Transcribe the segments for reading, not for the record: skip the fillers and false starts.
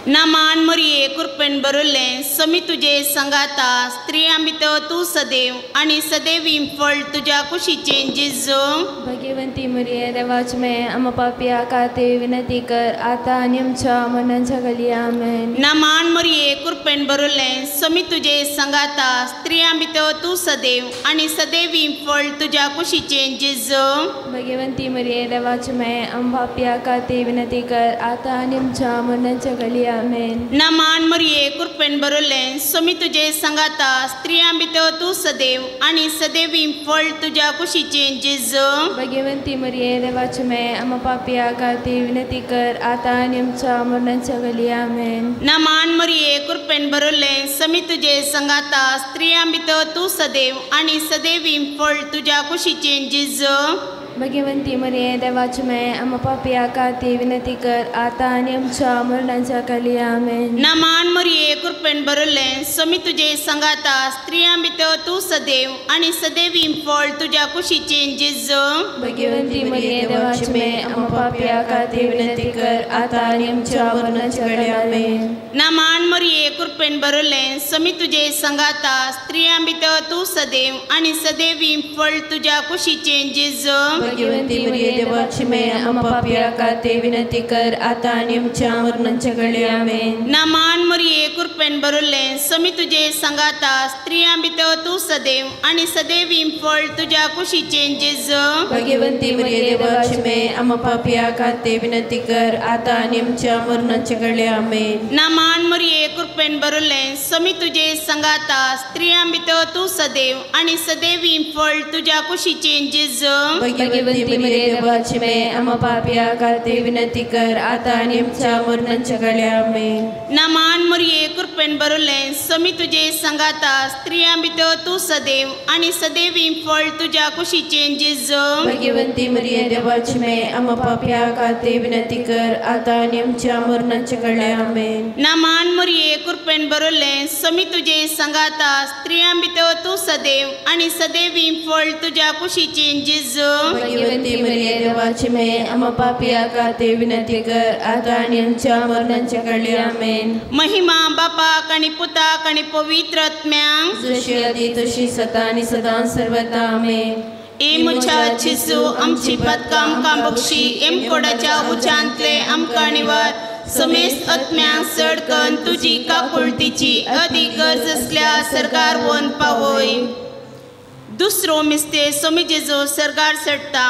नमान मरिये कृपेन भरिल्लें समी तुजे संगाता स्त्रियां भितर तूं सदैव आनी सदैवी फळ तुज्या कुशीचें जेजू। भगवंती मरिये देवाची माये आम्हा पापया खातीर विनंती कर आता आनी आमच्या मरणाच्या घडये आमेन। नमान मरिये कृपेन भरिल्लें समी तुजे संगाता स्त्रियां भितर तूं सदैव आनी सदैवी फळ तुज्या कुशीचें जेजू। भगवंती मरिये देवाची माये आम्हा पापया खातीर विनंती कर आता आनी आमच्या मरणाच्या घडये आमेन। नमान मरिये कृपेन भरिल्लें समी तुजे संगाता स्त्रियां भितर तूं सदैव आनी सदैवी फळ तुज्या कुशीचें जेजू। भगवंती मरिये देवाची माये आम्हा पापया खातीर विनंती कर आता आनी आमच्या मरणाच्या घडये आमेन। नमान मरिये कृपेन भरिल्लें समी तुजे संगाता स्त्रियां भितर तूं सदैव आनी सदैवी फळ तुज्या कुशीचें जेजू। भगवंती मरिये देवाची माये आम्हा पापया खातीर विनंती कर आता आनी आमच्या मरणाच्या घडये आमेन। नमान मरिये कृपेन भरिल्लें समी तुजे संगाता स्त्रियां भितर तूं सदैव आनी सदैवी फळ तुज्या कुशीचें जेजू। भगवंती मरिये देवाची माये आम्हा पापया खातीर विनंती कर आता आनी आमच्या मरणाच्या घडये आमेन। नमान मरिये कृपेन भरिल्लें समी तुजे संगाता स्त्रियां भितर तूं सदैव आनी सदैवी फळ तुज्या कुशीचें जेजू। भगवंती मरिये देवाची माये आम्हा पापया खातीर विनंती कर आता आनी आमच्या मरणाच्या घडये आमेन। नमान मरिये कृपेन भरिल्लें समी तुजे संगाता स्त्रियां भितर तूं सदैव आनी सदैवी फळ तुज्या कुशीचें जेजू। भगवंती मरिये देवाची माये आम्हा पापया खातीर विनंती कर आता आनी आमच्या मरणाच्या घडये आमेन। नमान मरिये कृपेन भरिल्लें समी तुजे संगाता स्त्रियां भितर तूं सदैव आनी सदैवी फळ तुज्या कुशीचें जेजू। भगवंती मरिये देवाची माये आम्हा पापया खातीर विनंती कर आता आनी आमच्या मरणाच्या घडये आमेन। नमान मरिये कृपेन भरिल्लें समी तुजे संगाता स्त्रियां भितर तूं सदैव आनी सदैवी फळ तुज्या कुशीचें जेजू। भगवंती मरिये देवाची माये आम्हा पापया खातीर विनंती कर आता आनी आमच्या मरणाच्या घडये आमेन। नमान मरिये कृपेन भरिल्लें समी तुजे संगाता स्त्रियां भितर तूं सदैव आनी सदैवी फळ तुज्या कुशीचें जेजू। भगवंती मरिये देवाची माये आम्हा पापया खातीर विनंती कर आता आनी आमच्या मरणाच्या घडये आमेन। महिमा बापाक आनी पुताक आनी पवित्र आत्म्याक जशी आदी तशी सदा आनी सदां सर्वदा आमेन। ए म्हज्या जेजू आमची पातकां आमकां बक्षी एम कोडाच्या उच्चांतले आमकां निवार समेस्त आत्म्यांक चड करून तुजी काकुळटीची अदीक गरज आसल्या सरकार वोन पावय। दुसरो मिस्ते सोमी जेजू सरकार चडटा।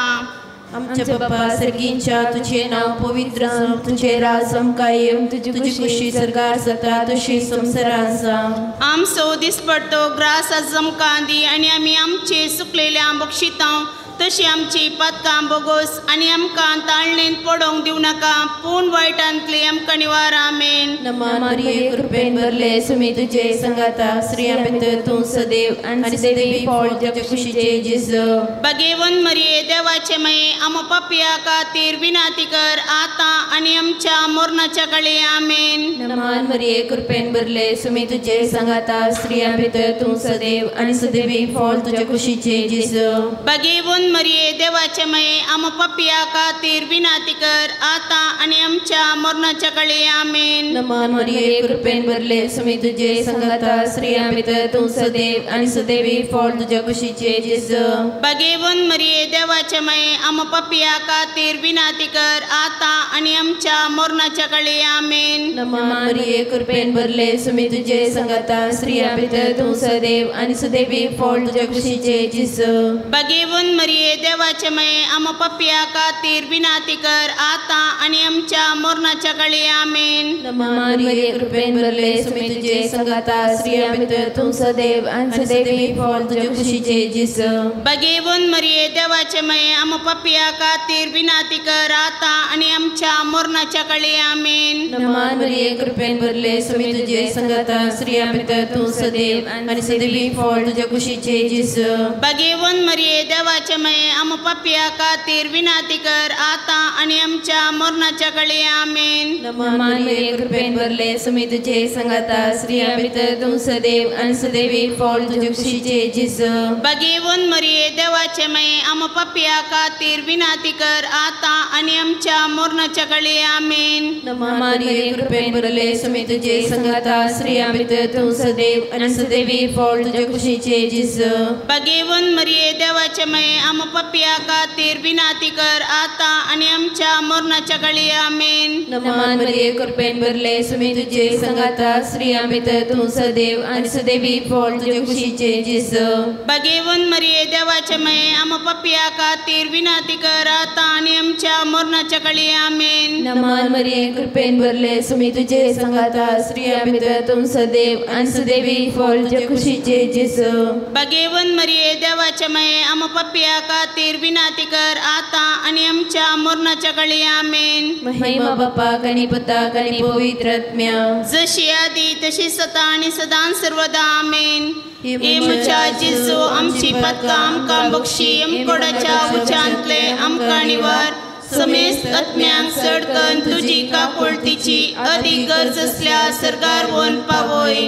आमच्या बापा सर्गींच्या तुझे नाव पवित्र जावं, तुझे राज आमकां येवं, तुजी खुशी सरकार जाता तशी संवसारांत जावं। आमचो दिसपडतो ग्रास आज आमकां दी आनी आमी आमचे सुकलेल्या बक्षितां तशी आमची पातकां बोगोस आनी आमकां ताळणेंत पडोवंक दिवं नाका पूण वायटांतली आमकां निवार आमेन। नमान मरिये कृपेन भरले सुमी तुजे संगाता स्त्रियां भितर तूं सदैव आनी सदैवी फळ तुज्या कुशीचें जेजू। भगेवन मरिये देवाचे माये आम्हा पापया खातीर विनंती कर आतां आनी आमच्या मरणाच्या काळी आमेन। नमान मरिये कृपेन भरले सुमी तुजे संगाता स्त्रियां भितर तूं सदैव आनी सदैवी फळ तुज्या कुशीचें जेजू। भगेवन मरिये देवाचे माये आम्हा पापया खातीर विनंती कर आतां आनी आमच्या मरणाच्या काळी आमेन। नमान मरिये कृपेन भरले सुमी तुजे संगाता स्त्रियां भितर तूं सदैव आनी सदैवी फळ तुज्या कुशीचें जेजू। भगेवन मरिये देवाचे माये आम्हा पापया खातीर विनंती कर आतां आनी आमच्या मरणाच्या काळी आमेन। नमान मरिये कृपेन भरले सुमी तुजे संगाता स्त्रियां भितर तूं सदैव आनी सदैवी फळ तुज्या कुशीचें जेजू। भगेवन मरिये देवाचे माये आम्हा पापया खातीर विनंती कर आतां आनी आमच्या मरणाच्या काळी आमेन। नमान मरिये कृपेन भरले सुमी तुजे संगाता स्त्रियां भितर तूं सदैव आनी सदैवी फळ तुज्या कुशीचें जेजू। भगेवन मरिये देवाचे माये आम्हा पापया खातीर विनंती कर आतां आनी आमच्या मरणाच्या काळी आमेन। नमान मरिये कृपेन भरले सुमी तुजे संगाता स्त्रियां भितर तूं सदैव आनी सदैवी फळ तुज्या कुशीचें जेजू। भगेवन मरिये देवाचे मये आम पापया खातीर विनाती कर आता आनी आमच्या मरणाच्या कळे आमेन. नमन मरिये कृपेन भरले सुमी तुझे संगाता स्त्रियां भितर तूं सदैव आनी सदैवी फळ तुजे कुशीचे जेजू. भगेवन मरिये देवाचे मये आम पापया खातीर विनाती कर आता आनी आमच्या मरणाच्या कळे आमेन. नमन मरिये कृपेन भरले सुमी तुझे संगाता स्त्रियां भितर तूं सदैव आनी सदैवी फळ तुजे कुशीचे जेजू. भगेवन मरिये देवाचे मये आम पापया खातीर विनाती कर आता आनी आमच्या मरणाच्या कळे आमेन. नमन मरिये कृपेन भरले सुमी तुझे संगाता स्त्रियां भितर तूं सदैव आनी सदैवी फळ तुजे कुशीचे जेजू. भगेवन मरिये देवाचे मये आम पापया खातीर विनाती कर आता आनी आमच्या मरणाच्या कळे आमेन. नमन मरिये कृपेन भरले सुमी तुझे संगाता स्त्रियां भितर तूं सदैव आनी सदैवी फळ तुजे कुशीचे जेजू. भगेवन मरिये देवाचे मये आम पापया खातीर विनाती कर आता आनी आमच्या मरणाच्या कळे आमेन. महिमा बापाक आनी पुताक आनी पवित्र आत्म्याक, जशी आदी तशी सदा आनी सदां सर्वदा आमेन. हे म्हज्या जेजू आमची पातकां आमकां बक्षी, आमकोडाच्या उच्चांतले आमकां निवार, समेस्त आत्म्यांक चड करून तुजी काकुळतीची अदीक गरज आसल्या सरकार वोन पावय.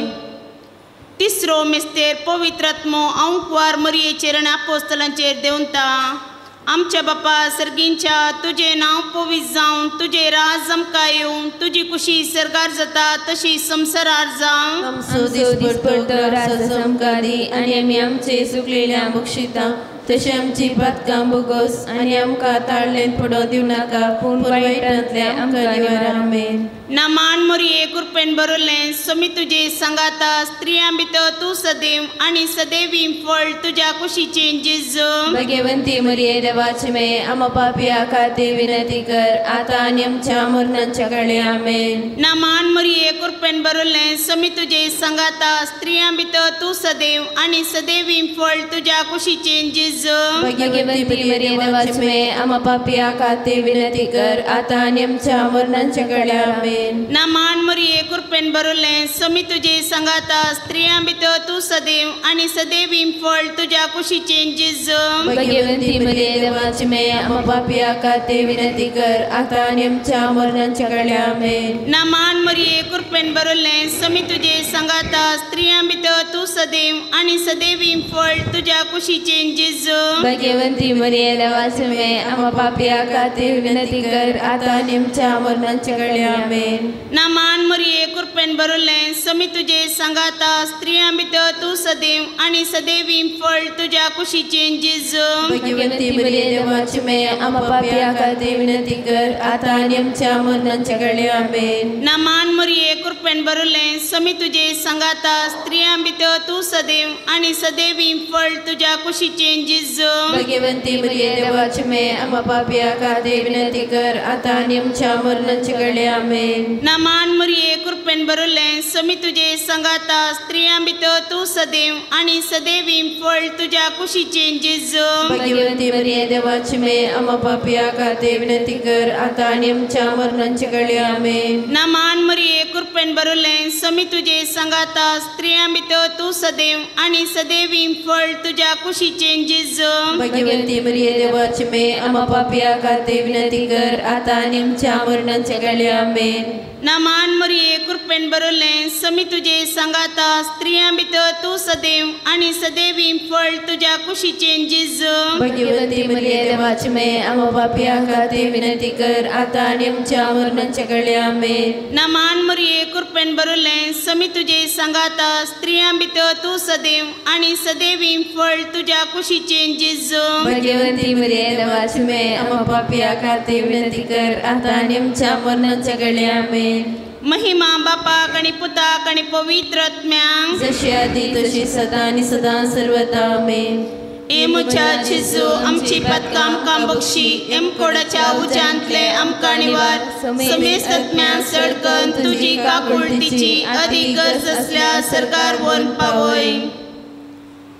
तिसरो मिस्तेर पवित्र आत्मो अंकवार मरियेचेर आनी आपोस्तलांचेर देंवता. आमच्या बापा सर्गींच्या तुजें नांव पवित्र जावं, तुजें राज आमकां येवं, तुजी कुशी सरकार जाता तशी संवसारार जावं. आमचो दिसपडटो राज आमकां दी आनी आमी आमचे चुकलेल्या बक्षिता तशें आमची पातकां बोगस आनी आमकां ताळ्ळेंत पडोवंक दिवं नाका, पूण वायटांतल्या आमकां निवार. आमेन. नमान मरिये कृपेन भरलें समी तुजे सांगाता, स्त्रियां भितर तूं सदैव आनी सदैवी फळ तुज्या कुशीचें जेजू. भगवंती मरिये देवाचे माये आमा पापया खातीर विनंती कर आतां आनी आमच्या मरणाच्या काळी. आमेन. नमान मरिये कृपेन भरलें समी तुजे सांगाता, स्त्रियां भितर तूं सदैव आनी सदैवी फळ तुज्या कुशीचें जेजू. भगवंती मरिये देवाचे माये आमा पापया खातीर विनंती कर आतां आनी आमच्या मरणाच्या काळी. आमेन. नमान मरिये कृपेन भरलें समी तुजे सांगाता, स्त्रियां भितर तूं सदैव आनी सदैवी फळ तुज्या कुशीचें जेजू. भगवंती मरिये देवाचे माये आमा पापया खातीर विनंती कर आतां आनी आमच्या मरणाच्या काळी. आमेन. नमान मरिये कृपेन भरलें समी तुजे सांगाता, स्त्रियां भितर तूं सदैव आनी सदैवी फळ तुज्या कुशीचें जेजू. भगवंती मरिये देवाचे माये आमा पापया खातीर विनंती कर आतां आनी आमच्या मरणाच्या काळी. आमेन. नमान मरिये कृपेन भरलें समी तुजे सांगाता, स्त्रियां भितर तूं सदैव आनी सदैवी फळ तुज्या कुशीचें जेजू. भगवंती मरिये देवाचे माये आमा पापया खातीर विनंती कर आतां आनी आमच्या मरणाच्या काळी. आमेन. नमान मरिये कृपेन भरलें समी तुजे सांगाता, स्त्रियां भितर तूं सदैव आनी सदैवी फळ तुज्या कुशीचें जेजू. भगवंती मरिये देवाचे माये आमा पापया खातीर विनंती कर आतां आनी आमच्या मरणाच्या काळी. आमेन. नमान मरिये कृपेन भरलें समी तुजे सांगाता, स्त्रियां भितर तूं सदैव आनी सदैवी फळ तुज्या कुशीचें जेजू. भगवंती मरिये देवाचे माये आमा पापया खातीर विनंती कर आतां आनी आमच्या मरणाच्या काळी. आमेन. नमान मरिये कृपेन भरलें समी तुजे सांगाता, स्त्रियां भितर तूं सदैव आनी सदैवी फळ तुज्या कुशीचें जेजू. भगवंती मरिये देवाचे माये आमा पापया खातीर विनंती कर आतां आनी आमच्या मरणाच्या काळी. आमेन. नमान मरिये कृपेन भरलें समी तुजे सांगाता, स्त्रियां भितर तूं सदैव आनी सदैवी फळ तुज्या कुशीचें जेजू. भगवंती मरिये देवाचे माये आमा पापया खातीर विनंती कर आतां आनी आमच्या मरणाच्या काळी. आमेन. नमान मरिये कृपेन भरलें समी तुजे सांगाता, स्त्रियां भितर तूं सदैव आनी सदैवी फळ तुज्या कुशीचें जेजू. भगवंती मरिये देवाचे माये आमा पापया खातीर विनंती कर आतां आनी आमच्या मरणाच्या काळी. आमेन. महिमा बापाक आनी पुताक आनी पवित्र आत्म्याक, जशी आदी तशी सदा आनी सदां सर्वदा. आमेन. हे म्हज्या जेजू आमची पातकां आमकां बक्षी, एमकोडाच्या उज्यांतले आमकां निवार, समेस्त आत्म्यांक चड करून तुजी काकुळतीची अदीक गरज आसल्या सरकार वोन पावय.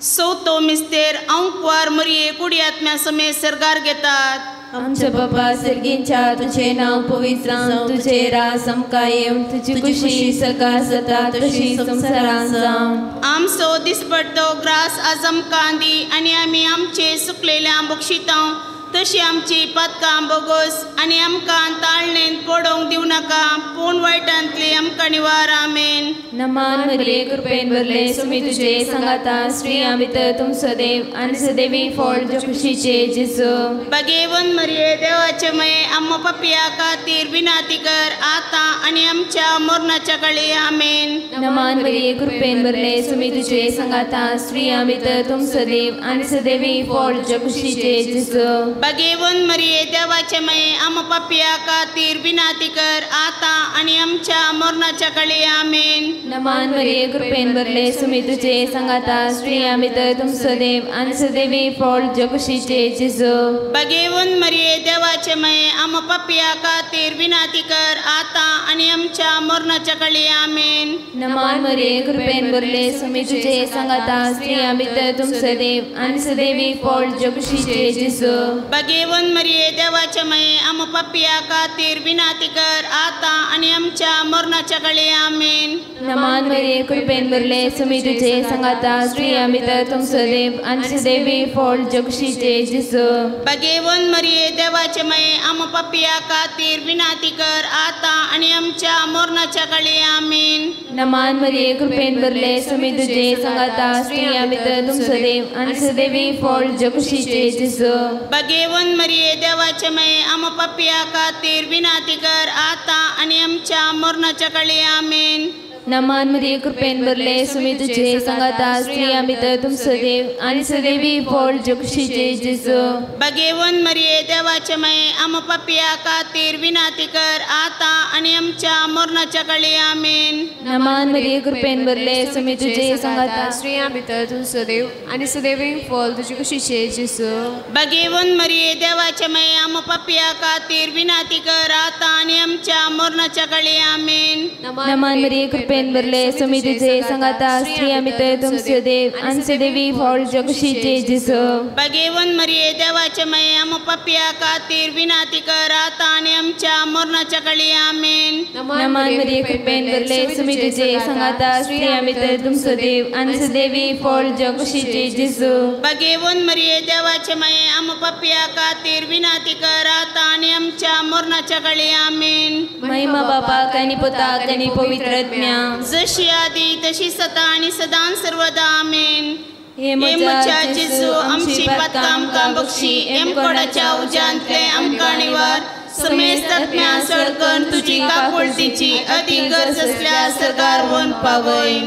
चवथो मिस्तेर अंकवार मरिये कुडी आत्म्या समेत सरकार घेतात. आमच्या बापा सर्गींच्या तुझे नाव पवित्र जावं, तुझे राज आमकां येवं, तुजी खुशी सकाळ जाता तशी संवसारांत जावं. आमचो दिसपडतो ग्रास आज आमकां दी आनी आमी आमचे सुकलेल्या बक्षितां तशी आमची पातकां बोगोस आनी आमकां ताळणेंत पडोवंक दिवं नाका पूण वायटांतली आमकां निवार. आमेन. नमान मरिये कृपेन भरले सुमी तुझे सांगाता स्त्रियां भितर तुमचो देव आनी सदैवी फळ तुज्या कुशीचे जेजू. भगेवन मरिये देवाचे मये आम्हा पापया खातीर विनंती कर आता आनी आमच्या मरणाच्या काळी. आमेन. नमान मरिये कृपेन भरले सुमी तुझे सांगाता स्त्रियां भितर तुमचो देव आनी सदैवी फळ तुज्या कुशीचे जेजू. भगेवन मरिये देवाचे मये आम्हा पापया खातीर विनंती कर आता आनी आमच्या मरणाच्या काळी. आमेन. नमान मरिये कृपेन भरले सुमी तुझे सांगाता स्त्रियां भितर तुमचो देव आनी सदैवी फळ तुज्या कुशीचे जेजू. भगेवन मरिये देवाचे मये आम्हा पापया खातीर विनंती कर आता आनी आमच्या मरणाच्या काळी. आमेन. नमान मरिये कृपेन भरले सुमी तुझे सांगाता स्त्रियां भितर तुमचो देव आनी सदैवी फळ तुज्या कुशीचे जेजू. भगेवन मरिये देवाचे मये आम्हा पापया खातीर विनंती कर आता आनी आमच्या मरणाच्या काळी. आमेन. नमान मरिये कृपेन भरले सुमी तुझे सांगाता स्त्रियां भितर तुमचो देव आनी सदैवी फळ तुज्या कुशीचे जेजू. भगेवन मरिये देवाचे मये आम्हा पापया खातीर विनंती कर आता आनी आमच्या मरणाच्या काळी. आमेन. नमान मरिये कृपेन भरले सुमी तुझे सांगाता स्त्रियां भितर तुमचो देव आनी सदैवी फळ तुज्या कुशीचे जेजू. भगेवन मरिये देवाचे मये आम्हा पापया खातीर विनंती कर आता आनी आमच्या मरणाच्या काळी. आमेन. नमान मरिये कृपेन भरले सुमी तुझे सांगाता स्त्रियां भितर तुमचो देव आनी सदैवी फळ तुज्या कुशीचे जेजू. भगेवन मरिये देवाचे मये आम्हा पापया खातीर विनंती कर आता आनी आमच्या मरणाच्या काळी. आमेन. नमान मरिये कृपेन भरले सुमी तुझे सांगाता स्त्रियां भितर तुमचो देव आनी सदैवी फळ तुज्या कुशीचे जेजू. भगेवन मरिये देवाचे मये आम्हा पापया खातीर विनंती कर आता आनी आमच्या मरणाच्या काळी. आमेन. नमान मरिये कृपेन भरले सुमी तुझे सांगाता स्त्रियां भितर तुमचो देव आनी सदैवी फळ तुज्या कुशीचे जेजू. भगेवन मरिये देवाचे मये आम्हा पापया खातीर विनंती कर आता आनी आमच्या मरणाच्या काळी. आमेन. नमान मरिये कृपेन भरले सुमी तुझे सांगाता स्त्रियां भितर तुमचो देव आनी सदैवी फळ तुज्या कुशीचे जेजू. भगेवन मरिये देवाचे मये आम्हा पापया खातीर विनंती कर आता आनी आमच्या मरणाच्या काळी. आमेन. महिमा बापाक आनी पुताक आनी पवित्र आत्म्याक, जशी आदी तशी सदा आणि सदां सर्वदा. आमेन. हे म्हज्या जेजू आमची पातकां आमकां बक्षी एम कोडाच्या उज्यांतले आमकां निवार समेस्त आत्म्या सळकन तुजी काकुळतीची अती गरज आसल्यार सरकार वन पावय.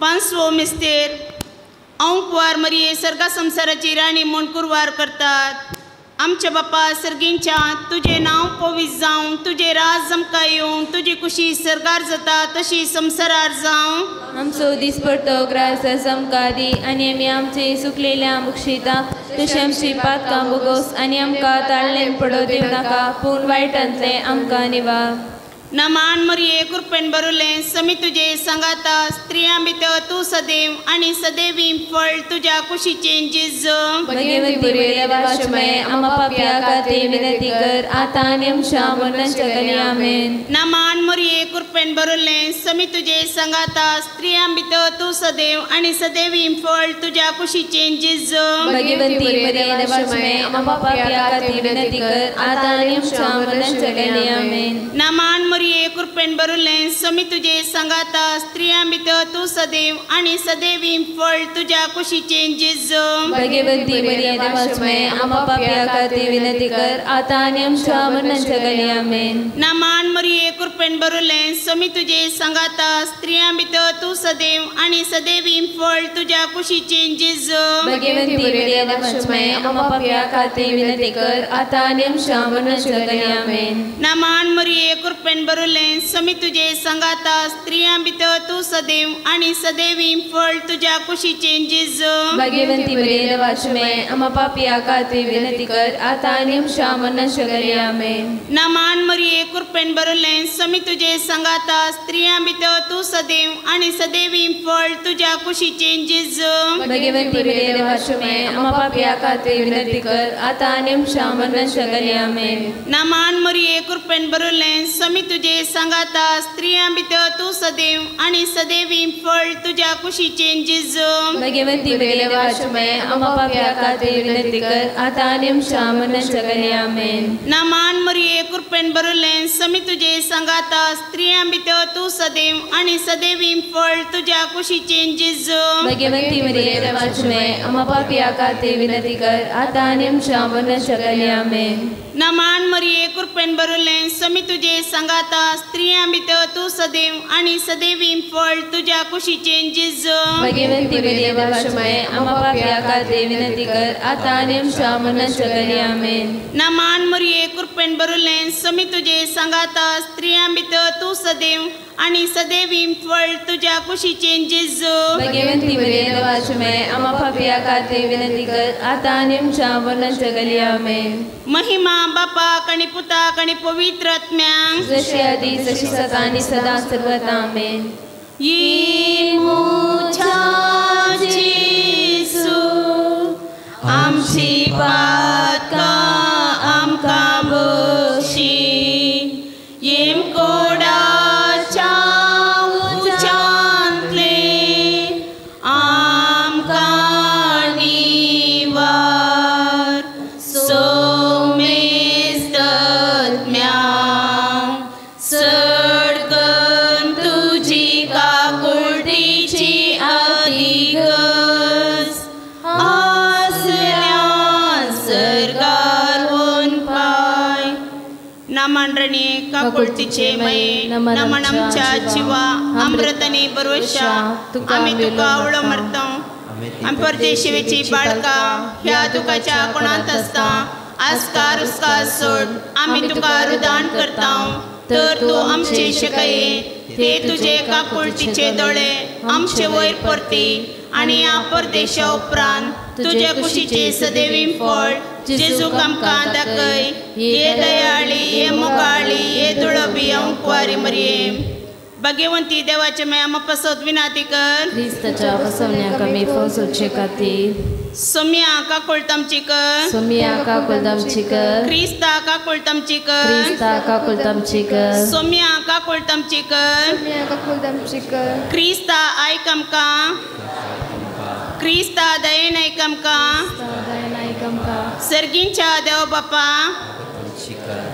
पांचवो मिस्तेर हांव कुवार मरिये सर्गा संवसाराची राणी म्हूण कुरवार करतात. आमच्या बापा सर्गींच्या तुजें नांव पवित्र जावं, तुजें राज आमकां येवं, तुजी कुशी सर्गार जाता तशी संवसारार जावं. आमचो दिसपडतो ग्रास आमकां दी आनी आमी आमचे सुकलेल्या बक्षिता तशी आमची पातकां बोगोस आनी आमकां ताळणेंत पडोवं दिवं नाका पूण वायटांतलें आमकां निवार. नमान मरिये कृपेन भरुलें समी तुजे सांगाता स्त्रियां भितर तूं सदैव आनी सदैवी फळ तुज्या कुशीचें जेजू. भगवती मरिये देवाचे माये आम्हा पापया खातीर विनंती कर आता आनी आमच्या मरणाच्या काळी. आमेन. नमान मरिये कृपेन भरुलें समी तुजे सांगाता स्त्रियां भितर तूं सदैव आनी सदैवी फळ तुज्या कुशीचें जेजू. भगवती मरिये देवाचे माये आम्हा पापया खातीर विनंती कर आता आनी आमच्या मरणाच्या काळी. आमेन. नमान मरिये कृपेन भरुलें समी तुजे सांगाता स्त्रियां भितर तूं सदैव आनी सदैवी फळ तुज्या कुशीचें जेजू. भगवती मरिये देवाचे माये आम्हा पापया खातीर विनंती कर आता आनी आमच्या मरणाच्या काळी. आमेन. नमान मरिये कृपेन भरुलें समी तुजे सांगाता स्त्रियां भितर तूं सदैव आनी सदैवी फळ तुज्या कुशीचें जेजू. भगवती मरिये देवाचे माये आम्हा पापया खातीर विनंती कर आता आनी आमच्या मरणाच्या काळी. आमेन. नमान मरिये कृपेन बरुले समी तुझे संगाता स्त्रियां भितर तूं सदैव आनी सदैवी फळ तुज्या कुशीचें जेजू। भाग्यवंती मरिये देवाची माय आम्हा पापी खातीर विनंती कर आता आनी आमच्या मरणाच्या घडये आमेन। नमन मरिये कृपेन बरुले समी तुझे संगाता स्त्रियां भितर तूं सदैव आनी सदैवी फळ तुज्या कुशीचें जेजू। भाग्यवंती मरिये देवाची माय आम्हा पापी खातीर विनंती कर आता आनी आमच्या मरणाच्या घडये आमेन। नमन मरिये कृपेन बरुले समी तुझे संगाता स्त्रियां भितर तूं सदैव आनी सदैवी फळ तुज्या कुशीचें जेजू। भाग्यवंती मरिये देवाची माय आम्हा पापी खातीर विनंती कर आता आनी आमच्या मरणाच्या घडये आमेन। नमन मरिये कृपेन बरुले समी तुझे संगाता स्त्रियां भितर तूं सदैव आनी सदैवी फळ तुज्या कुशीचें जेजू। भाग्यवंती मरिये देवाची माय आम्हा पापी खातीर विनंती कर आता आनी आमच्या मरणाच्या घडये आमेन। नमन मरिये कृपेन बरुले समी तुझे संगाता स्त्रियां भितर तूं सदैव आनी सदैवी फळ तुज्या कुशीचें जेजू। भाग्यवंती मरिये देवाची माय आम्हा पापी खातीर विनंती कर आता आनी आमच्या मरणाच्या घडये आमेन। नमन मरिये कृपेन बरुले समी तुझे संगाता स्त्रियां भितर तूं सदैव आनी सदैवी फळ तुज्या कुशीचें जेजू। भाग्यवंती मरिये देवाची माय आम्हा पापी खातीर विनंती कर आता आनी आमच्या मरणाच्या घडये आमेन। महिमा बापाक आनी पुताक आनी पवित्र आत्म्याक जशी आदी तशी सदा आनी सदा सर्वदा आमेन। जेजू आमची पातकां आमकां बक्षी येमकोडाच्या उज्यांतले आमकां निवार सोमेस्त आत्म्यांक चड करून तुजी काकुळटीची अतिगज आसल्या सर्गार वोन पाय। नामांडणे काकुळटीचे मये नमन आमच्या जिवा अमृताने बरोशा आमी तुका आवडो मारता। आमी परदेशिवेची बाळका ह्या दुखाच्या कोणांत आसता आस्कार उस्कार सोड आमी तुका रुदान करता तर तूं आमचे शकये ते तुजे काकुळटीचे दोळे आमचे वयर परती आनी ह्या परदेशा उपरांत तुजे कुशीचे सदैवी फळ जेजूक आमकां दाखय। ये दयाळी ये मोगाळी ये दुळोबी अंकुवारी मरिये भाग्यवंती देवाचे माया आमकां पसत विनाती कर क्रिस्ताच्या फसवण्याक आमी फसोवचे खातीर। सोम्या काकुळटामची कर सोम्या काकुळटामची कर क्रिस्ता काकुळटामची कर क्रिस्ता काकुळटामची कर सोम्या काकुळटामची कर सोम्या काकुळटामची कर क्रिस्ता आयक आमकां क्रिस्ता दयेन आयक आमकां सर्गींच्या देव बापा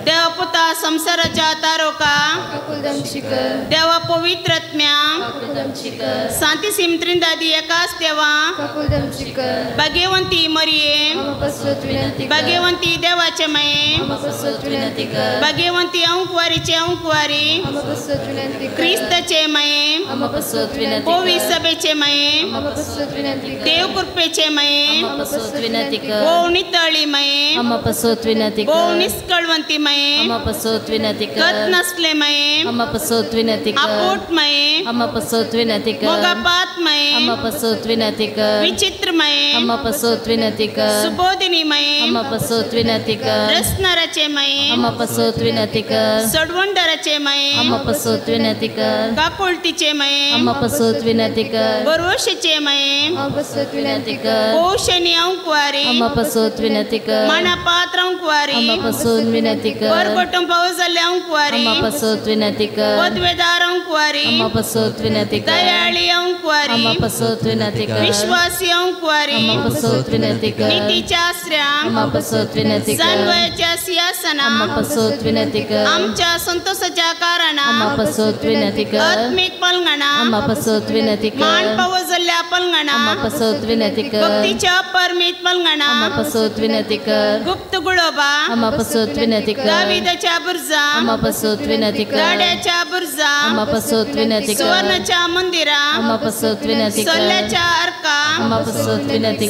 देव पुता संसाराच्या तारोका देवा पवित्र आत्म्या शांती त्रिंदादी एकाच देवा भाग्यवंती मरिये भाग्यवंती देवाचे माये भाग्यवंती अंकुवारीचे अंकुवारी क्रिस्ताचे माये पवित्र सभेचे माये देव कृपेचे माये भोव नितळी माये भोव निष्कळवंती माये गत नसले माये आपोट माये मोगापात माये विचित्र माये सुबोधिनी माये रसनाराचे माये सडवंडाराचे माये काकुळटीचे माये बरोशेचे माये पोशणी अंकुवारी मानापात्र अंकुवारी बरगोटम पावस जाल्ले अंकुवारी पदवेदार अंकुवारी दयाळी अंकुवारी विश्वासी अंकुवारी नीतीच्या आसऱ्या जानवयाच्या सिंहासना आमच्या संतोषाच्या कारणा आत्मिक पलंगणा मान पावस जाल्ल्या पलंगणा भक्तीच्या परमीत पलंगणा गुप्त गुळोबा दाविदाच्या बुर्जा गाड्याच्या बुर्जा सुवर्णाच्या मंदिरा सोल्याच्या अर्का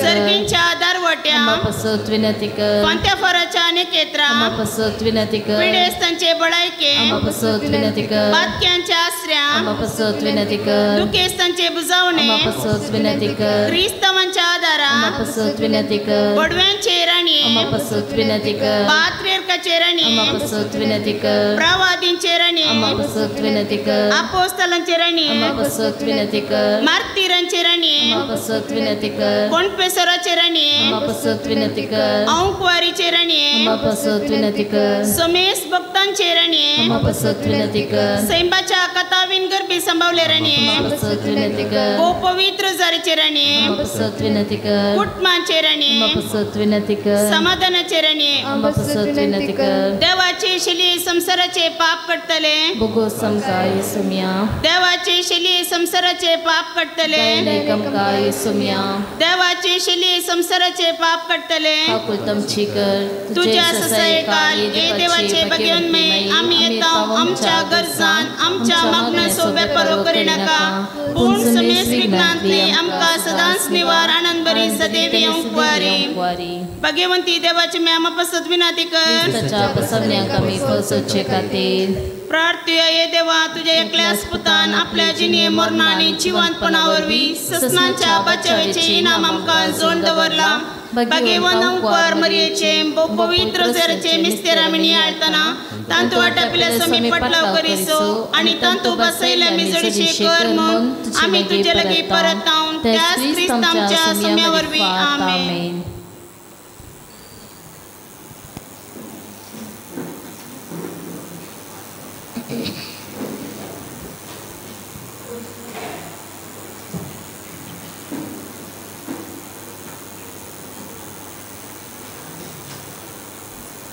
सर्गींच्या दारवटा मनावाट्या आमा पासत विनंती कर फांत्या अनेकेत्रा आमा पासत विनंती कर पिडेस्तांचे बळायके आमा पासत विनंती कर पातक्यांच्या आसऱ्या आमा पासत विनंती कर दुखेस्तांचे बुजावणे आमा पासत विनंती कर क्रिस्तावांच्या आदारा आमा पासत विनंती कर बडव्यांचे राणये आमा पासत विनंती कर पात्रेरकाचे राणये आमा पासत विनंती कर प्रवादींचे राणये आमा पासत विनंती कर अपोस्तलांचे राणये आमा पासत विनंती कर मार्तीरांचे राणये आमा पासत विनंती कर कोणपेसराचे राणये आमा पासत विनंती कर अंकवारीचे राणये आमा पासत विनंती कर समेस भक्तांचे राणये आमा पासत विनंती कर सैंबाच्या कथावीन गर्भी संभावले राणये आमा पासत विनंती कर गो पवित्र जारीचे राणये आमा पासत विनंती कर कुटुंबांचे राणये आमा पासत विनंती कर समाधानाचे राणये आमा पासत विनंती कर देवाचे शली संसाराचे पाप कटतले बोगोस आमकां येसुम्या देवाचे शली संसाराचे पाप कटतले दयनायक आमकां येसुम्या देवाचे शली संसाराचे पाप कटतले काकुळट आमची कर तुझ्या ससायकाल हे देवाचे भगवंतमय आम्ही येता आमच्या गरजान आमच्या मागण्याचो वेपारो करिनाका पूण समेस विघ्नांतले आमकां सदांच निवार आनंद बरी सदैवी अंकुवारी भगवंती देवाचे मी आमा पासत विनंती कर क्रिस्ताच्या पसरण्याक आमी फसोवचे खातीर प्रार्थुया ये देवा तुझ्या एकल्याच पुतान आपल्या जिणे मरणा आनी जिवंतपणा वरवीं ससनांच्या बचावाचे इनाम आमकां जोड दवरला भगवंत अंकुवार मरियेचे पवित्र जराचे मिस्तेर आमी नियाळतना तांतू वाटापिल्या समी पटलाव करिसो आनी तांतू बसयल्या मिजडीचे कर म्हूण आमी तुजे लागीं परत हांव त्याच क्रिस्त आमच्या सम्या वरवीं आमेन.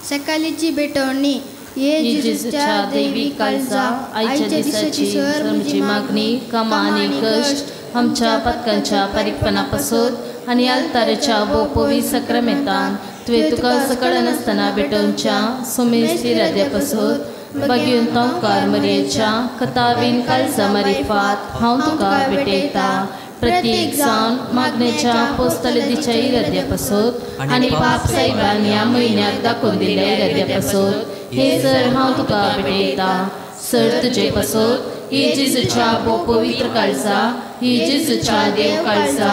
सकाळची भेटवणी ये जेजूच्या दैवी काळजा आयच्या दिसाची सर म्हजी मागणी कामां आनी कश्ट आमच्या पातकांच्या पारीकपणापासून आनी आल्ताराच्या भोवपोवी सक्रामेंतान तुवें तुका सकळ नासतना भेटोवच्या सुमेस्त इराद्यापासून बगीवन तोंकार मरयेच्या कथावीन काळजा मारिफात हांव तुका भेटयता प्रत्येक जावन मागण्याच्या पोस्तलदीच्या इराद्यापासून आनी पाप साहेबान ह्या म्हयन्याक दाखोवन दिल्या इराद्यापासून हे सर हांव तुका भेटयता सर तुजे पासून ही जेजूच्या भोव पवित्र काळजा ही जेजूच्या देव काळजा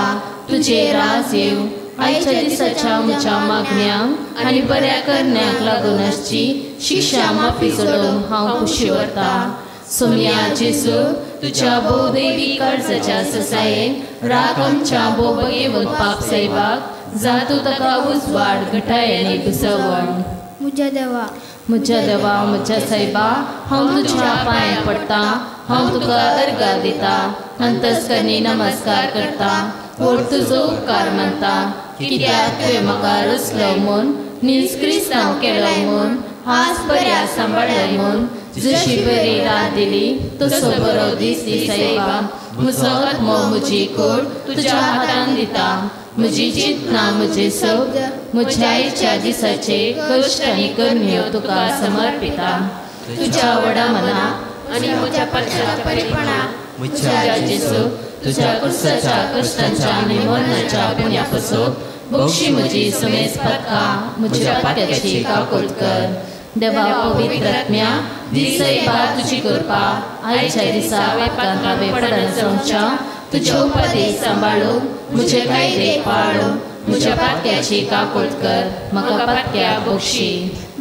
तुजे राज येव आयच्या दिसाच्या म्हज्या मागण्यांक आनी बऱ्या करण्याक लागून आसची शिक्षा माफी जोडून हांव खुशी व्हरता. सोमया जेजू तुझ्या भोवदैवी काळजाच्या ससायेन राग आमच्या भोव बगेवन पाप साहेबाक जातू ताका उजवाड घटाय आनी घुसवण. म्हज्या देवा म्हज्या देवा म्हज्या सायबा हांव तुज्या पांयां पडटा हांव तुका अर्घा दिता अंतस्करणी नमस्कार करता व्हड तुजो उपकार मानता कित्याक तुवें म्हाका रचलो म्हूण नीज क्रिस्तांव केलो म्हूण आज बऱ्या सांबाळ्ळो म्हूण जशी बरी रात दिली तसो बरो दीस दी सायबा. म्हजो आत्मो म्हजी कूड तुज्या हातान दिता म्हजी चिंतना म्हजे शब्द म्हज्या आयच्या दिसाचे कश्ट आनी करण्यो तुका समर्पिता. तुज्या व्हडा मनाक आनी म्हज्या पातकाच्या परिपणाक म्हज्या जेजू तुज्या कुर्साच्या कश्टांच्या आनी मरणाच्या पुण्या पासून बक्षी म्हजी समेज पातकां म्हज्या पातकाची काकूट कर. देवा पवित्र आत्म्या दिसयबा तुजी कृपा आयच्या दिसा पातकांत हांवें पडना जावच्या तुजे उपदेश सांबाळूंक म्हजे कायदे पाळूंक म्हज्या पातक्याची काकूट कर म्हाका पातक्या बक्षी.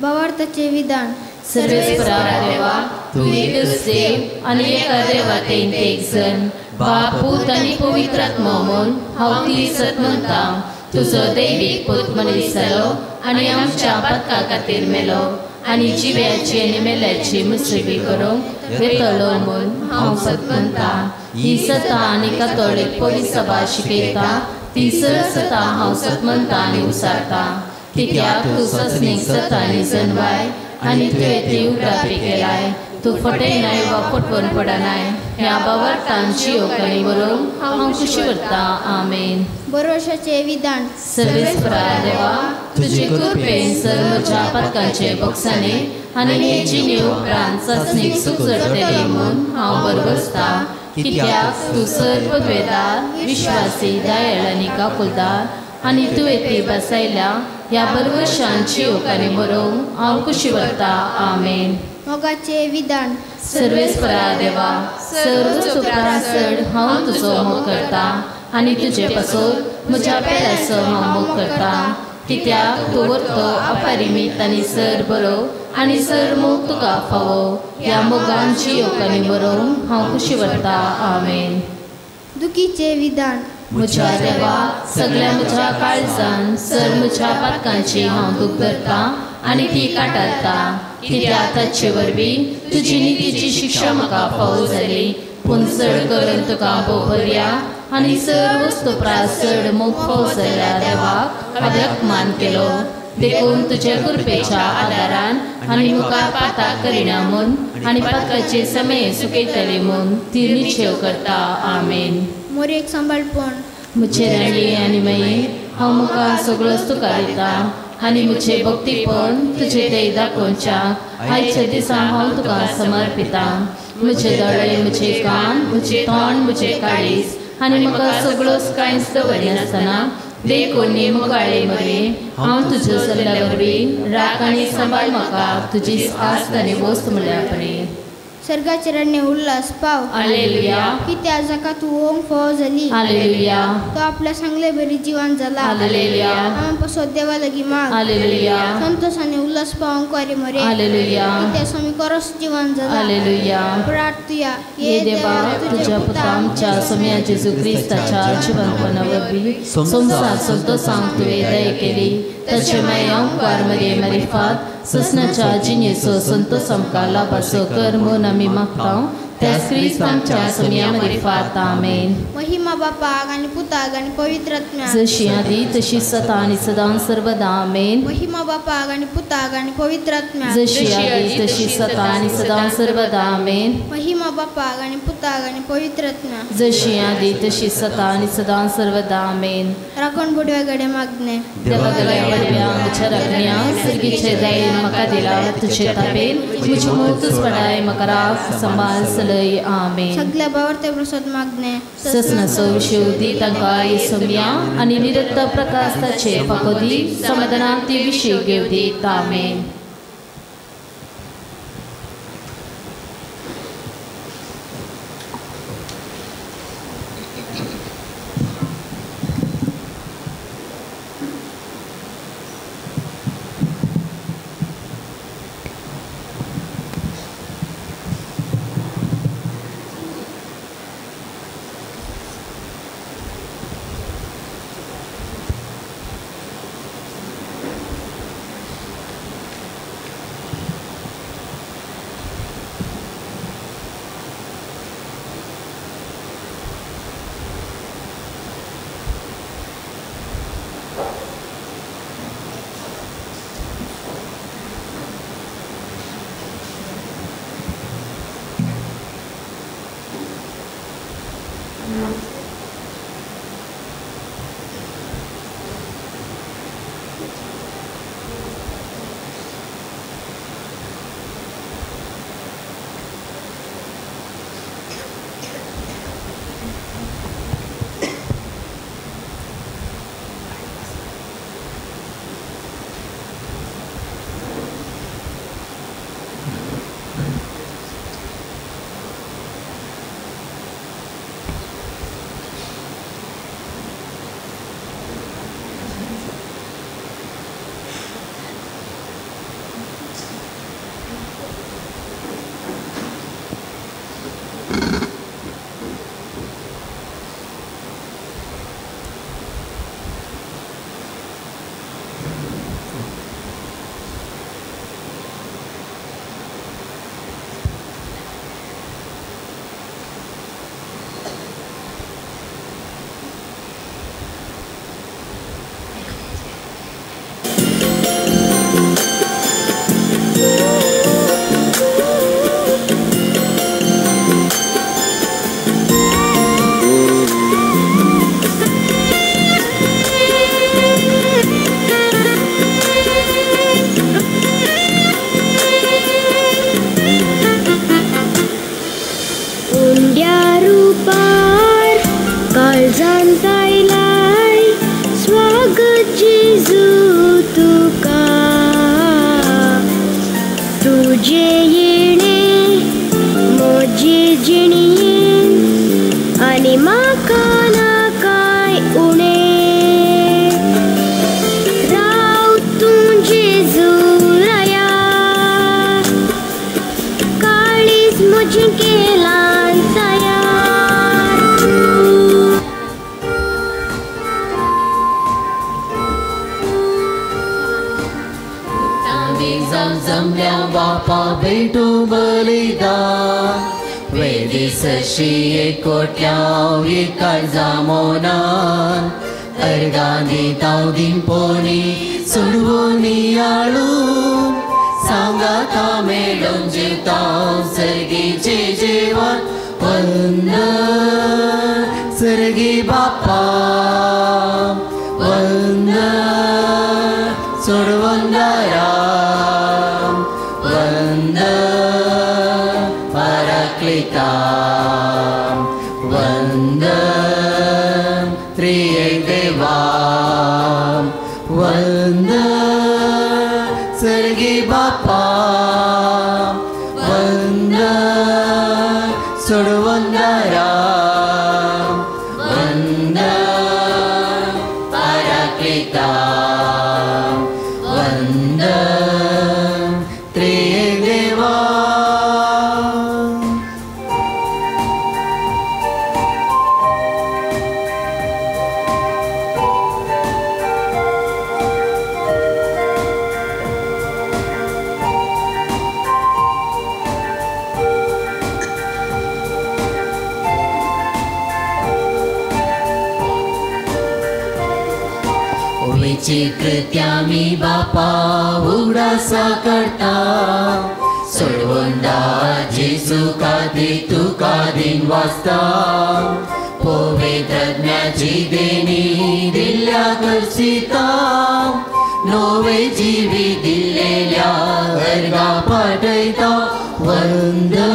भावार्थाचे विधान सर्वेस्परा देवा तूं एकच देव आनी एका देवा तेन एक जण बाप पूत आनी पवित्र आत्मो म्हूण हांव ती सत म्हणटा. तुजो दैवीक पूत मनीस जालो आनी आमच्या पातका खातीर मेलो आनी जिव्याची आनी मेल्याची मुसबी करूंक वेतलो म्हूण हांव सत म्हणटा. ही सता आनी कातोळीक पवित्र सभा शिकयता ती सर सता हांव सत म्हणटा आनी उसारता कित्याक तूं ससनीक सता आनी जनवाय आनी तुवें ती उगडापी केलाय. तूं फटयनाय वा फटवण पडनाय ह्या बावरतान जियोक आनी बरोवंक हांव खुशी उरता. आमेन. बरोशाचे विधान सर्वेस्परा देवा तुजे कृपेन सर म्हज्या पातकांचे बोक्साने आनी हे जिणे उपरांत चांचणीक सूख चडटली म्हूण हांव बरबसता कित्याक तूं सर पदवेदार विश्वासी दयाळ आनी काकुलदार आनी तुवें ती बसयल्या ह्या बरवशान जियोक आनी बरोवंक हांव खुशी वता. आमेन. मोगाचे विधान. सर्वेस्परा देवा, सर्व सुप्रा चड हांव तुजो मोग करता आनी तुजे पासून म्हज्या पेराचो हांव मोग करता, कित्याक तूं वरतो अपरिमीत आनी सर बरो आनी सर मोग तुका फावो. ह्या मोगान जियोक आनी बरोवंक हांव खुशी वता. आमेन. दुखीचे विधान. म्हज्या देवा, सगळ्या म्हज्या काळजान सर म्हज्या पातकांची हांव दूख धरता आनी ती काटारता, कित्याक ताचे वरवीं तुजी नितीची शिक्षा म्हाका फावो जाली. पूण चड करून तुका भोव आनी सर वस्तू प्रास चड मोग फावो जाल्ल्या देवाक हांवें अपमान केलो. देखून तुज्या कृपेच्या आदारान आनी मुखार पाताक करिना म्हूण आनी पातकाचे समय सुकयतले म्हूण ती निश्चेव करता. आमेन. मोरेक सांबाळपण. म्हजे राणी आनी माई, हांव मुखार सगळोच तुका दिता आनी म्हजें भक्तीपण तुजे ते दाखोवच्या आयच्या दिसा हांव तुका समर्पिता. म्हजे दोळे, म्हजे कान, म्हजें तोंड, म्हजें काळीज आनी म्हाका सगळोच कांयच दवरिनासतना देखून मुगाळे मरे हांव तुज्या सल्ल्या वरवीं राख आनी सांबाळ म्हाका तुजी आस्त आनी वस्त म्हणल्यार परी. स्वर्गाचे रडणे उल्हास पाव. हालेलुया. कित्याक जाका तूं ओंग फावो जाली. हालेलुया. तो आपल्या सांगले बरी जिवन जाला. हालेलुया. आमी पासत देवा लागीं माग. हालेलुया. संतोष आनी उल्हास पावंक वारी मरे. हालेलुया. कित्याक स्वामी करोस जिवन जाला. हालेलुया. प्रार्थुया. हे देवा, तुज्या पुता आमच्या सोम्या जेजू क्रिस्ताच्या जिवनपणा वरवीं संवसार संतोषांक तुवें दया केली, ताचे मागीर अंकार मरे मारिफात ससनाच्या जिणेचो संतोष आमकां लाभाचो कर म्हूण आमी मागता त्याच क्रिस्त आमच्या सोम्या मारिफात. आमेन. महिमा बापाक आनी पुताक आनी पवित्र आत्म्याक, जशी आदी तशी सदा आनी सदां सर्वदा. आमेन. महिमा बापाक आनी पुताक आनी पवित्र आत्म्याक, जशी आदी तशी सदा आनी सदां सर्वदा. आमेन. महिमा बापाक आनी पुताक आनी पवित्र आत्म्याक, जशी आदी तशी सदा आनी सदां सर्वदा. आमेन. राखण बुडव्या कडे मागणे. देवा बडव्या म्हज्या राखण्या, सर्गीचे दयेन म्हाका दिला तुजे तापेन म्हजी मूर्तूच पडाय म्हाका राख सांबाळ सलय. आमेन. सगळ्या बावर्ते प्रसाद मागणे. ससनाचो विशय दी तांकां सोम्या आनी निरत्त प्रकाश ताचे फाको दी समाधानान ती विशय घेव दी. आमेन. काळजां जमल्या बापा भेटू बलिदान वेदी सशी एकोट्या काळजा मोनान अर्गांनी ताव दिंपोनी सोडवणी आळू सांगाता मेळून जिवताव सर्गीचे जेवण वंदन सर्गी बापा वंदन सोडवंदारा वंदन पराक्लिता वंदन त्रिएक देवा वंदन सर्गी बापा वंदन सोडवंदारा वंदन पराक्लिता वंदन त्रिएक देवा. कृत्यामी बापा उगडासा करता सोडवंदा जेजू खातीर तुका दिन वाचता पवित्रज्ञाची देणी दिल्ल्या करसिता नवे जिवी दिल्लेल्या अर्गा पाठयता वंदन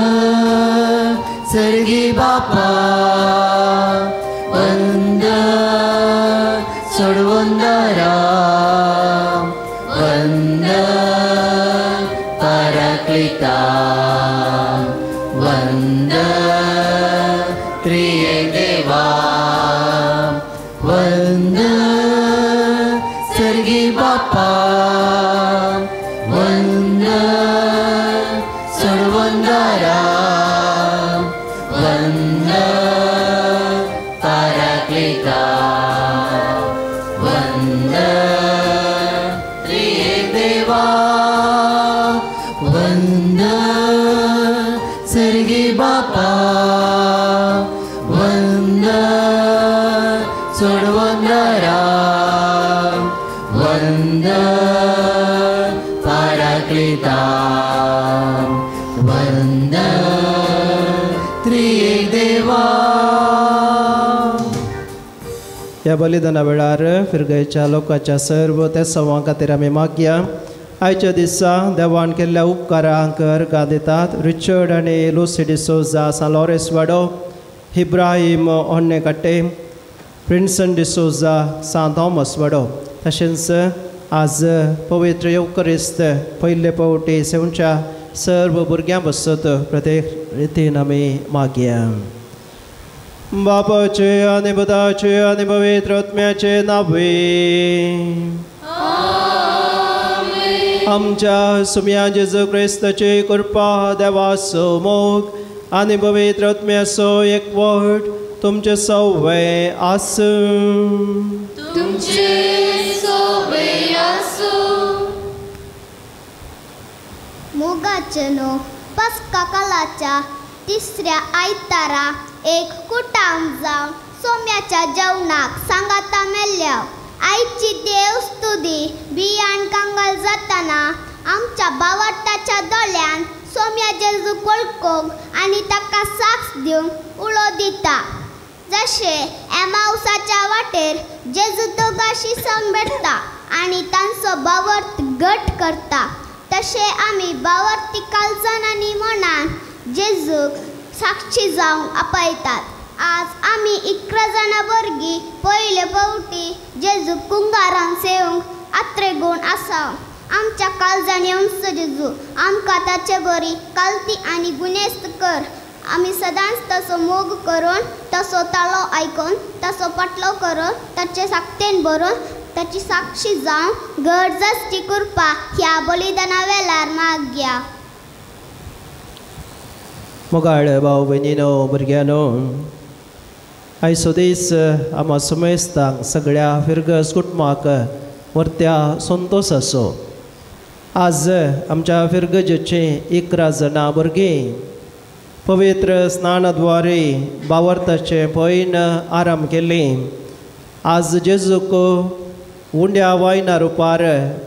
सर्गी बापा वंदन सोडवंदारा वंदन पराक्लिता वंदन त्रिएक देवा वंदन सर्गी बापा वंदन सोडवंदारा वंदन पराक्लिता वंदन त्रिएक देवा वंदन सर्गी बापा वंदन सोडवंदारा वंदन पराक्लिता वंदन त्रिएक देवा. ह्या बलिदाना वेळार फिरगयच्या लोकांच्या सर्व त्या सवां खातीर आमी मागया. आयच्या दिसा देवान केल्ल्या उपकारांक अर्गां दितात. रिचर्ड आनी लुसी डिसोजा सान लॉरेस वाडो, इब्राहीम ओन्नेकाटे, प्रिन्सन डिसोजा सान थॉमस वाडो, तशेंच आज पवित्र येवकरिस्त पयले पावटी सेवच्या सर्व भुरग्यां बसत प्रत्येक रितीन आमी मागया. बापाचे आनी पुताचे आनी पवित्र आत्म्याचे नावे आमच्या सुम्या जेजू क्रिस्ताची कृपा देवाचो मोग आनी पवित्र आत्म्याचो एकवट तुमचे सवे आसूं. तुमचे सवे आसूं. मोगाचे न्हू पस्का कालाच्या तिसऱ्या आयतारा एक कुटाम जावन सोम्याच्या जेवणाक सांगाता मेल्ल्या आयची देव स्तुती बियाण कांगाल जाताना आमच्या बावटाच्या दोळ्यान सोम्या जेजू वळखूंक आनी ताका साक्ष दिवंक उलो दिता. जशें एमावसाच्या वाटेर जेजू दोगां शिसांक भेटता आनी तांचो बावर्त घट करता तशें आमी बावर्ती काळजान आनी मनान जेजूक साक्षी जावंक आपयतात. आज आमी 11 जाणां भुरगीं पयले फावटी जेजूक कुंगारान सेवंक आत्रेगूण आसा. आमच्या काळजान येवचो जेजू, आमकां ताचे बरी कालती आनी गुनेस्त कर. आमी सदांच तसो मोग करून तसो ताळो आयकून तसो पाटलो करून ताचे साकतेन भरून ताची साक्षी जावंक गरज आसची कृपा ह्या बलिदाना वेळार मागया. मोगाळ भाव भयणीनो भुरग्यांनो, आयचो दीस आमा समेस्तांक सगळ्या फिरगस कुटुंबाक व्हरत्या संतोश आसो. आज आमच्या फिरगजेचे 11 जाणां भुरगीं पवित्र स्नानाद्वारे बावर्ताचें पयन आराम केली. आज जेजूक उंड्या वायना रुपार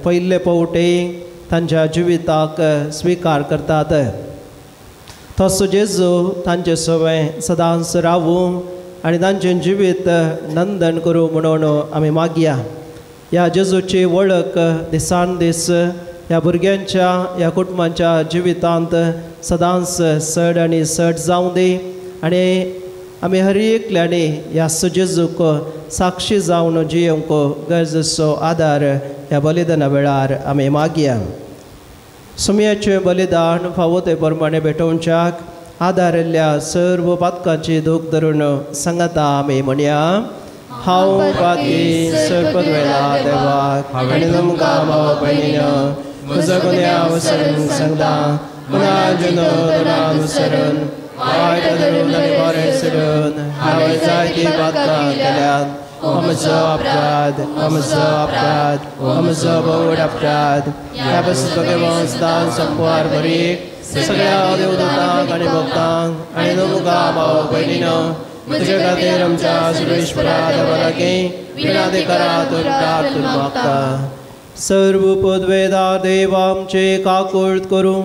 पयले पावटी तांच्या जिविताक स्विकार करतात. तसो जेजू तांचे सवय सदांच रावूं आनी तांचें जिवीत नंदन करूं म्हणून आमी मागया. ह्या जेजूची वळख दिसान दीस ह्या भुरग्यांच्या ह्या कुटुंबाच्या जिवितांत सदांच चड आनी चड जावं दी आनी आमी हर एकल्यांनी ह्या जेजूक साक्षी जावन जियेवंक गरजेचो आदार ह्या बलिदाना वेळार आमी मागया. सुमयाचें बलिदान फावो ते प्रमाणे भेटोवच्याक आदारिल्ल्या सर्व पातकांची दूख धरून सांगता आमी म्हणया. हांव पाती सर्पद्वेला देवाक आनी तुमकां भाव भयणीनो म्हजो गुन्यांव विसरून सांगता अनुसरून वायट धरून आनी बरें सोडून हांवें जायतीं पातकां केल्यात. म्हजो अपराध, म्हजो अपराध, म्हजो भोव अपराध. ह्या पासून सदां संपवार बरी सगळ्या देवदूतांक आनी भक्तांक आनी तुमकां भाव भयणीनो म्हजे खातीर आमच्या सुरेश्वरा देवा लागीं विनंती करात प्रार्थना मागता. सर्व पदवेदार देव आमचे काकूळट करूं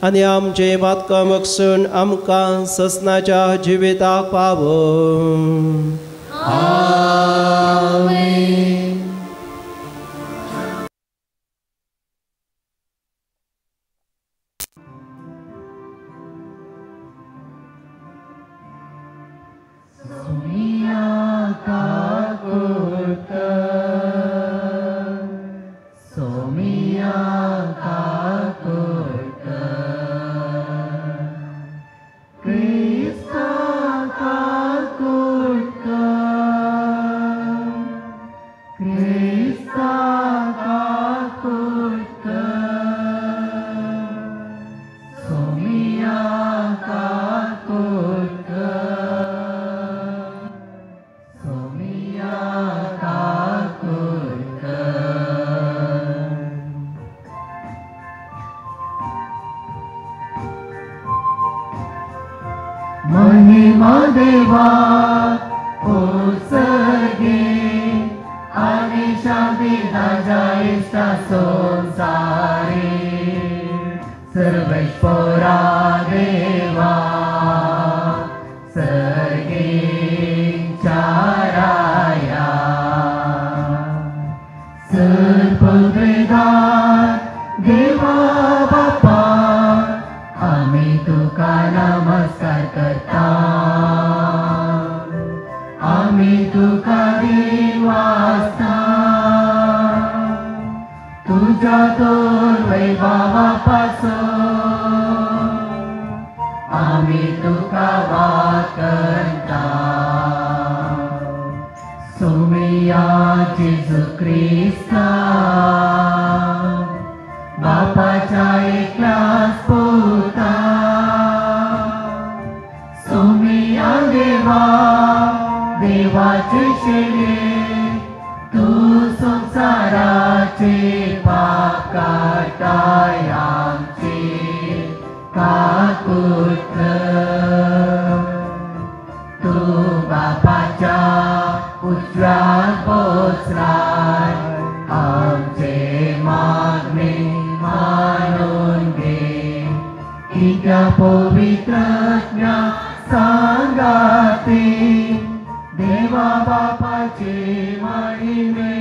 आनी आमचे पातकां बक्षून आमकां ससनाच्या जिविताक पावोवं. आमेन. सोमिया काकूळट कर, सोमिया काकूळट कर, क्रिस्ता काकूळट कर, क्रिस्ता काकूळट कर, सोमिया काकूळट कर, सोमिया काकूळट कर. महिमा देवा उत्सर्गे आनी शांती ताज्या इश्टा संवसारी सर्वेश्वरा देवा सर्गेच्या राया. सर्पवेदार देवा बापा आमी तुका नमस्कार करता, आमी तुका दिवासता, तुज्या तोर वैभवा पासून आमी तुका वाकता. सोमिया जेजू क्रिस्ता बापाच्या एकल्याच पुता, सोमिया देवा देवाचे शेले तूं संवसाराचे पाप काडटाय आमचे काकूळट कर. तूं बापाच्या उजव्यान बसलाय आमचे मागणे मानून घे. कित्या पवित्र आत्म्या सांगाती देवा बापाचे महिमे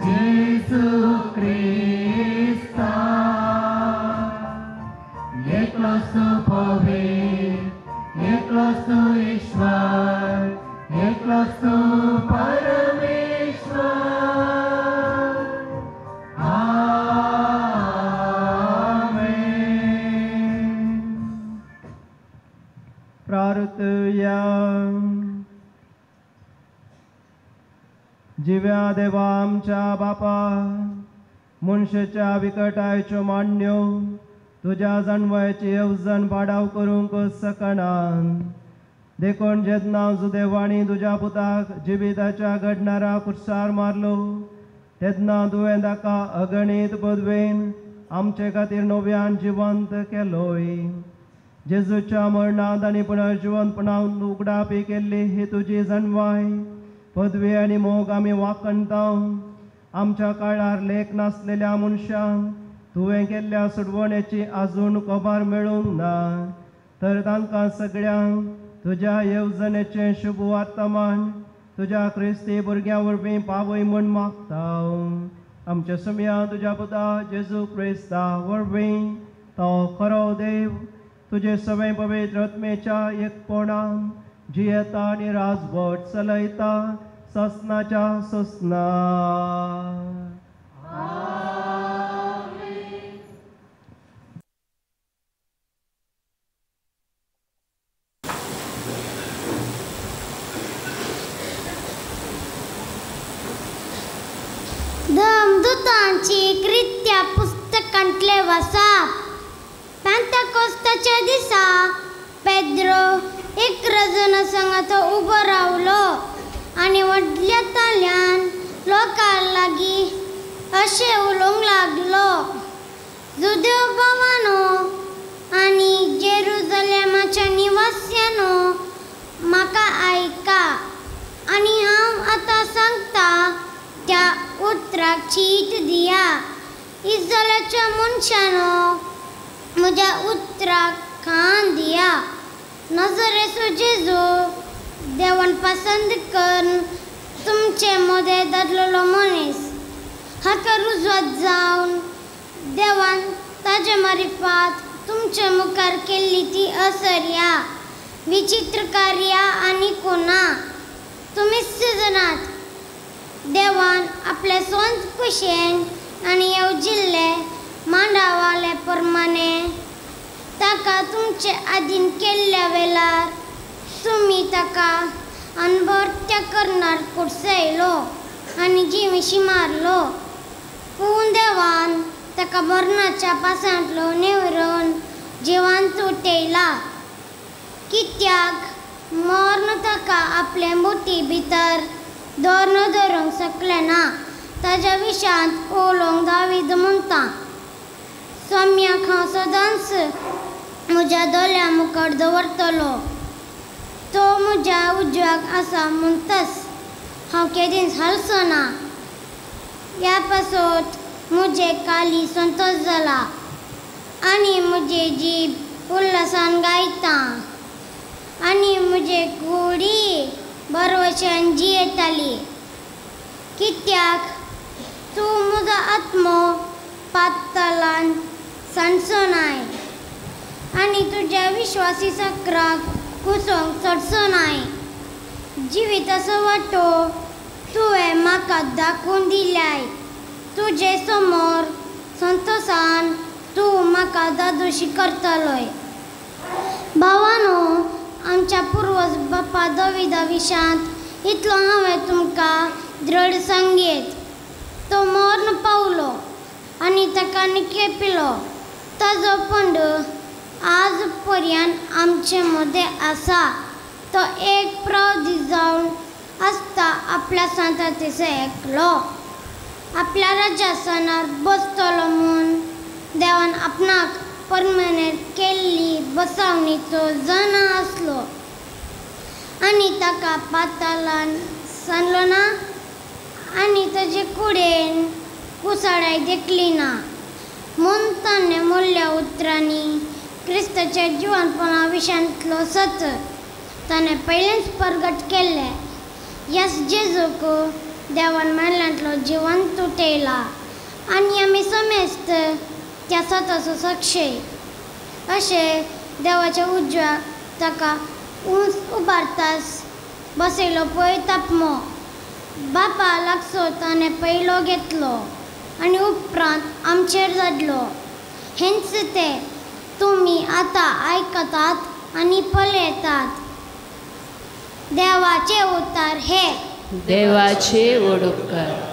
जेजू क्रिस्ता एकलोच तूं पवित्र, एकलोच तूं ईश्वर, एकलोच तूं परमेश्वर. आमेन. प्रार्थया. जिव्या देवा आमच्या बापा, मनशाच्या विकटायच्यो मांडण्यो तुज्या जाणवयाची येवजण पाडाव करूंक सकना. देखून जेन्ना जुदेवाणी तुज्या पुताक जिविताच्या घडणारा कुर्सार मारलो तेन्ना तुवें ताका अगणीत पदवेन आमचे खातीर नव्यान जिवंत केलोय. जेजूच्या मरणांत आनी पुनर्जिवंतपणान उगडापी केल्ली ही तुजी जाणवाय पदवी आनी मोग आमी वाखणता. आमच्या काळार लेख नासलेल्या मनशांक तुवें केल्ल्या सुडवणेची आजून कबार मेळूंक ना, तर तांकां सगळ्यांक तुज्या येवजणेचें शुभ वर्तमान तुज्या क्रिस्ती भुरग्यां वरवीं पावय म्हूण मागता. आमच्या सुमया तुज्या पुता जेजू क्रिस्ता वरवीं तो खरो देव तुजे सगळे पवित्र आत्म्याच्या एकपणान जियेता आनी राजवट चलयता ससनाच्या ससना. धमदूतांची कृत्या पुस्तकांतले वसाप. पेंतेकोस्ताच्या दिसा पेद्रो 11 जाणां संगात उबो रावलो आनी व्हडल्या ताल्यान लोकां लागीं अशें उलोवंक लागलो, जुदेव भावानो आनी जेरुजलेमाच्या निवास्यानो, म्हाका आयका आनी हांव आतां सांगता त्या उतराक चीत दिया. इस्रायलाच्या मनशानो, म्हज्या उतराक कान दिया. नजरेचो जेजू देवान पसंत करून तुमचे मदें धाडलेलो मनीस हाका रुजवात जावन देवान ताजे मारिफात तुमचे मुखार केल्ली ती असर्या विचित्र कार्या आनी कोणा तुमीच जाणात. देवान आपले स्वंत कुशेन आनी येवजिल्ले मांडावाले प्रमाणे ताका तुमचे आदीन केल्ल्या वेळार तुमी ताका अनभर्त्या करणार कुडसयलो आनी जिविशी मारलो. पूण देवान ताका मरणाच्या पासांतलो निवरून जिवांत उठयला, कित्याक मर्ण ताका आपले मुठी भितर दवरून धरूंक शकलें ना. ताज्या विशांत उलोवंक दावीद म्हणटा, सोम्याक हांव सदांच म्हज्या दोळ्यां मुखार दवरतलो, तो म्हज्या उजव्याक आसा म्हणटच हांव केदींच हालचो ना. ह्या पासत म्हजें काली संतोश जाला आनी म्हजी जीब उल्हासान गायता आनी म्हजे कुडी बरवशान जियेताली, कित्याक तूं म्हजो आत्मो पातळान सांडचो नाय आनी तुज्या विश्वासी सक्राक कुसोंक चडचो नाय. जिविताचो वांटो तुवें म्हाका दाखोवन दिल्याय, तुजे समोर संतोसान तूं म्हाका दादोशी करतलोय. भावानो, आमच्या पुर्वज बापा दाविदा विशांत इतलो हांवें तुमकां दृढ सांगयेत. तो मर्ण पावलो आनी ताका निखेपिलो, ताजो पंड आज पर्यंत आमचे मदें आसा. तो एक प्रवदी जावन आसता आपल्या संततीचो एकलो आपल्या राज्यासनार बसतलो म्हूण देवान आपणाक परमनेर केल्ली बसावणीचो जाणा आसलो आनी ताका पातालान सांडलो ना आनी ताजे कुडेन कुसाडाय देखली ना. म्हूण ताणें मोडल्या उतरांनी क्रिस्ताच्या जिवनपणा विशांतलो सत ताणें पयलेंच परगट केल्लें. यस जेजूक देवान मेल्ल्यांतलो जिवंत उठयला आनी आमी समेस्त त्या सताचो साक्षी. अशें देवाच्या उजव्याक ताका उंच उबारतास बसयलो पळय तापमो बापा लागसो ताणें पयलो घेतलो आनी उपरांत आमचेर धाडलो. हेंच तें तुमी आतां आयकतात आनी पळयतात. देवाचे उतार हे देवाचे वडोपकार.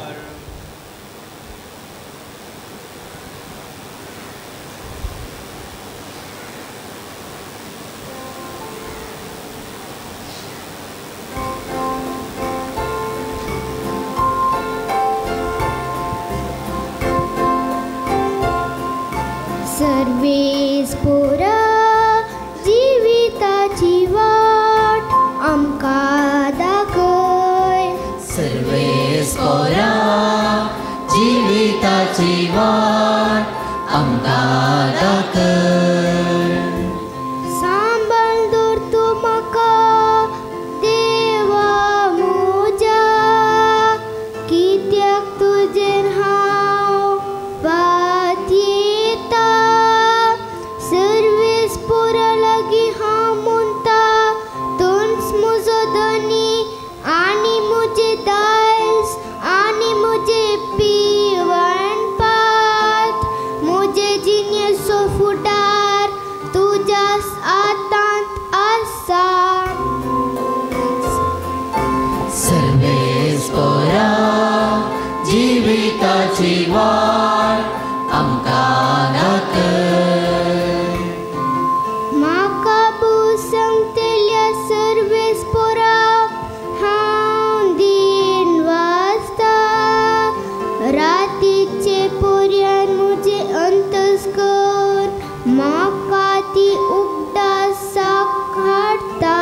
जिविताची वाट आमकां दाखय. सांबाळ दवर तूं म्हाका देवा म्हज्या, कित्याक तुजेर हांव पातयेता. सर्वेस पोरा लागीं हांव म्हणटा, तूंच म्हजो धनी आनी म्हजें दायज आनी म्हजें पिवणपात. म्हजे जिणेचो फुडार तुज्याच हातांत आसा. सर्वेस पोरा जिविताची वाट आमकां दाखय. म्हाका सांगतल्या सर्वेस पोराक हांव दीन वाचता. रातीचे पोऱ्यान म्हजें अंतस्कर म्हाका ती उगडासाक हाडटा.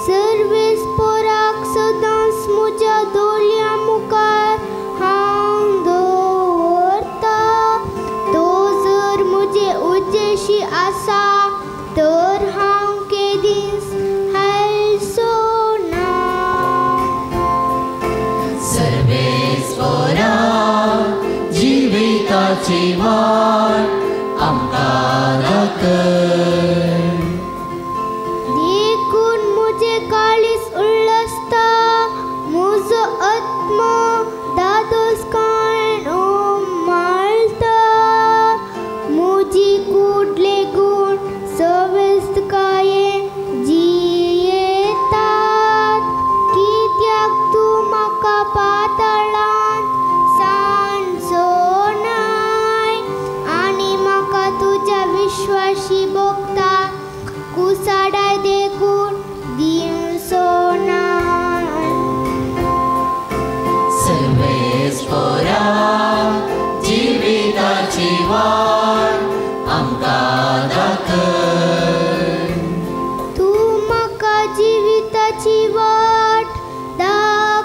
सर्वेस पोराक सदांच म्हज्या दोळ्यां मुखार हांव दवरता. तो जर म्हजे उद्देशी आसा तर हांव केदींच हालचो ना. सर्वेस पोरा जिविताची वाट आमकां दाखय. देखून म्हजें काळीज उल्हासता, म्हजो आत्मो दादोसकाण उमाळटा. म्हजी कूड लेगून सवेस्तकायेन जियेतात. कित्याक तूं म्हाका पाताळांत सांडचो नाय आनी म्हाका तुज्या विश्वाशी भोगता कुसाडाय देखून दिवचो नाय. सर्वेस पोरा जिविताची वाट आमकां दाखय. तूं म्हाका जिविताची वाट दाखयतलोय.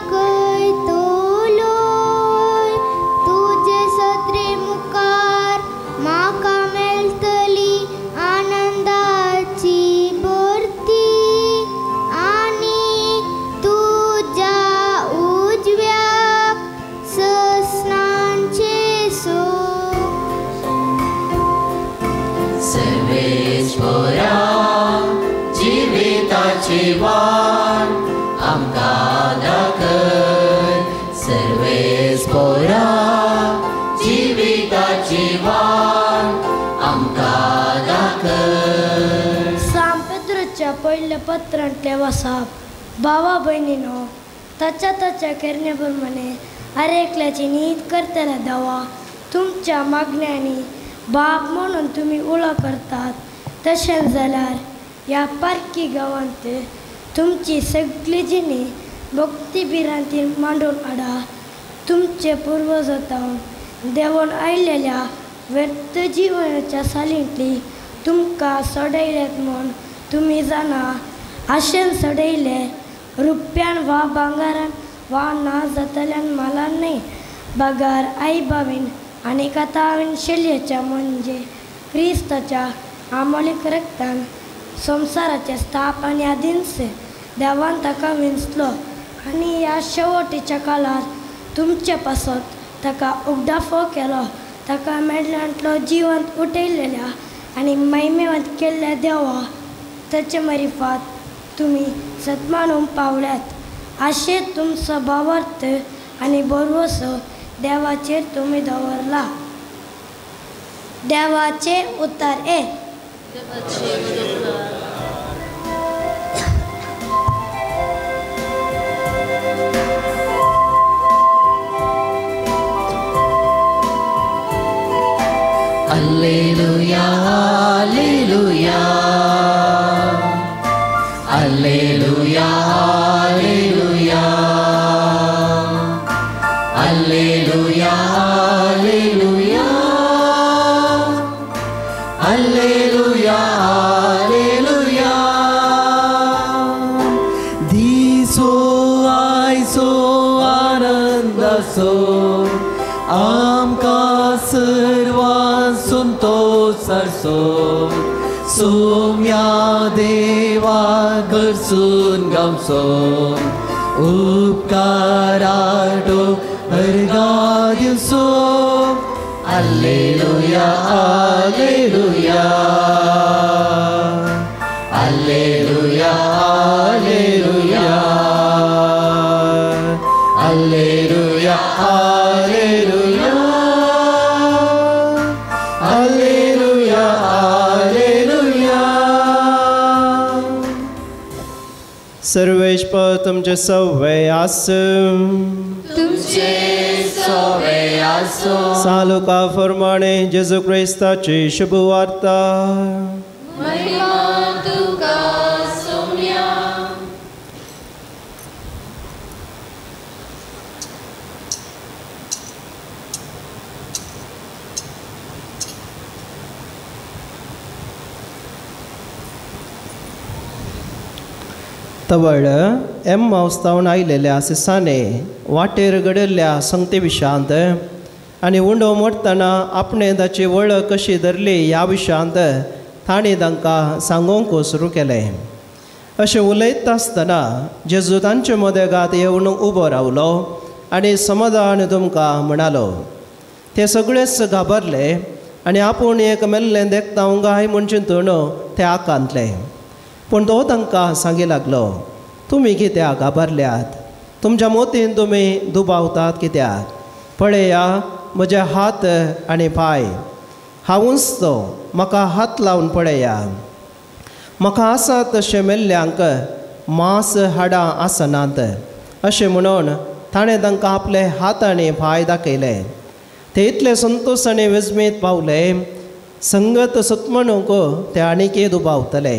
तुजे सत्रे मुखार म्हाका मेळटली आनंदाची भरती आनी तुज्या उजव्याक ससनांचें सूख. सर्वेस पोरा जिविताची वाट आमकां दाखय. सर्वेस पोरा जिविताची वाट आमकां दाखय. सांत पेद्रोच्या पयल्या पत्रांतलें वसाप. भावा भयणीनो, ताच्या ताच्या करणे प्रमाणे अरेकल्याची नीत करतल्या देवा तुमच्या मागण्यांनी बाप म्हणून तुमी उलो करतात. तशेंच जाल्यार ह्या पारकी गांवांत तुमची सगळी जिणी भक्ती भिरांतीन मांडून हाडा. तुमचे पुर्वज जावन देंवोन आयलेल्या व्यर्थ जिवनाच्या सालींतली तुमकां सोडयल्यात म्हूण तुमी जाणा. आशेन सोडयले रुप्यान वा भांगरान वा ना जातल्यान मालान न्हय, बगर आई बावीन आनी कथावीन शैल्याच्या म्हणजे क्रिस्ताच्या आमोलीक रक्तान संवसाराचे स्थापन आदींच देवान ताका विंचलो आनी ह्या शेवटीच्या काळार तुमचे पासत ताका उगडाफो केलो. ताका मेडल्यांतलो जिवंत उठयलेल्या आनी महिमेवंत केल्ल्या देवा ताचे मरिफात तुमी सतमानूंक पावल्यात. आशें तुमचो भावार्थ आनी भरवसो देवाचेर तुमी दवरला. देवाचें उतर एक. Alleluia, Alleluia, Alleluia, Alleluia, Alleluia, Alleluia, Alleluia, Alleluia. दिसो आयसो आनंदासो आमकां सर्वां सुंतोस सरसो सोम्या देवा घरसून गावचो उपकाराटो अर्गा दिवसो. Alleluia, alleluia, alleluia, alleluia, alleluia, alleluia, alleluia, alleluia. Sarveshwar तुमचे सवे आसूं. तुमचे सवे आसूं. सालुका फरमाणे जेजू क्रिस्ताची शुभवार्ता. महिमा तुका सोम्या. तवळ एम्मावस्तावन आयलेल्या सिसाने वाटेर घडिल्ल्या संगती विशांत आनी उंडो मोडटना आपणें ताची वळख कशी धरली ह्या विशांत तांणी तांकां सांगूंक सुरू केलें. अशें उलयता आसतना जेजू तांचे मदेगात येवन उबो रावलो आनी समाधान तुमकां म्हणालो. ते सगळेच घाबरले आनी आपूण एक मेल्लें देखता गाय म्हूण चिंतून ते आकांतले. पूण तो तांकां सांगी लागलो, तुमी कित्याक घाबरल्यात? तुमच्या मोतीन तुमी दुबावतात कित्याक? पळया म्हजे हात आनी पांय, हांवूच तो, म्हाका हात लावन पळया. म्हाका आसा तशें मेल्ल्यांक मांस हाडां आसनात. अशें म्हणून ताणें तांकां आपले हात आनी पांय दाखयले. ते इतले संतोश आनी विस्मीत पावले, संगत सत म्हणूंक ते आनीकय दुबावतले.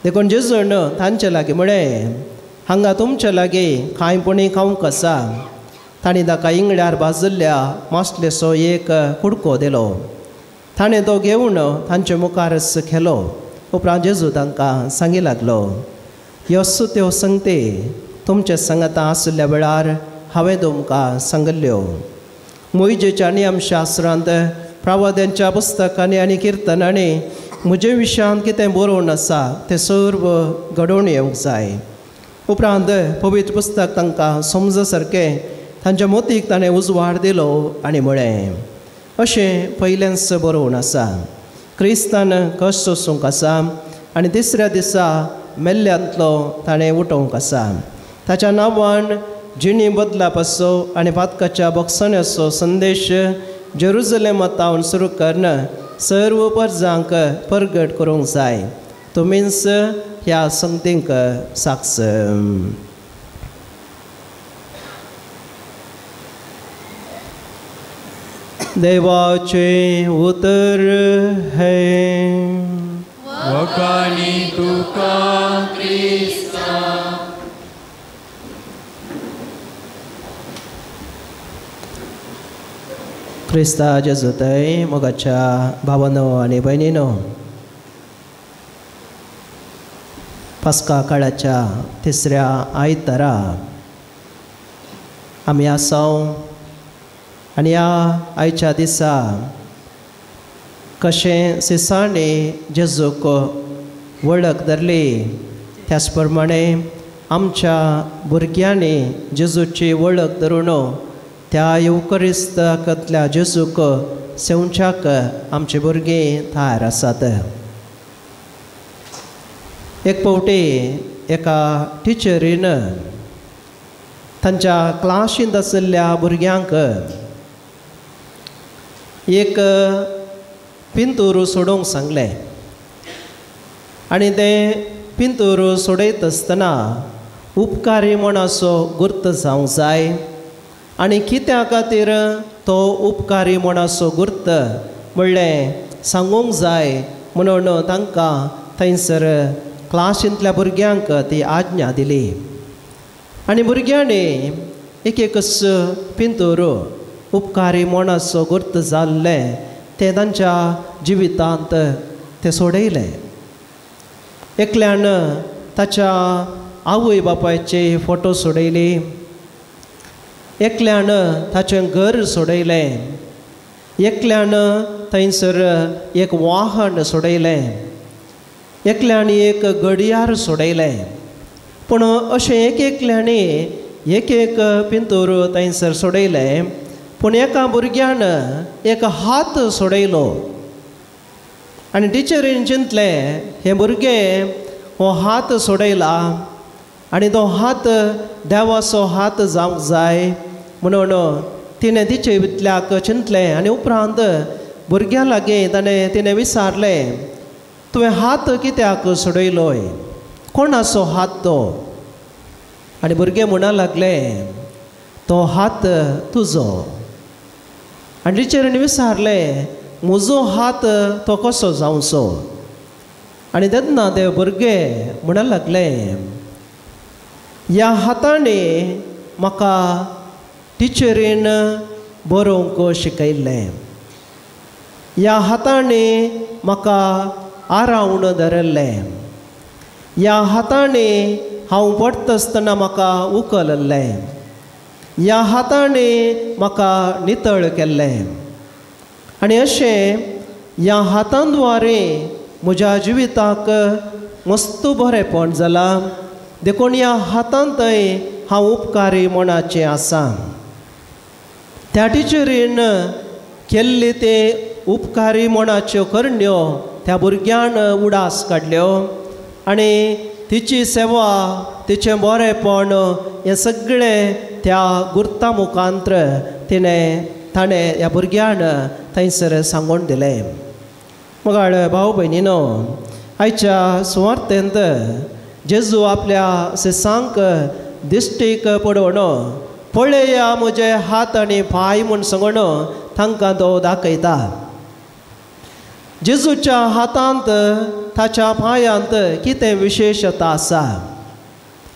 देखून जेजून तांचे लागीं म्हळें, हांगा तुमचे लागीं कांय पुणी खावंक आसा? तांणी ताका इंगड्यार भाजिल्ल्या मासलेचो एक कुडको दिलो. ताणें तो घेवन तांचे मुखारच खेलो. उपरांत जेजू तांकां सांगी लागलो, ह्यो त्यो संगती तुमचे सांगाता आशिल्ल्या वेळार हांवें तुमकां सांगिल्ल्यो. मोहिजेच्या नियमशास्त्रांत, प्रवाद्यांच्या पुस्तकांनी आनी किर्तनांनी म्हजे विशयांत कितें बरोवन आसा तें सर्व घडोवन येवंक जाय. उपरांत पवित्र पुस्तक तांकां समज सारकें तांच्या मोतीक ताणें उजवाड दिलो आनी म्हळें, अशें पयलेंच बरोवन आसा, क्रिस्तान कश्ट सोसूंक आसा आनी तिसऱ्या दिसा मेल्ल्यांतलो ताणें उठोवंक आसा. ताच्या नांवान जिणी बदलापाचो आनी पातकाच्या बक्षण्याचो संदेश जेरुजलेमांत सुरू करून सर्व परजांक परगट करूंक जाय. तुमीच ह्या संगतींक साक्ष. देवाचें उतर हें. वखाणी तुका क्रिस्ता. क्रिस्ता जेजूतय मोगाच्या भावानो आनी भयणीनो, पास्का काळाच्या तिसऱ्या आयतारा आमी आसाव आनी ह्या आयच्या दिसा कशें सिसांनी जेजूक वळख धरली त्याच प्रमाणे आमच्या भुरग्यांनी जेजूची वळख धरून त्या येवकरिस्तांतल्या जेजूक सेवच्याक आमचे भुरगीं तयार आसात. एक फावटी एका टिचरीन तांच्या क्लासींत आशिल्ल्या भुरग्यांक एक पिंतूर सोडोवंक सांगलें आनी तें पिंतूर सोडयत आसतना उपकारी म्हण असो गुर्त जावंक जाय आनी कित्या खातीर तो उपकारी म्हण असो गुर्त म्हणलें सांगूंक जाय म्हणून तांकां थंयसर क्लासींतल्या भुरग्यांक ती आज्ञा दिली. आनी भुरग्यांनी एक एकच पिंतूर उपकारी म्हण असो गुर्त जाल्लें तें तांच्या जिवितांत तें सोडयलें. एकल्यान ताच्या आवय बापायचे फोटो सोडयली, एकल्यान ताचें घर सोडयलें, एकल्यान थंयसर एक वाहन सोडयलें, एकल्यान एक घडयाळ सोडयलें. पूण अशें एक एकल्यानी एक एक पिंतूर थंयसर सोडयलें. पूण एका भुरग्यान एक हात सोडयलो आनी टिचरीन चिंतलें हें भुरगें हो हात सोडयला आनी तो हात देवाचो हात जावंक जाय म्हणून तिणें तिचे इतल्याक चिंतलें. आनी उपरांत भुरग्यां लागीं ताणें तिणें विचारलें, तुवें हात कित्याक सोडयलोय, कोणाचो हात तो? आनी भुरगें म्हणा लागलें, तो हात तुजो. आनी टिचरीन विचारलें, म्हजो हात तो कसो जावचो? आनी तेन्ना ते भुरगे म्हणा लागले, ह्या हातांनी म्हाका टिचरीन बरोवंक शिकयल्लें, ह्या हातांनी म्हाका आरावन धरल्लें, ह्या हातांनी हांव पडटा आसतना म्हाका उखलल्लें, ह्या हातांनी म्हाका नितळ केल्लें. आनी अशें ह्या हातांद्वारे म्हज्या जिविताक मस्त बरेंपण जालां, देखून ह्या हातांतय हांव उपकारी मनाचें आसा. त्या टिचरीन केल्ली ते उपकारी मनाच्यो करण्यो त्या भुरग्यान उडास काडल्यो आनी तिची सेवा, तिचें बरेंपण हें सगळें त्या गुर्ता मुखांत्र तिणें ताणें ह्या भुरग्यान थंयसर सांगून दिलें. मगाळ भाव भयणीनो, आयच्या सुवार्थेंत जेजू आपल्या शिसांक दिश्टीक पडोवन पळया म्हजे हात आनी पांय म्हूण सांगून तांकां तो दाखयता. जेजूच्या हातांत ताच्या पांयांत कितें विशेशता आसा?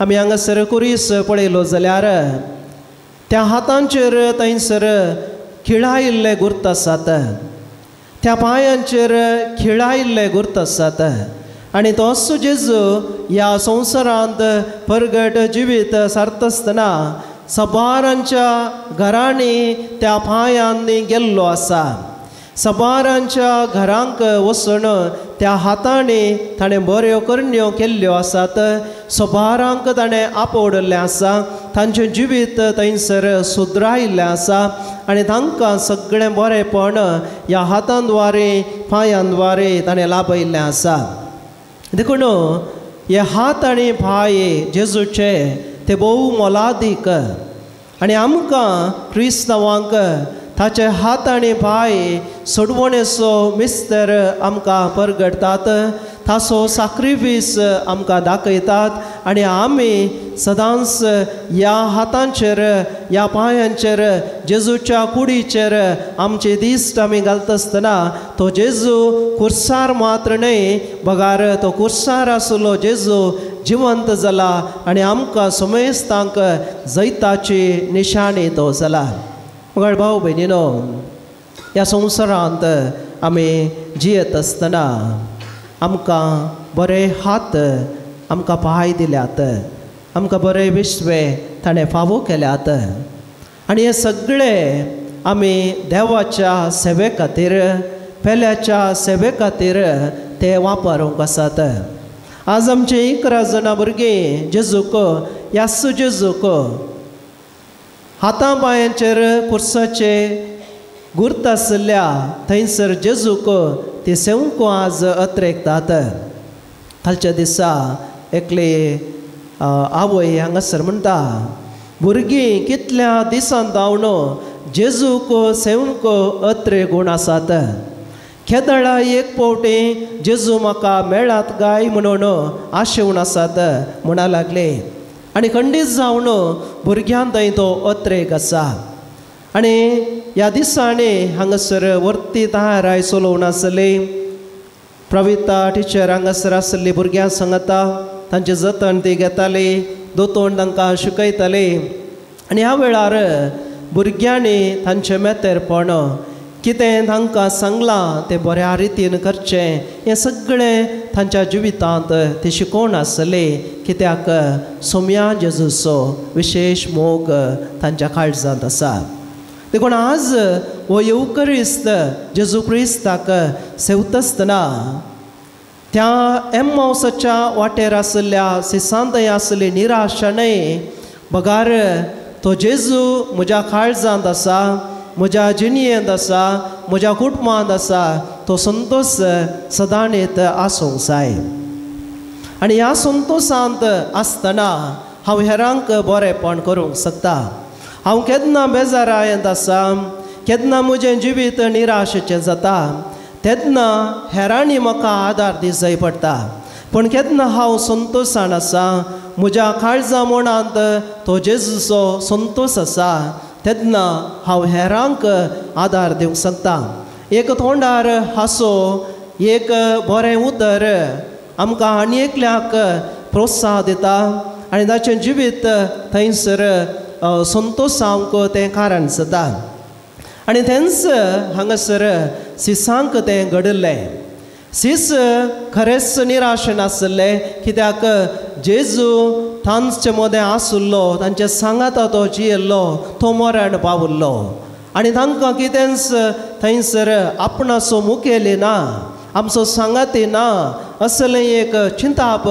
आमी हांगासर कुरीस पळयलो जाल्यार त्या हातांचेर थंयसर खिळायिल्ले गुर्त आसात, त्या पांयांचेर खिळायिल्ले गुर्त आसात. आनी तोच जेजू ह्या संवसारांत परगट जिवीत सारता आसतना सबारांच्या घरांनी त्या पांयांनी गेल्लो आसा. सबारांच्या घरांक वचून त्या हातांनी ताणें बऱ्यो करण्यो केल्ल्यो आसात, सबारांक ताणें आपोवडलें आसा, तांचें जिवीत थंयसर सुदरायिल्लें आसा आनी तांकां सगळें बरेंपण ह्या हातांद्वारे पांयांद्वारे ताणें लाभयिल्लें आसा. देखून हे हात आनी पांय जेजूचे ते भोव मोलादीक आनी आमकां क्रिस्तांवांक ताचे हात आनी पांय सोडवणेचो मिस्तर आमकां परगटतात, ताचो साक्रिफीस आमकां दाखयतात आनी आमी सदांच ह्या हातांचेर ह्या पांयांचेर जेजूच्या कुडीचेर आमचे दिश्ट आमी घालता आसतना तो जेजू कुर्सार मात्र न्हय बगार तो कुर्सार आसलो जेजू जिवंत जाला आनी आमकां समेस्तांक जैताची निशाणी तो जाला. मगळ भाव भयणीनो, ह्या संवसारांत आमी जियेत आसतना आमकां बरे हात आमकां पांय दिल्यात, आमकां बरे विश्वे ताणें फावो केल्यात आनी हे सगळे आमी देवाच्या सेवे खातीर पेल्याच्या सेवे खातीर ते वापरूंक आसात. आज आमचे 11 जाणां भुरगीं जेजूक यासू जेजूक हाता पांयांचेर कुर्साचे गुर्त आशिल्ल्या थंयसर जेजूक ती सेवंक आज अत्रेकतात. कालच्या दिसा एकली आवय हांगासर म्हणटा, भुरगीं कितल्या दिसान धांवन जेजूक सेवंक अत्रे गूण आसात, केदळा एक फावटी जेजू म्हाका मेळात काय म्हणून आशेवन आसात म्हणा लागले. आनी खंडीत जावन भुरग्यां थंय तो अत्रेक आसा. आनी ह्या दिसांनी हांगासर वर्ती तयाराय चलोवन आसली प्रविता टिचर हांगासर आसली, भुरग्यां सांगता तांचें जतन ती घेताली, दोतोन तांकां शिकयताली. आनी ह्या वेळार भुरग्यांनी तांचें मेतेरपण कितें तांकां सांगलां तें बऱ्या रितीन करचें हें सगळें तांच्या जिवितांत ती शिकोवन आसली कित्याक सोम्या जेजूचो विशेश मोग तांच्या काळजांत आसा. देखून आज हो येवकरिस्त जेजू क्रिस्ताक सेवतासतना त्या एम्मावसाच्या वाटेर आशिल्ल्या सिसांतय आसली निराशा न्हय, बगार तो जेजू म्हज्या काळजांत आसा, म्हज्या जिणयेंत आसा, म्हज्या कुटुंबांत आसा, तो संतोश सदांच आसूंक जाय. आनी ह्या संतोशांत आसतना हांव हेरांक बरेंपण करूंक शकता. हांव केन्ना बेजारायेंत आसा, केन्ना म्हजें जिवीत निराशेचें जाता, तेन्ना हेरांनी म्हाका आदार दिवचो पडटा. पूण केन्ना हांव संतोशान आसा, म्हज्या काळजा मनांत तो जेजूचो संतोश आसा, तेन्ना हांव हेरांक आदार दिवंक शकता. एक तोंडार हांसो, एक बरें उतर आमकां आनी एकल्याक प्रोत्साह दिता आनी ताचें जिवीत थंयसर संतोश जावंक तें कारण जाता. आनी तेंच हांगासर सिसांक तें घडिल्लें. सीस खरेंच निराशेन आसले, कित्याक जेजू तांचे मदें आसुल्लो, तांचे सांगाता तो जियेल्लो, तो मरण पावुल्लो आनी तांकां कितेंच थंयसर आपणाचो मुखेली ना, आमचो सांगाती ना असलें एक चिंताप,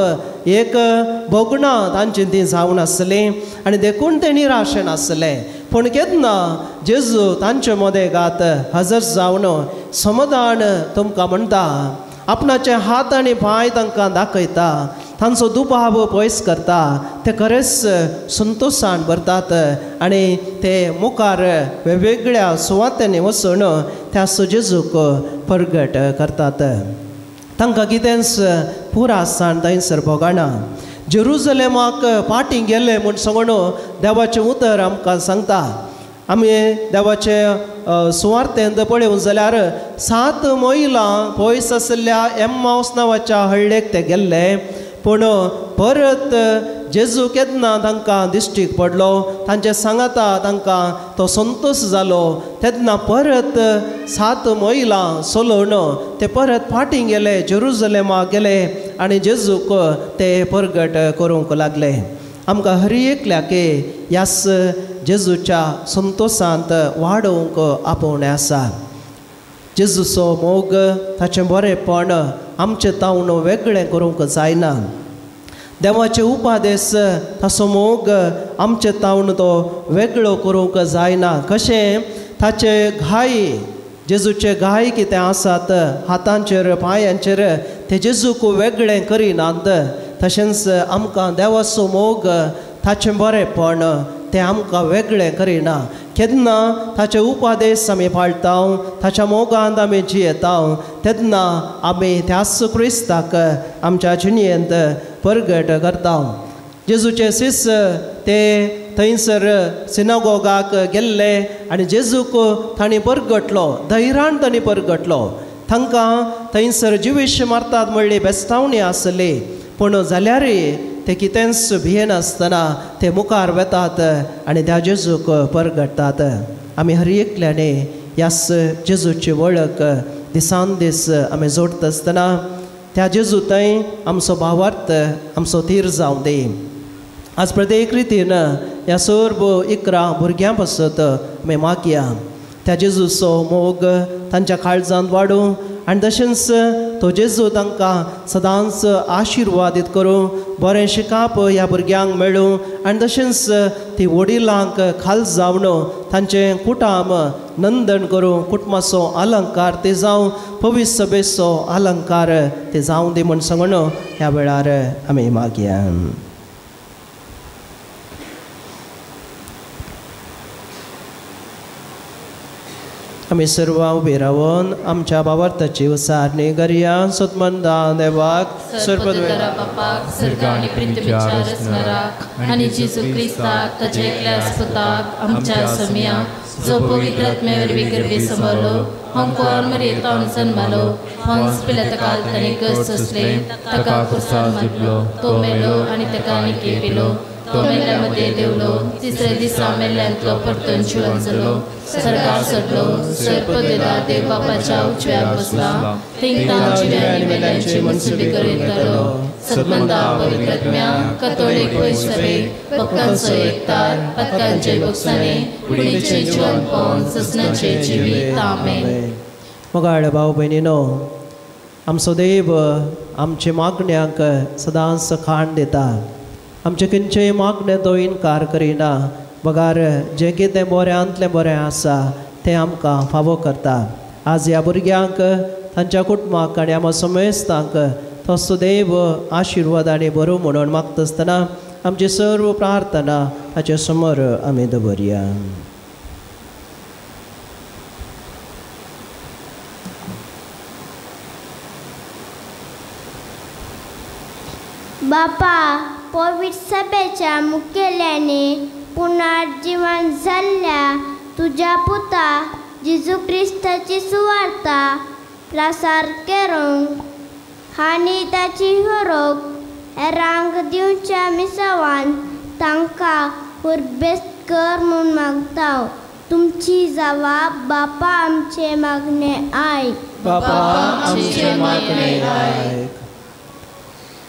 एक भोगणां तांची ती जावन आसली आनी देखून ते निराशेन आसले. पूण केन्ना जेजू तांचे मदें गात हजर जावन समाधान तुमकां म्हणटा, आपणाचे हात आनी पांय तांकां दाखयता, तांचो दुबाव पयस करता, ते खरेंच संतोशान भरतात आनी ते मुखार वेगवेगळ्या सुवातांनी वचून त्या जेजूक परगट करतात. तांकां कितेंच पुरा आसतना थंयसर भोगना. जेरुजलेमाक फाटीं गेले म्हूण सांगून देवाचें उतर आमकां सांगता. आमी देवाचें सुवार्तेंत पळोवंक जाल्यार 7 मैलां पयस आशिल्ल्या एम्मावस नांवाच्या हळ्ळेक ते गेल्ले. पूण परत जेजू केन्ना तांकां दिश्टीक पडलो, तांचे सांगाता तांकां तो संतोश जालो, तेन्ना परत 7 मैलां चलोवन ते परत फाटीं गेले, जेरुजलेमाक गेले आनी जेजूक ते परगट करूंक लागले. आमकां हर एकल्याक ह्याच जेजूच्या संतोशांत वाडोवंक आपोवणें आसा. जेजूचो मोग, ताचें बरेंपण आमचें तावन वेगळें करूंक जायना. देवाचे उपादेश, ताचो मोग आमचे तावन तो वेगळो करूंक जायना. कशें ताचे घाय, जेजूचे घाय कितें आसात हातांचेर पांयांचेर, ते जेजूक वेगळें करिनात. तशेंच आमकां देवाचो मोग, ताचें बरेंपण तें आमकां वेगळें करिना. केन्ना ताचे उपादेश आमी पाळटा, ताच्या मोगांत आमी जियेता, तेन्ना आमी त्याच क्रिस्ताक आमच्या जिणयेंत परगट करता. जेजूचे शिस ते थंयसर सिनागोगाक गेल्ले आनी जेजूक तांणी परगटलो, धैर्यान तांणी परगटलो. तांकां थंयसर जिवीश मारतात म्हणली बेस्तावणी आसली, पूण जाल्यारय ते कितेंच भियेनासतना ते मुखार वेतात आनी त्या जेजूक परगटतात. आमी हर एकल्याने ह्याच जेजूची वळख दिसान दीस आमी जोडटा आसतना त्या जेजू थंय आमचो भावार्थ, आमचो धीर जावं दी. आज प्रत्येक रितीन ह्या सर्व 11 भुरग्यां पासत आमी मागया त्या जेजूचो मोग तांच्या काळजांत वाडूं आनी तशेंच तो जेजू तांकां सदांच आशिर्वादीत करूं, बरें शिकाप ह्या भुरग्यांक मेळूं आनी तशेंच ती वडिलांक खाल जावन तांचें कुटाम नंदन करूं, कुटुंबाचो अलंकार ते जावं, पवित्र सभेचो अलंकार ते जावं दी म्हूण सांगून ह्या वेळार आमी मागया. आमी सर्वां उबी रावन आमच्या बाबार्थाची उसारणी करया. सतमंदा देवाक सर्वदरा बापाक सर्ग आनी पृथ्वीच्या रचणाराक आनी जेजू क्रिस्ताक ताच्या एकल्या पुताक आमच्या सोम्या जो पवित्र आत्म्या वरवीं गर्भे समरलो, हंकोर मरेतावन जन्मालो, हंस पिलातकाल ताणें कश्ट सोंसले, ताका खुर्सार मारलो, तो मेलो आनी ताका निके पिलो, तो मेल्ल्या मदें देवलो, तिसऱ्या दिसा मेल्ल्यांतलो परतून जिवन जालो, सरकार सोडलो, सर्पदेला देव बापाच्या उजव्याक बसला, थिंगता जिव्या आनी मेल्यांची मनसुबी करून येतलो. सतमंता पवित्र आत्म्या, कथोलीक वैसभेक, भक्तांचो एकतार, पथकांचे बोगसाणे, कुडीचें जिवनपण, ससनाचें जिवीत. आमेन. मोगाळ भाव भयणीनो, आमचो देव आमचे मागण्यांक सदांच खाण दिता. आमचे खंयचेय मागणे तो इनकार करिना, बगार जें कितें बऱ्यांतलें बरें आसा तें आमकां फावो करता. आज ह्या भुरग्यांक, तांच्या कुटुंबाक आनी आमच्या समेस्तांक तो देव आशिर्वाद आनी बरो म्हणून मागता आसतना आमची सर्व प्रार्थना ताचे समोर आमी दवरया. बापा, पवित्र सभेच्या मुखेल्यांनी पुनर्जीवन जाल्ल्या तुज्या पुता जेजू क्रिस्ताची सुवार्ता प्रसार करूंक आनी ताची होरोक हेरांक दिवच्या मिसावान तांकां उर्बेस्त कर म्हूण मागता. तुमची जवाब बापा आमचे मागणे आयक. बापा आमचे मागणे आयक.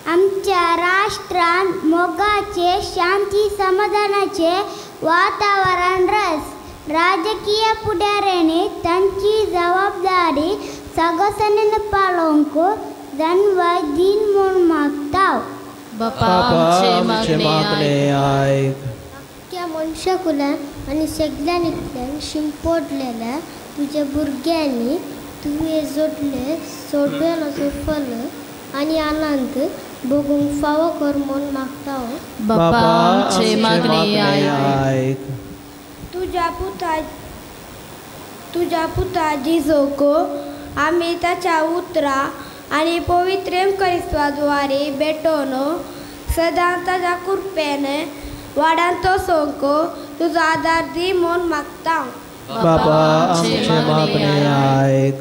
आमच्या राष्ट्रांत मोगाचे, शांती, समाधानाचे वातावरण रस. राजकीय फुडाऱ्यांनी तांची जबाबदारी सागोसाणेन पाळोवंक दनवाय दीन म्हूण मागता. बापा आमचे मागणे आयक. त्या मनशाकुलान आनी सगळ्यान इतल्यान शिंपडलेल्या तुज्या भुरग्यांनी तुवें जोडले सोडवेलाचो फल आनी आनंद भोगूंक फावो कर म्हूण मागता. बापा आमचे मागणे आयक. तुज्या पुता जेजूक आमी ताच्या उतरां आनी पवित्र क्रिस्ताद्वारे भेटोवन सदां ताच्या कृपेन वाडांत वचोंक तुजो आदार दी म्हूण मागता. बापा आमचे मागणे आयक.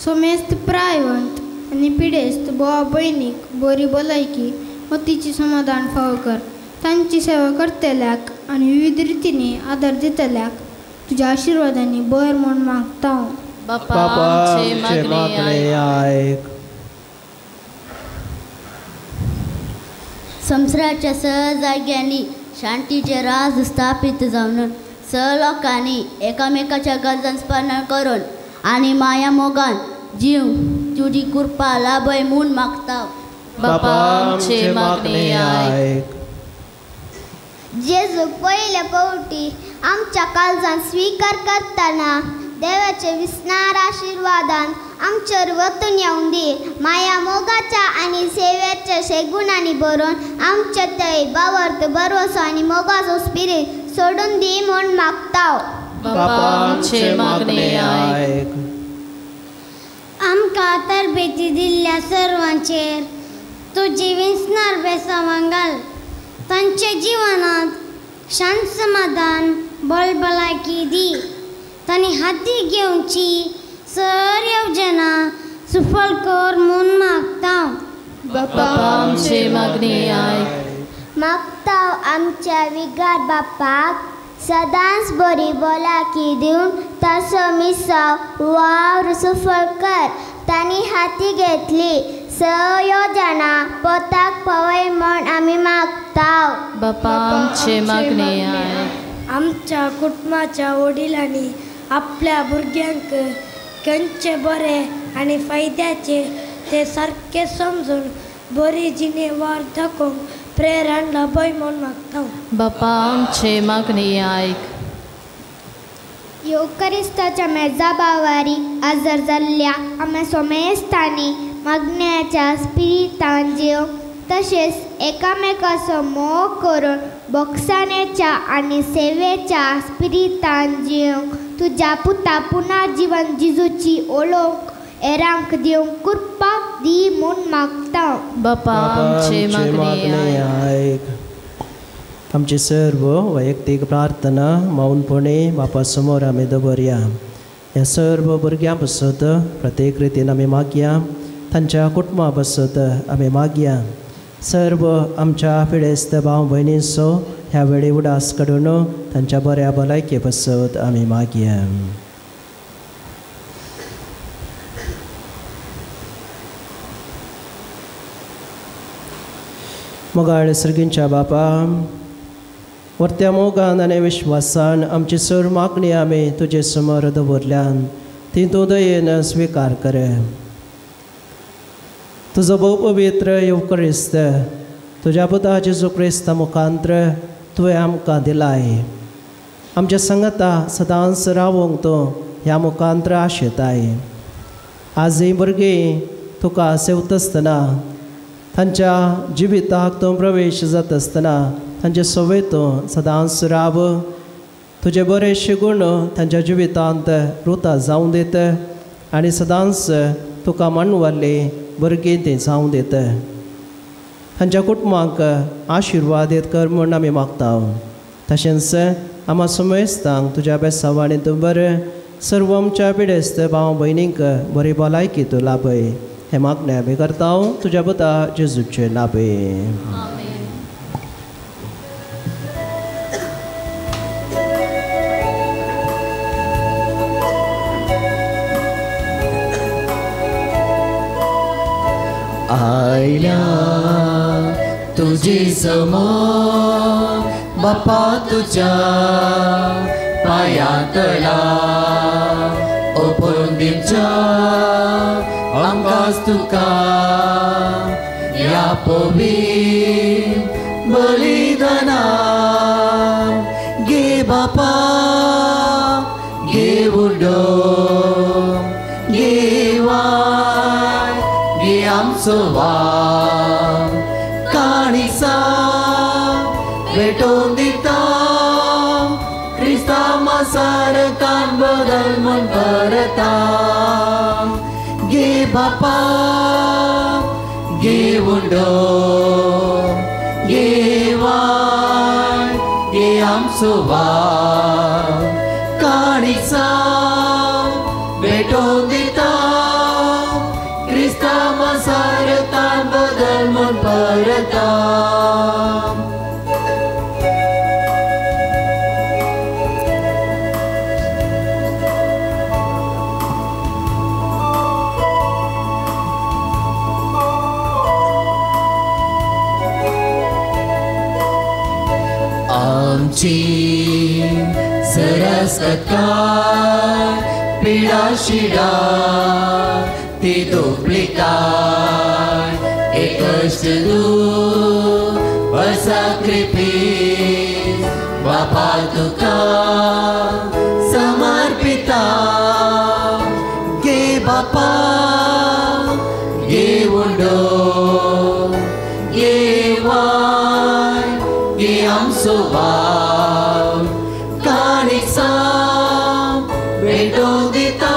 समेस्त प्रायवंत आनी पिडेस्त भावा भयणीक बरी भलायकी मतीची समाधान फावो कर. तांची सेवा करतल्याक आनी विविध रितींनी आदार दितल्याक तुज्या आशिर्वादांनी बर म्हूण मागता. बापा आमचे मागणे आयक. संवसाराच्या सगळ्या जाग्यांनी शांतीचे राज स्थापीत जावन सगळ्या लोकांनी एकामेकाच्या गरजांचें पालन करून आनी माया मोगान जीव तुजी कृपा लाभय म्हूण मागता. बापा आमचे मागणे आयक. जेजूक पयले फावटी आमच्या काळजान स्विकार करतना देवाचे विसनार आशिर्वादान आमचेर वतून येवन दी. माया मोगाच्या आनी सेवेच्या शेगुणांनी भरून आमच्या थंय बावर्त भरवसो आनी मोगाचो स्पिरीट सोडून दी म्हूण मागता. बापा आमचे मागणे आयक. आमकां तरबेती दिल्ल्या सर्वांचेर तुजी विसनार बेसांवां घाल. तांच्या जिवनांत शांत समाधान बळ भलायकी दी. तांणी हाती घेवची सर योजना सुफल कर म्हूण मागता. बापा आमचे मागणे आयक. मागता आमच्या विगार बापाक सदांच बरी भलायकी दिवन ताचो मिसाव वावर सुफल कर. तांणी हाती घेतली योजना पोताक पावय म्हूण आमी मागता. बापा आमचे मागणे आयक. आमच्या कुटुंबाच्या वडिलांनी आपल्या भुरग्यांक खंयचे बरे आनी फायद्याचे ते सारके समजून बरी जिणे वार दाखोवंक प्रेरण लाभय म्हूण मागता. बापा आमचे मागणे आयक. येवकरिस्ताच्या मेजा बावारी आजार जाल्ल्या आम्या सोमेस्तांनी मागण्याच्या स्पिरितान जेवंक तशेंच एकामेकाचो मोग करून बोगसाणेच्या आनी सेवेच्या स्पिरितान जिवंक तुज्या पुता पुनर्जीवन जिजूची ओळख हेरांक दिवंक कृपा दी म्हूण मागता. बापा आमचे मागणे आयक. आमची सर्व वैयक्तीक प्रार्थना मौनपणे बापा समोर आमी दवरया. ह्या सर्व भुरग्यां पासत प्रत्येक रितीन आमी मागया, तांच्या कुटुंबा पासत आमी मागया. सर्व आमच्या पिडेस्त भाव भयणींचो ह्या वेळी उडास काडून तांच्या बऱ्या भलायके पासत आमी मागया. मोगाळ सर्गींच्या बापा, वर्त्या मोगान आनी विश्वासान आमची सर मागणी आमी तुजे समोर दवरल्यान ती तूं दयेन स्विकार कर. तुजो भोव पवित्र येवक्रिस्त तुज्या पुता जेजू क्रिस्ता मुखांत्र तुवें आमकां दिलाय. आमच्या संगता सदांच रावोंक तूं ह्या मुखांत्र आशेताय. आजय भुरगीं तुका सेवतासतना तांच्या जिविताक तूं प्रवेश जाता आसतना तांचे सवय तूं सदांच राव. तुजे बरेचशे गूण तांच्या जिवितांत रुता जावं दित आनी सदांच तुका मानवल्ली भुरगीं ती जावं दित. तांच्या कुटुंबांक आशिर्वाद कर म्हूण आमी मागता. तशेंच आमा समेस्तांक तुज्या बेसांवांनी तूं बरें सर्व आमच्या पिडेस्त भाव भयणींक बरी भलायकी तूं लाभय. हें मागणें आमी करता तुज्या पुता जेजूचे नावे. आयल्या तुझी समोर बापा तुझ्या पायांतला ओपून दिवच्या आमकांच तुका ह्या पवी बलिदाना. गे बापा गे उडो गे वाय गे आमचो वाव काणिसा भेटोवन दिता क्रिस्तांवा सारकान बदल म्हूण परता. गे बापा गे उंडो गे वाय गे आमचो वाव काणिसा भेटोवन दिता क्रिस्तांवा सारकान बदल म्हूण परता. आमची सरस्वतकार पिडा शिडा ती दुप्लिकार एकश्ट तूं असाक्रिफीस बापा तुका समर्पिता. गे बापा गे उंडो गे वाय गे आमचो वाव काणिसा भेटोवन दिता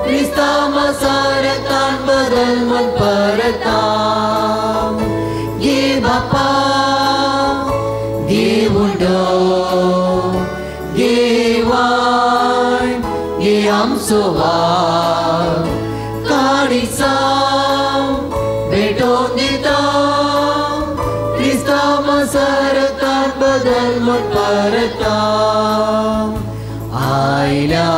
क्रिस्तांवा सारकान बदल म्हूण परता. गे बापा गे उंडो गे वाय गे आमचो वाव काणिसा भेटोवन दिता क्रिस्तांवा सारकान बदल म्हूण परता. आयल्या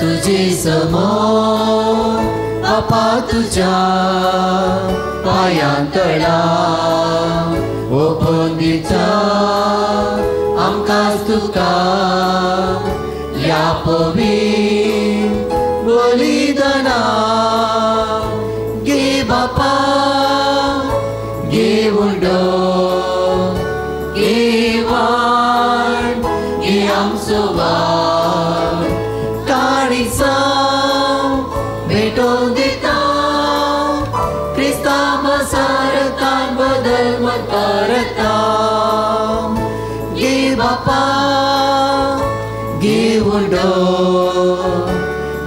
तुजे समोर बापा तुज्या पायांतळा ओपून दिता आमकांच तुका ह्या पवी बलिदाना. गे बापा गे उंडो गे वाय गे आमचो वाव काणिसा भेटोवन दिता क्रिस्तांवा सारकान बदल म्हूण परता. गे बापा गे उंडो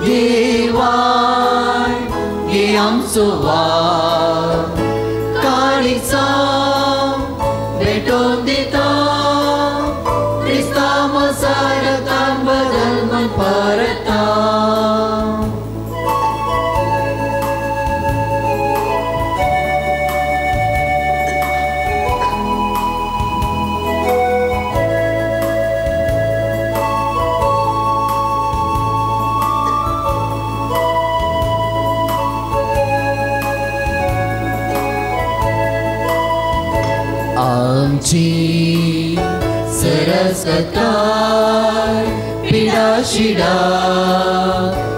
गे वाय गे आमचो वाव काणिसा भेटोवन दिता क्रिस्तांवा सारकान बदल म्हूण परता. सरस कताय पिडा शिडा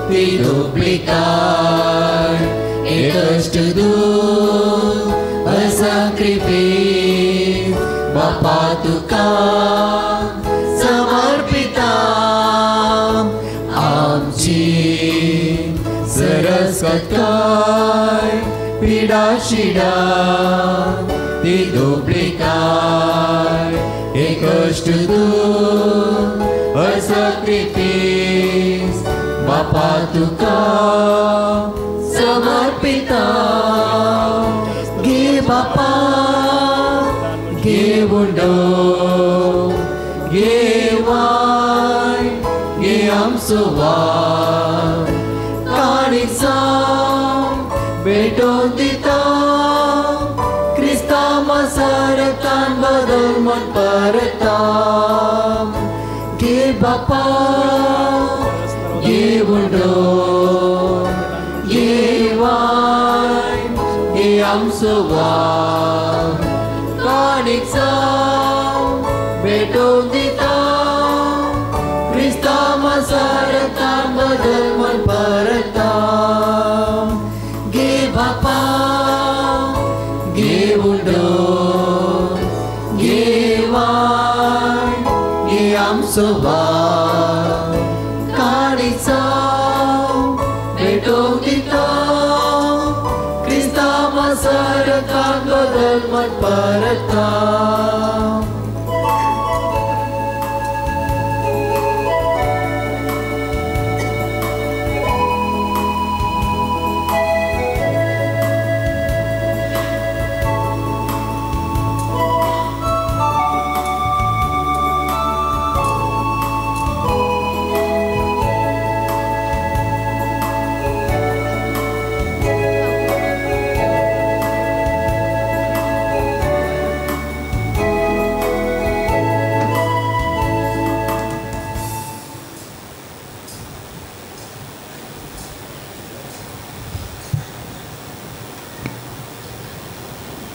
ती दुप्लिकाय हे कश्ट दूख असाक्रिफीस बापा तुका समर्पिता आमची सरस कताय पिडा शिडा ती दुप्लिकाय हे कश्ट दूख असाक्रिफीस बापा तुका समर्पिता. घे बापा घे उंडो घे वाय घे आमचो वाय काणीक जावं भेटोवन दिता क्रिस्तांवा सारतान बदल म्हण परता. घे बापा घे उंडो घे वाय घे आमचो वाय काणीक जावं भेटोवन दिता क्रिस्तांवा सारतान बदल म्हण परता. घे बापा घे उंडो घे वाय घे आमचो वाय काणीक जावं भेटोवन दिता क्रिस्तांवा सारतान बदल म्हण परता.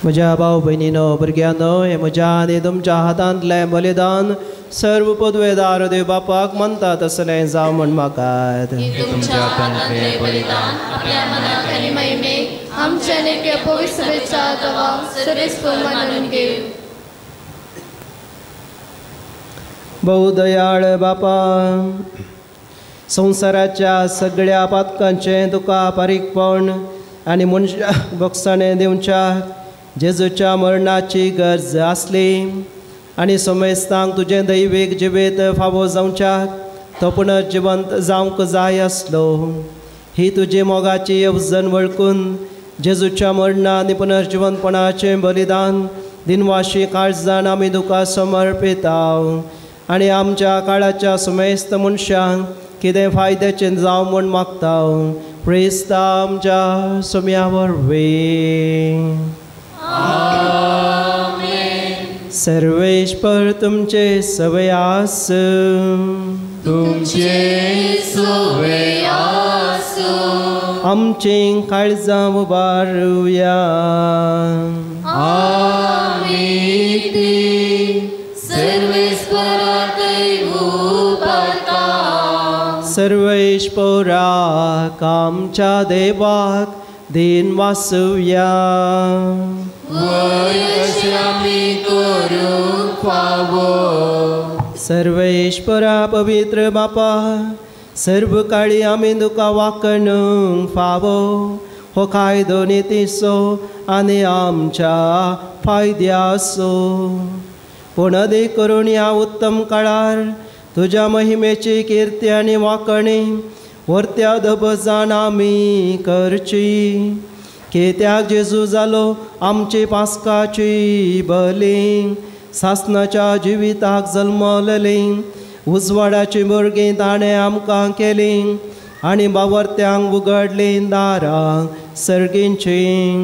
म्हज्या भाव भयणीनो भुरग्यांनो हें म्हज्या आनी तुमच्या हातांतलें बलिदान सर्व पदवेदार देव बापाक मानता तसलें जावं म्हण म्हाका तुमच्या हातांतलें बलिदान आपल्या मनाक आनी महिमेक आमच्या नेक्या पवित्र सभेच्या देवाक सरेस्पर मानून घेव. बहुदयाळ बापा संवसाराच्या सगळ्या पातकांचें तुका पारीकपण आनी मनशा भोगसाणें दिवच्या जेजूच्या मरणाची गरज आसली आनी समेस्तांक तुजें दैवीक जिवीत फावो जावच्याक तो पुनर्जिवंत जावंक जाय आसलो. ही तुजी मोगाची येवजण वळखून जेजूच्या मरणा आनी पुनर्जिवंतपणाचें बलिदान दिनवाशी काळजान आमी तुका समर्पिता आनी आमच्या काळाच्या समेस्त मनशांक कितें फायद्याचें जावं म्हूण मागता क्रिस्ता आमच्या सोम्या वरवीं. सर्वेश्वर तुमचे सवय आसूं. तुमचे सवय आसूं. आमचीं काळजां उबारुया. आमी तीं सर्वेस्पराकय उबारता. सर्वेश्वराक आमच्या देवाक दीन वासुया. वय अशें आमी करूंक फावो. सर्वेश्वरा पवित्र बापा सर्व काळी आमी तुका वाकणूंक फावो हो कायदो नितीचो आनी आमच्या फायद्याचो. पूण अदीक करून ह्या उत्तम काळार तुज्या महिमेची किर्ती आनी वाकणी व्हरत्या दबजान आमी करची. कित्याक जेजू जालो आमची पास्काची बली सासनाच्या जिविताक जल्मलेली उजवाडाची भुरगीं ताणें आमकां केलीं आनी बावर्त्यांक उगडलीं दारां सर्गींचीं.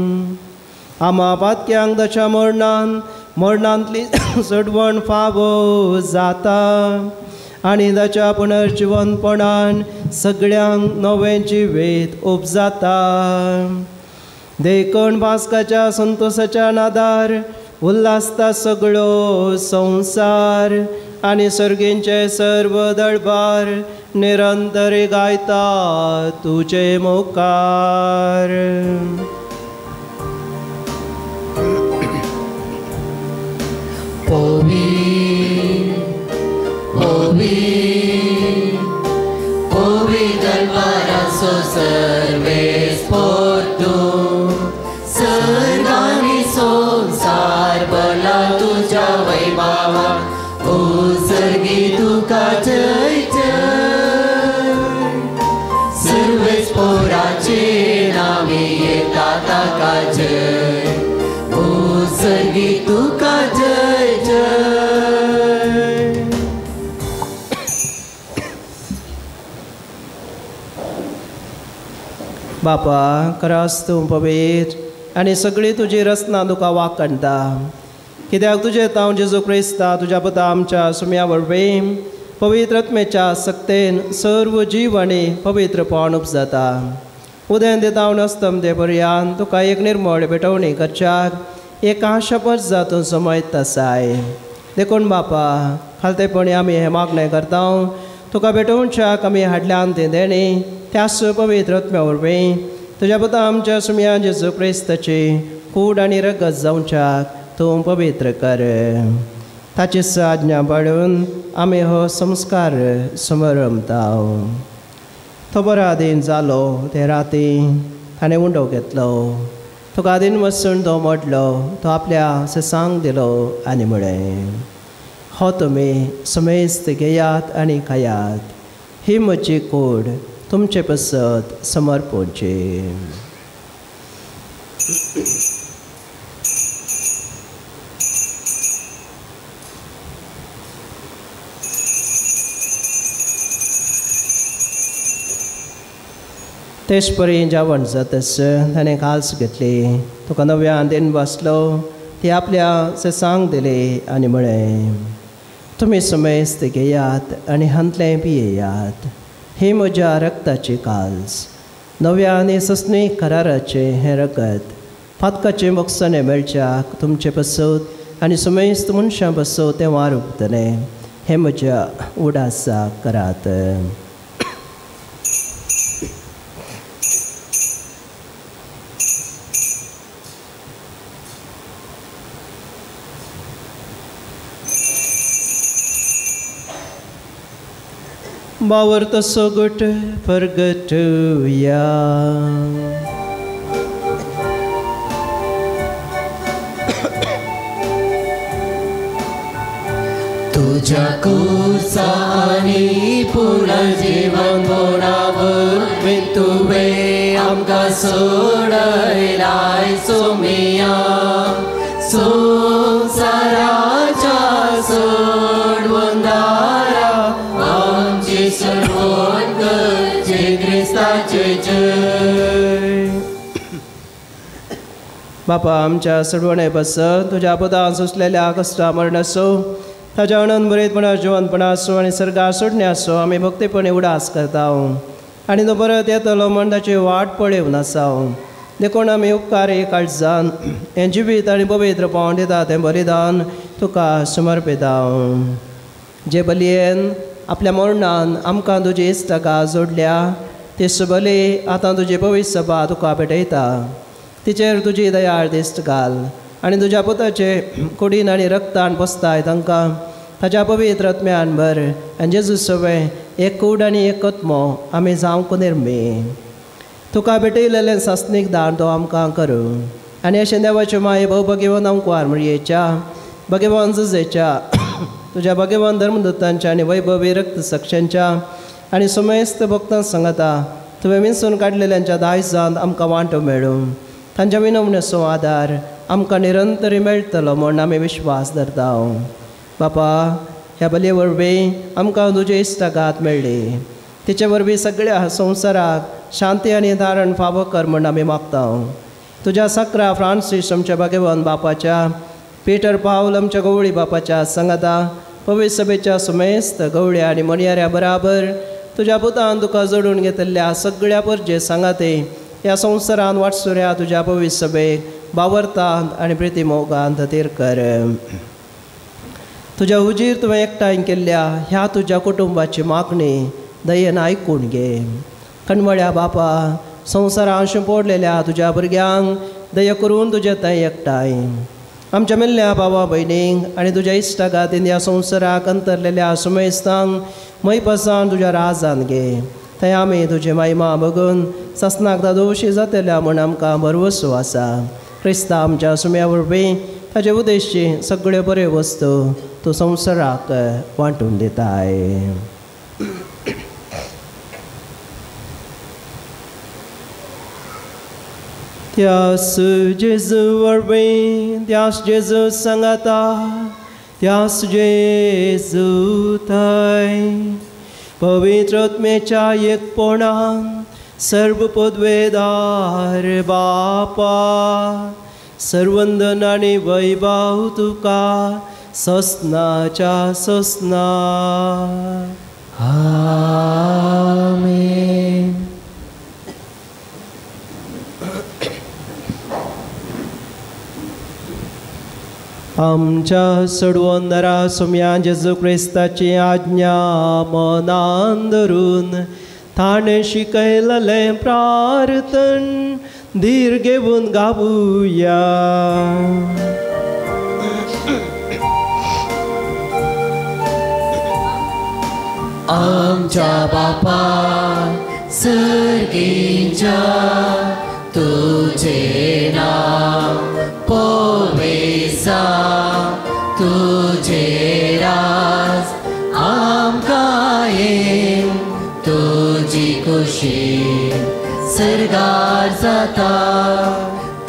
आमा पातक्यांक दशा मरणान मरणांतली सोडवण फावो जाता आनी ताच्या पुनर्जिवनपणान सगळ्यांक नवें जिवीत उपजाता. देखून पास्काच्या संतोसाच्या नादार उल्हासता सगळो संवसार आनी सर्गींचे सर्व दळबार निरंतर गायता तुजे मुखार. पवी पवी पवी दरबाराचो सर्वेस पोर्तू सर्गानी संसार भरला तुज्या वैभावा ओ सर्गी तुका जय जय. सर्वेस पोराचे नावे येता ताका जय ओ सर्गी तुका जय जय. बापा करास तूं पवित्र आनी सगळी तुजी रचना तुका वाखणटा कित्याक तुजें तांव जेजू क्रिस्ता तुज्या पुता आमच्या सुम्या वरवीं पवित्र आत्म्याच्या सक्तेन सर्व जीव आनी पवित्रपण उपजाता. उदें दितावन अस्तम ते पर्यान तुका एक निर्मळ भेटवणी करच्याक एक आशापत जातून समयत आसाय. देखून बापा खालतेपणी आमी हें मागणें करता तुका भेटोवच्याक आमी हाडल्यान तें देणें त्याच पवित्र आत्म्या वरवीं तुज्या पुता आमच्या सुम्या जेजू क्रिस्ताची कूड आनी रगत जावच्याक तूं पवित्र कर. ताची आज्ञा पाळून आमी हो संस्कार समरमता. तो बरो दिन जालो ते राती ताणें उंडो घेतलो तुका दिन वचून तो मोडलो तो आपल्या ससांक दिलो आनी म्हळें हो तुमी समेस्त घेयात आनी खायात ही म्हजी कूड तुमचे पसत समर्पणची. तेच परी जेवण जातच ताणें काल्स घेतली तुका नव्यान दिन बसलो ती आपल्या ससांक दिली आनी म्हळें तुमी समेस्त घेयात आनी हांतलें पियेयात ही म्हज्या रक्ताची काल्स नव्या आनी ससनी कराराचें हें रगत फातकाचें मोगसाणें मेळच्याक तुमचे पसत आनी समेस्त मनशां पसत तें वारुपतलें हें म्हज्या उडासाक करात. बावर तसो गुट परगटुया. तुझ्या कुर्सा आनी पुनर्जीवन होणावर तुवें आमकां सोडयलाय सोमिया संवसाराच्या सोडवणदारा आमची सोडवण करचे क्रिस्ताचे जय. बापा आमच्या सोडवणे पासत तुज्या पदान सोंसलेल्या कश्टा मरण आसूं ताज्या अनंत बरेपणा जिवनपणा आसूं आनी सर्गार सोडणे आसूं आमी भक्तीपणी उडास करता आनी तो परत येतलो म्हण ताची वाट पळोवन आसा. देखून आमी उपकारी काळजान हें जिवीत आनी पवित्र पावण दिता तें बलिदान तुका समर्पिता. जे बलयेन आपल्या मरणान आमकां तुजी इश्टाका जोडल्या ती बली आतां तुजी पवित्र सभा तुका भेटयता. तिचेर तुजी दयाळ दिश्ट घाल आनी तुज्या पुताचे कुडीन आनी रक्तान पोसताय तांकां ताज्या पवित्र आत्म्यान भर आनी जेजू सवें एक कूड आनी एक आत्मो आमी जावंक निर्मी. तुका भेटयलेलें सासणीक दान तो आमकां करूं आनी अशें देवाच्यो माये भोव भगेवन आमकां मरयेच्या भगेवन जुजेच्या तुज्या भगेवन धर्मदूतांच्या आनी वैभवी रक्त सक्षांच्या आनी समेस्त भक्तां सांगता तुवें विंचून काडलेल्यांच्या दायजांत आमकां वांटो मेळूं. तांच्या विनवणेचो आदार आमकां निरंतर मेळटलो म्हूण आमी विश्वास धरता. बापा ह्या बलये वरवीं आमकां तुजे इश्टागात मेळ्ळी तिचे वरवीं सगळ्या संवसाराक शांती आनी धारण फावो कर म्हूण आमी मागता. तुज्या सकरा फ्रांसीस आमच्या भगवान बापाच्या पीटर पावल आमच्या गवळी बापाच्या सांगाता पवित्र सभेच्या सुमेस्त गवळ्या आनी मोनयाऱ्या बराबर तुज्या पुतान तुका जोडून घेतिल्ल्या सगळ्या परजे सांगाते ह्या संवसारान वाटसुऱ्या तुज्या पवित्र सभेक बावरतांत आनी प्रिती मोगान खातीर कर. तुज्या उजीर तुवें एकठांय केल्ल्या ह्या तुज्या कुटुंबाची मागणी दयेन आयकून घे. कणमळ्या बापा, संवसारांत पडलेल्या तुज्या भुरग्यांक दया करून तुज्या थंय एकठांय. आमच्या मेल्ल्या भावा भयणींक आनी तुज्या इश्टागातीन ह्या संवसाराक अंतरलेल्या सुमेस्तांक मैपसान तुज्या राजान घे. थंय आमी तुजी महिमा बघून ससनाक दादोशी जातल्या म्हूण आमकां भरवसो आसा. क्रिस्ता आमच्या सुम्या वरवीं ताजे उद्देशी सगळ्यो बऱ्यो वस्तू तूं संवसाराक वांटून दिताय. त्यास जेजू वरवीं, त्यास जेजू सांगाता, त्यास जेजू थंय पवित्र आत्म्याच्या एकपणान सर्व पदवेदार बापा, सर्वंदन आनी वैभव तुका ससनाच्या ससना. आमेन. आमच्या सोडवंदरा सोम्या जेजू क्रिस्ताची आज्ञा मनान धरून ताणें शिकयलेलें प्रार्थन धीर घेवन गावुया. आमच्या बापा सर्गींच्या, तुझे नाव पवित्र, तुझे राज आमकां येवं, तुजी खुशी सर्गार जाता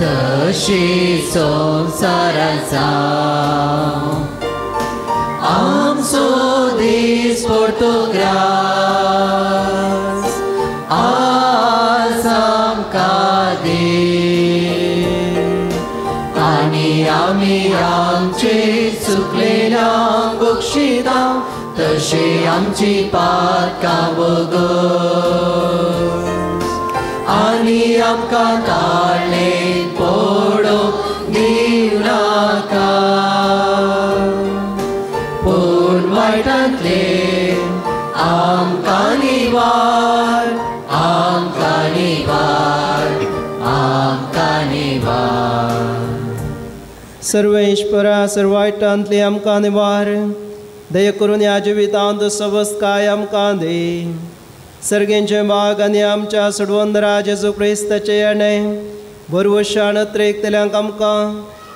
तशी संवसारांत जावं. आमचो दीस पडतो ग्रास आज आमकां दी, आनी आमी आमचे चुकलेल्यांक बक्षिता तशी आमची पातकां भोगस, आनी आमकां ताळेंत पडोवंक दिवं नाका, पूण वायटांतले आमकां निवार, आमकां निवार, आमकां निवार. सर्वेश्वरा, सर्व वायटांतली आमकां निवार. दया करून ह्या जिवितांत सवस्काय आमकां दी. सर्गेंचे भाग आनी आमच्या सोडवंदरा जेजू क्रिस्ताचे येणें भरवशान अत्रेकतल्यांक आमकां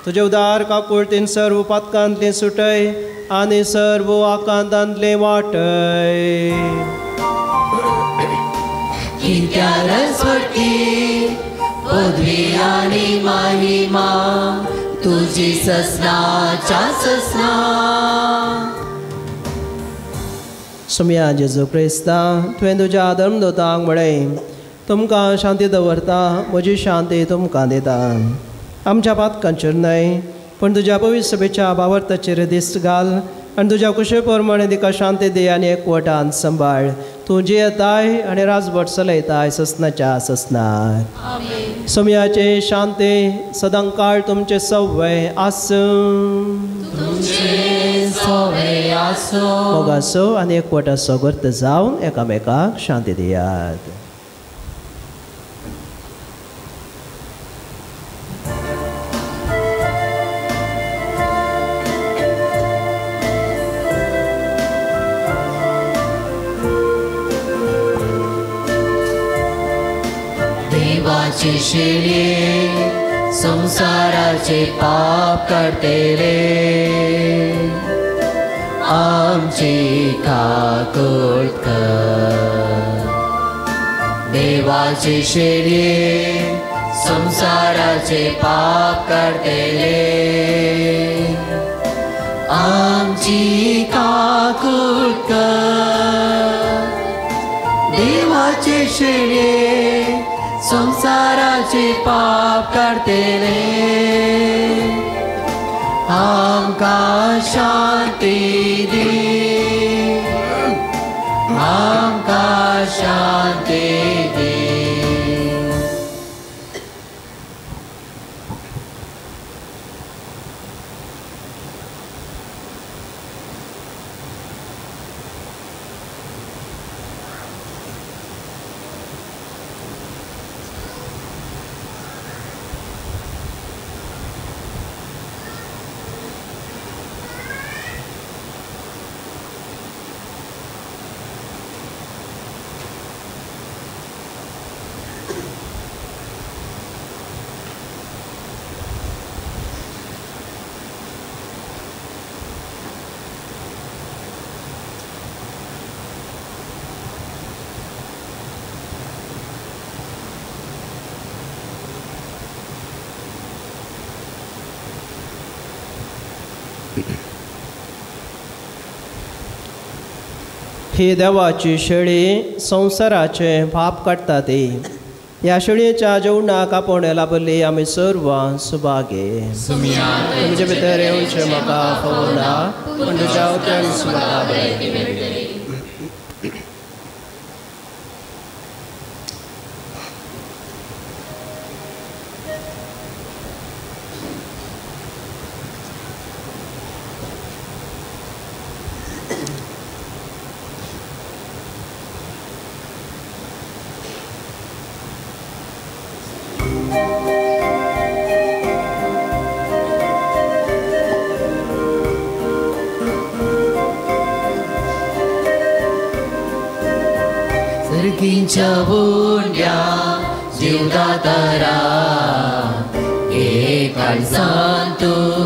तुजे उदार काकुळतीन सर्व पातकांतली सुटय आनी सर्व आकांतांतली वाटय. कित्याक रसवटी पदवी आनी महिमा तुजी ससनाच्या ससना. सोम्या जेजू क्रिस्ता, तुवें तुज्या धर्मदूतांक म्हळें, तुमकां शांती दवरता, म्हजी शांती तुमकां दिता. आमच्या पातकांचेर न्हय पूण तुज्या पवित्र सभेच्या भावार्थाचेर दिश्ट घाल आनी तुज्या कुशे प्रमाणे तिका शांती दी आनी एकवटान सांबाळ. तूं जियेताय आनी राजवट चलयताय ससनाच्या ससनार. सोम्याचे शांती सदांकाळ तुमचे सवय आसूं. मोगाचो आनी एकवटाचो गर्त जावन एकामेकाक शांती दियात. देवाचे शेळये संसाराचे पाप काडटले, आमची काकूट कर. देवाचे शेळये संसाराचे पाप काडटले, आमची काकूट कर. देवाचे शेळये संसाराचे पाप काडटले, आमकां शांती दी, आमकां शांती दी. ही देवाची शेळी संवसाराचें पाप काडटा ती. ह्या शेळयेच्या जेवणाक आपोवणें लाभली आमी सर्वां सुभागे. तुमचे भितर येवचें म्हाका फावो ना, पूण तुज्या उतरान म्हाका भलायकी मेळटली. उंड्या जीवदातारा एकाळजान तूं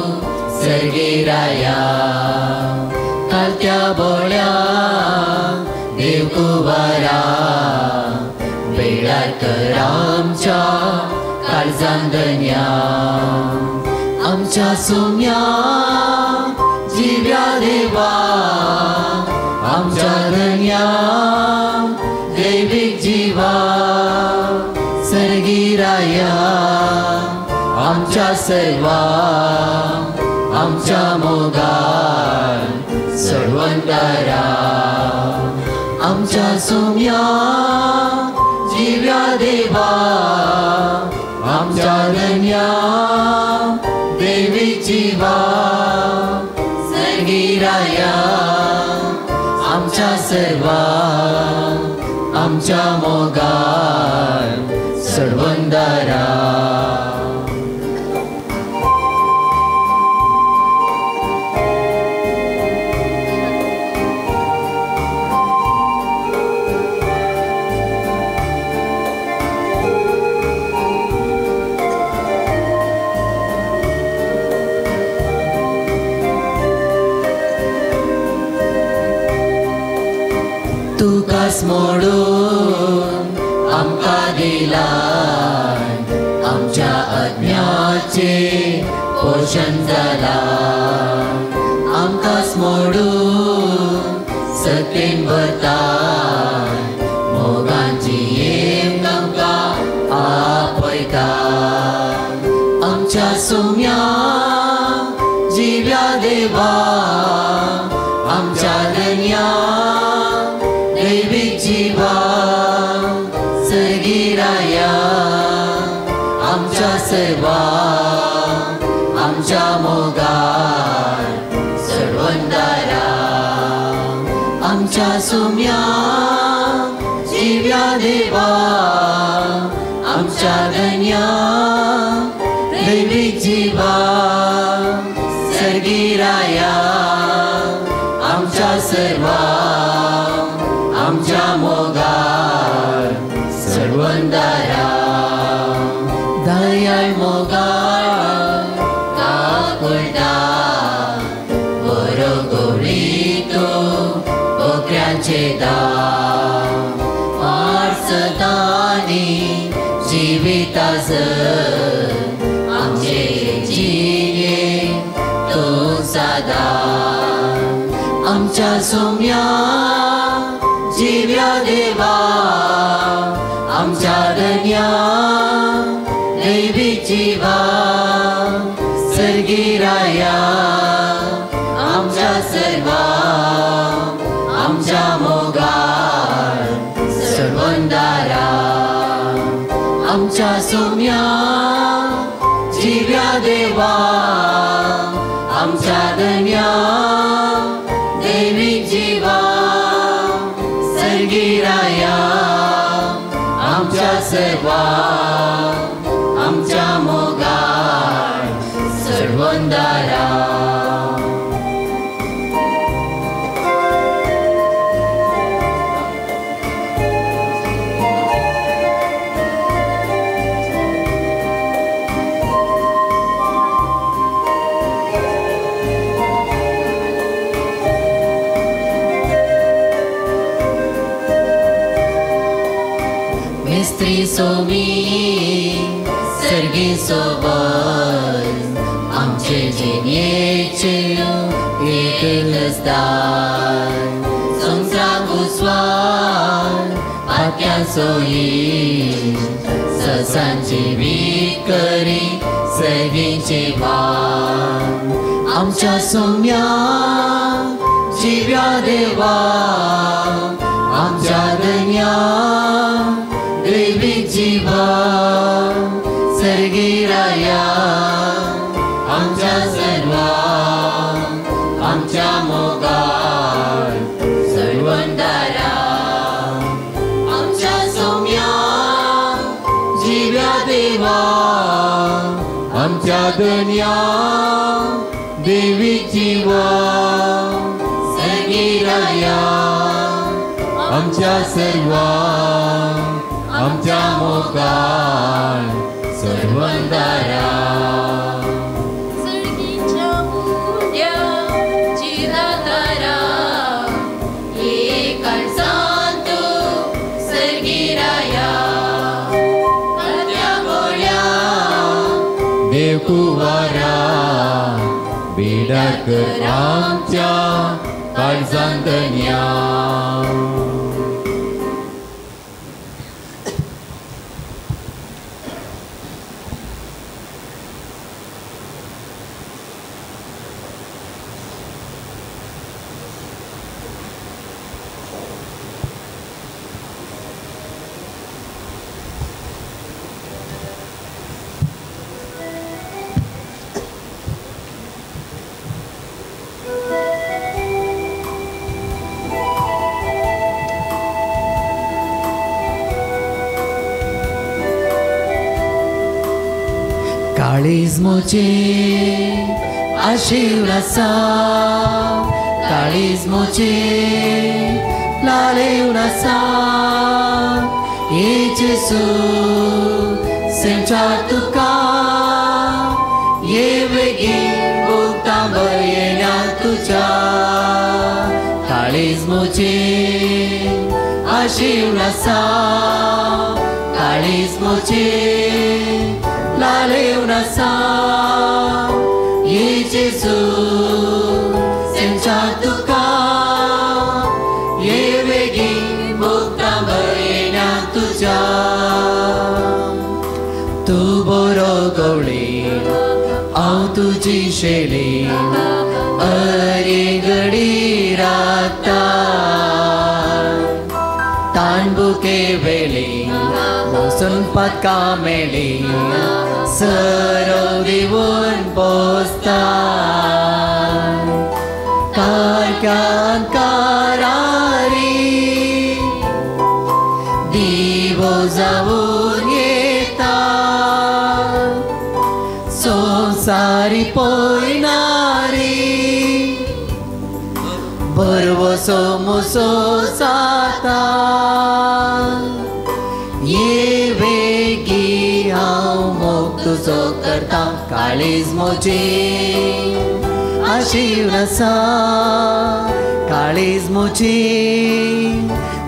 सर्गीराया कालत्या बोळ्या देवकुवारा वेळार कर आमच्या काळजान धन्या आमच्या सुम्या जिव्या देवा आमच्या धन्या दैवीक जीवा सर्गीराया आमच्या सर्वा आमच्या मोगान सर्वंतरा आमच्या सुम्या जिव्या देवा आमच्या धन्या दैवीक जीवा सर्गीराया आमच्या सर्वा आमच्या मोगान सर्वंदरा. तुकास मोडून आमकां दिलाय आमच्या अज्ञाचे पोशण जालां आमकांच मोडून सत्येन भरताय मोगान जियेवंक आमकां आपयता आमच्या सुम्या जिव्या देवा आमच्या धन्या दैवीक जीवा सर्गीराया आमच्या सर्वा आमच्या मोगार सर्वंदारा आमच्या सुम्या जिव्या देवा आमच्या धन्या दैवीक जीवा सर्गीराया आमच्या सर्वा आमच्या मोगार सर्वंदारा. दयाळ मोगार काकुळटा बरो गोवळीतो बोकऱ्यांचे दाम वारसतानी जिवितास आमचे जिये तो सादा आमच्या सुम्या जिव्या देवा आमच्या धन्या दैवीक जीवा सर्गीराया आमच्या सर्वा आमच्या मोगार सर्वंदारा आमच्या सुम्या जिव्या देवा आमच्या धन्या दैवीक जीवा सर्गीराया आमच्या सर्वा आमच्या मोगार सर्वंदारा. मिस्त्री सोमी सर्गी सोबत आमचे जिणेचें एकच दार संवसाराक उजवाड पात्यां सोयी ससांची वीत करी सर्गींची वाट आमच्या सोम्या जिव्या देवा आमच्या धन्या देवी जीवा सर्गीराया आमच्या सर्वा आमच्या मोगाळ सर्वंदारा आमच्या सोम्या जिव्या देवा आमच्या धन्या देवी जीवा सर्गीराया आमच्या सर्वा आमच्या मोगाळ सर्वंदारा. सर्गीच्या उंड्या जिरादारा एकांत तूं सर्गीराया कात्या गोळ्या देवकुवारा बेडार कर आमच्या काळजान धन्या. काळीज मोचे आशिव आसा काळीज मोचे लालेवन आसा ये जेसू सेमच्या तुका ये वेगीन बोलता बरयेना तुज्या काळीज मोचे आशिव आसा काळीज मोचे लालेवन आसा ये जेसू सेमच्या तुका ये वेगीन बोलता बरयेना तुज्या. तूं बरो गवळी हांव तुजी शैली अरे घडी राता तानबुके वेली मोसून पातकां मेळ्ळी सरव दिवन पोसता कारक्यान कारारी दिवो जावन येता संवसारी पळयनारी बरवसो मुसो जाता ये वेगी हांव मोग तुजो करता काळीज मोजे आशिव आसा काळीज मोजे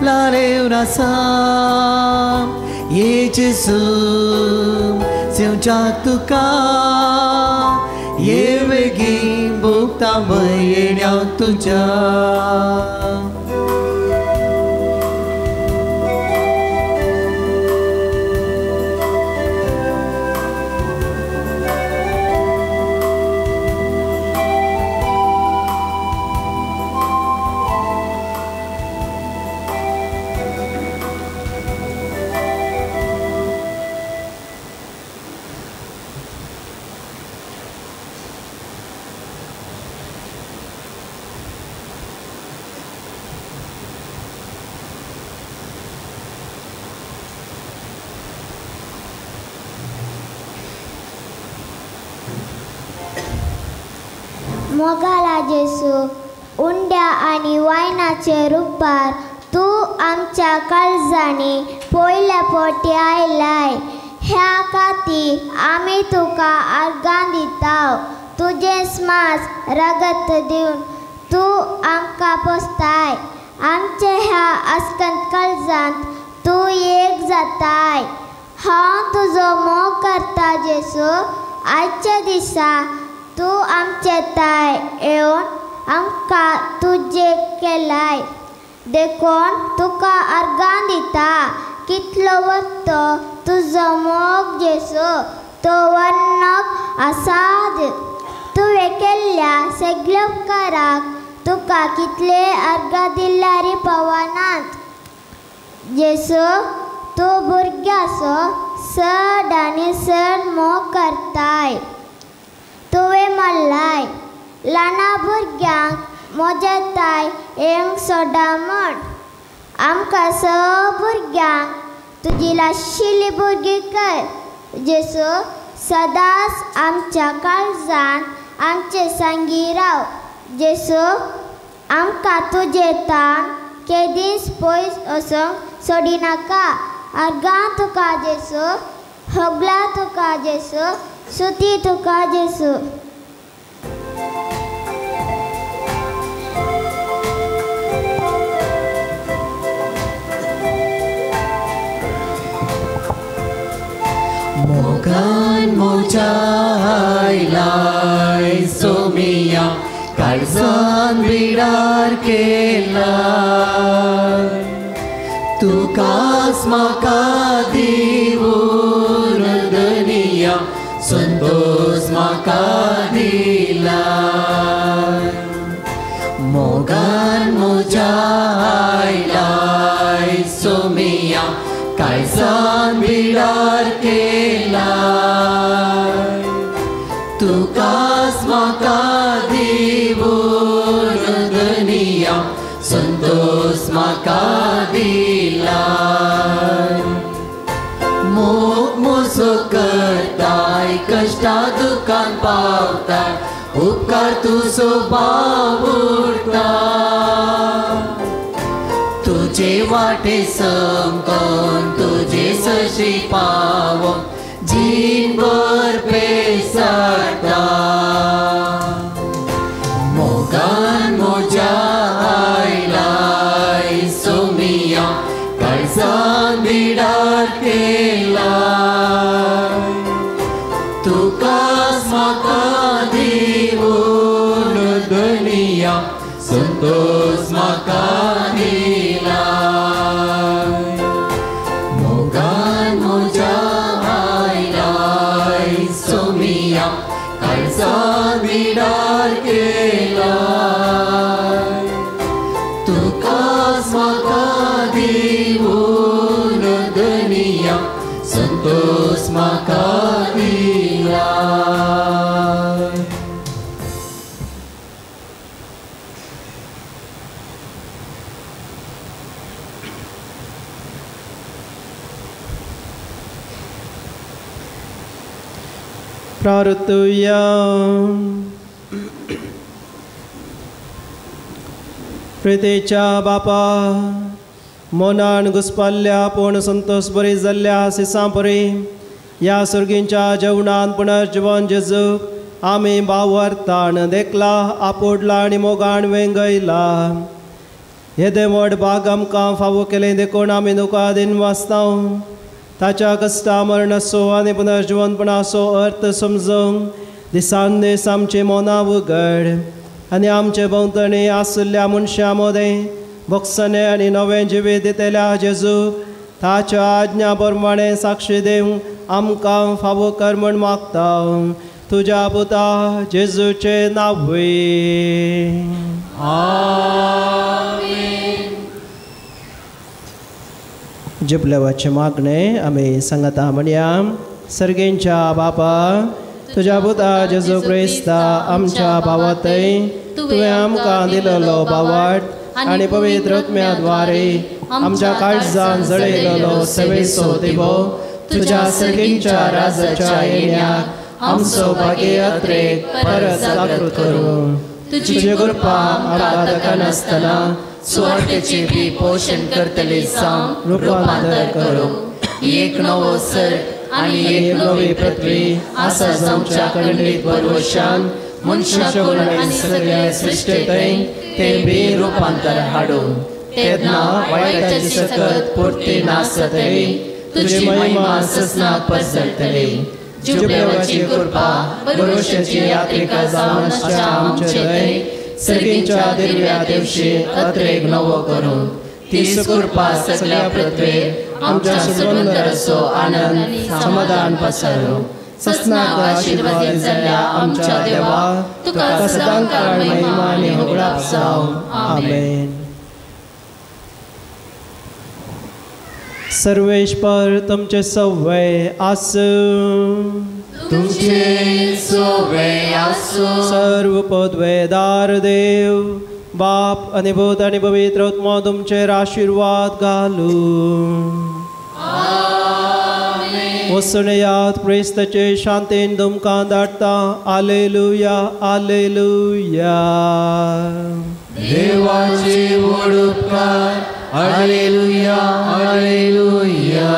लालेवन आसा ये जेसू सेवच्या तुका ये वेगीन भोगता वयेण्या तुज्या. मोगाला जेसू उंड्या आनी वायनाचे रुपार तूं आमच्या काळजांनी पयल्या फावटी आयलाय ह्या खातीर आमी तुका आर्गां दिता. तुजें स्मास रगत दिवन तूं आमकां पोसताय. आमचे ह्या अस्कंत काळजांत तूं एक जाताय. हांव तुजो मोग करता जेसू. आयच्या दिसा तूं आमचे ताय येवन आमकां तुजें केलाय देखून तुका अर्गां दिता. कितलो वतो तुजो मोग जेसू तो वर्णक आसा. तुवें केल्ल्या सगल्या उपकाराक तुका कितले अर्गां दिल्यार पावनात. जेसू तूं भुरग्याचो चड आनी चड मोग करताय. तुवें म्हणलाय ल्हाना भुरग्यांक म्हज्या ताय येवंक सोडा म्हण. आमकां स भुरग्यांक तुजी लाशिल्ली भुरगीं कर. जेसू सदांच आमच्या काळजान आमचे सांगी राव. जेसू आमकां तुजें ताण केदींच पयस वचूंक सोडिनाका. अर्गां तुका जेसू, होगला तुका जेसू, सुती तुका जेसू. मोगान मोजा आयलाय सोमिया काळजान बिडार केलाय. तुकाच म्हाका दिवन धनिया संतोष म्हाका दिलाय. मोगान मोजा आयलाय सोमिया काळजान बिडार केलाय. तुकाच म्हाका दिवन धनिया संतोष म्हाका दिलाय. मोग मोसो करताय कश्टा दुकान पावताय उपकार तुजो बावुरता. तुजे वाटे समकोन तुजे सशी पावोन जीणभर पेसाडटा. मोगान मोजा आयलाय सोमिया काळजान बिडार केलाय. तुकाच म्हाका दिवन धनिया संतोष म्हाका दिलाय. मोगान मोजा आयलाय सोमिया काळजान बिडार केलाय. तुकाच म्हाका दिवन धनिया संतोष म्हाका दिलाय. प्रार्थुया. प्रितेच्या बापा मनान घुसपाल्ल्या पूण संतोष बरी जाल्ल्या सिसां परी ह्या सर्गींच्या जेवणान पुनर्जिवन जेजूक आमी बावरतान देखला आपोडला आनी मोगान वेंगयला. येदें व्हड भाग आमकां फावो केलें देखून आमी तुका दिन वाचता. ताच्या कश्टा मरणाचो आनी पुनर्जिवनपणाचो अर्थ समजूंक दिसान दीस आमची मनां उगड आनी आमचे भोंवतणी आशिल्ल्या मनशां मदें भोगसणें आनी नवें जिवीत दितल्या जेजूक ताच्या आज्ञा प्रमाणें साक्षी दिवंक आमकां फावो कर म्हूण मागता. तुज्या पुता जेजूचें नांवूय आमेन. जिबलेवाचें मागणें आमी सांगता म्हणया. सर्गेंच्या बापा तुज्या पुता जेजू क्रिस्ता आमच्या भावातय तुवें आमकां दिलेलो बावाट आनी पवित्र आत्म्या आमच्या काळजान जळयलेलो सेवेचो दिवो तुज्या सर्गींच्या राजाच्या येण्याक आमचो भाग्य यात्रेक परत जागृत करूं. तुजी कृपा आमकां दकानासतना सुवार्थेचे बी पोशण करतले जावं रुपांतर करूं. एक नवो सर्ग आनी एक नवी पृथ्वी आसा जावच्या खंडीत भरवशान मनशाकुळ आनी सगळ्या सृश्टींतय ते बी रुपांतर हाडून तेन्ना वायटाची सकत पुरती नासतली तुजी महिमा ससनात पसरतली. जुबलेवाची कृपा भरवशाची यात्रिका जावन आसच्या आमचे थंय सर्गींच्या दिव्या दिवशी अत्रेक नवो करूं तीच कृपा सगळ्या पृथ्वेर आमच्या सुंदरसो आनंद समाधान पसरू ससनाक आशीर्वादीत जाल्ल्या आमच्या देवा तुका सदांकाळ महिमा आनी होगडाप जावं. आमेन. सर्वेश्वर तुमचे सव्वे आसूं. तुमचे सव्वे आसूं. सर्व पदवेदार देव बाप आनी पूत आनी पवित्र आत्मो तुमचेर आशिर्वाद घालूं. वसणयात क्रिस्ताचे शांतीन तुमकां धाडटा. आलेलुया आलेलुया. देवाचे व्हड उपकार. आलेलुया आलेलुया.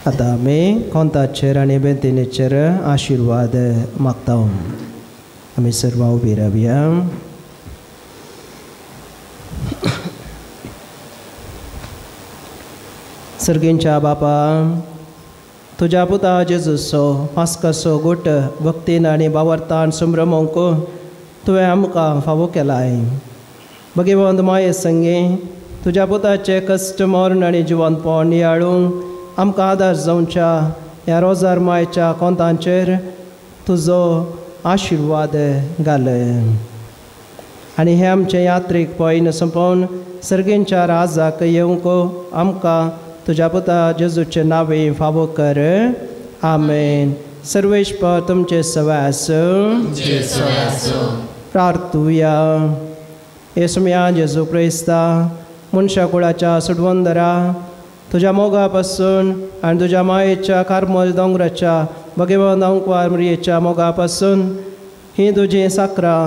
आतां आमी कोंताचेर आनी बेंतिनीचेर आशिर्वाद मागता. आमी सर्वां उबी रावया. सर्गींच्या बापा तुज्या पुता जेजूचो पास्काचो गोट भक्तीन आनी बावरतान संभ्रमोंक तुवें आमकां फावो केलाय. भगवंत माये संगी तुज्या पुताचे कश्ट मरण आनी जिवंतपण नियाळूंक आमकां आदार जावच्या ह्या रोजार मायच्या कोंतांचेर तुजो आशिर्वाद घाल आनी हें आमचें यात्रीक पयन सोंपोवन सर्गींच्या राजाक येवंक आमकां तुज्या पुता जेजूचे नांवे फावो कर. आमेन. सर्वेश्वर तुमचे सवाय आसूं. प्रार्थुया. येसुम्या जेजू क्रिस्ता मनशा कुळाच्या सुडवंदरा तुज्या मोगा पासून आनी तुज्या मायेच्या कार्मल दोंगराच्या भगवंत अंकवार मरियेच्या मोगा पासून ही तुजी साकरां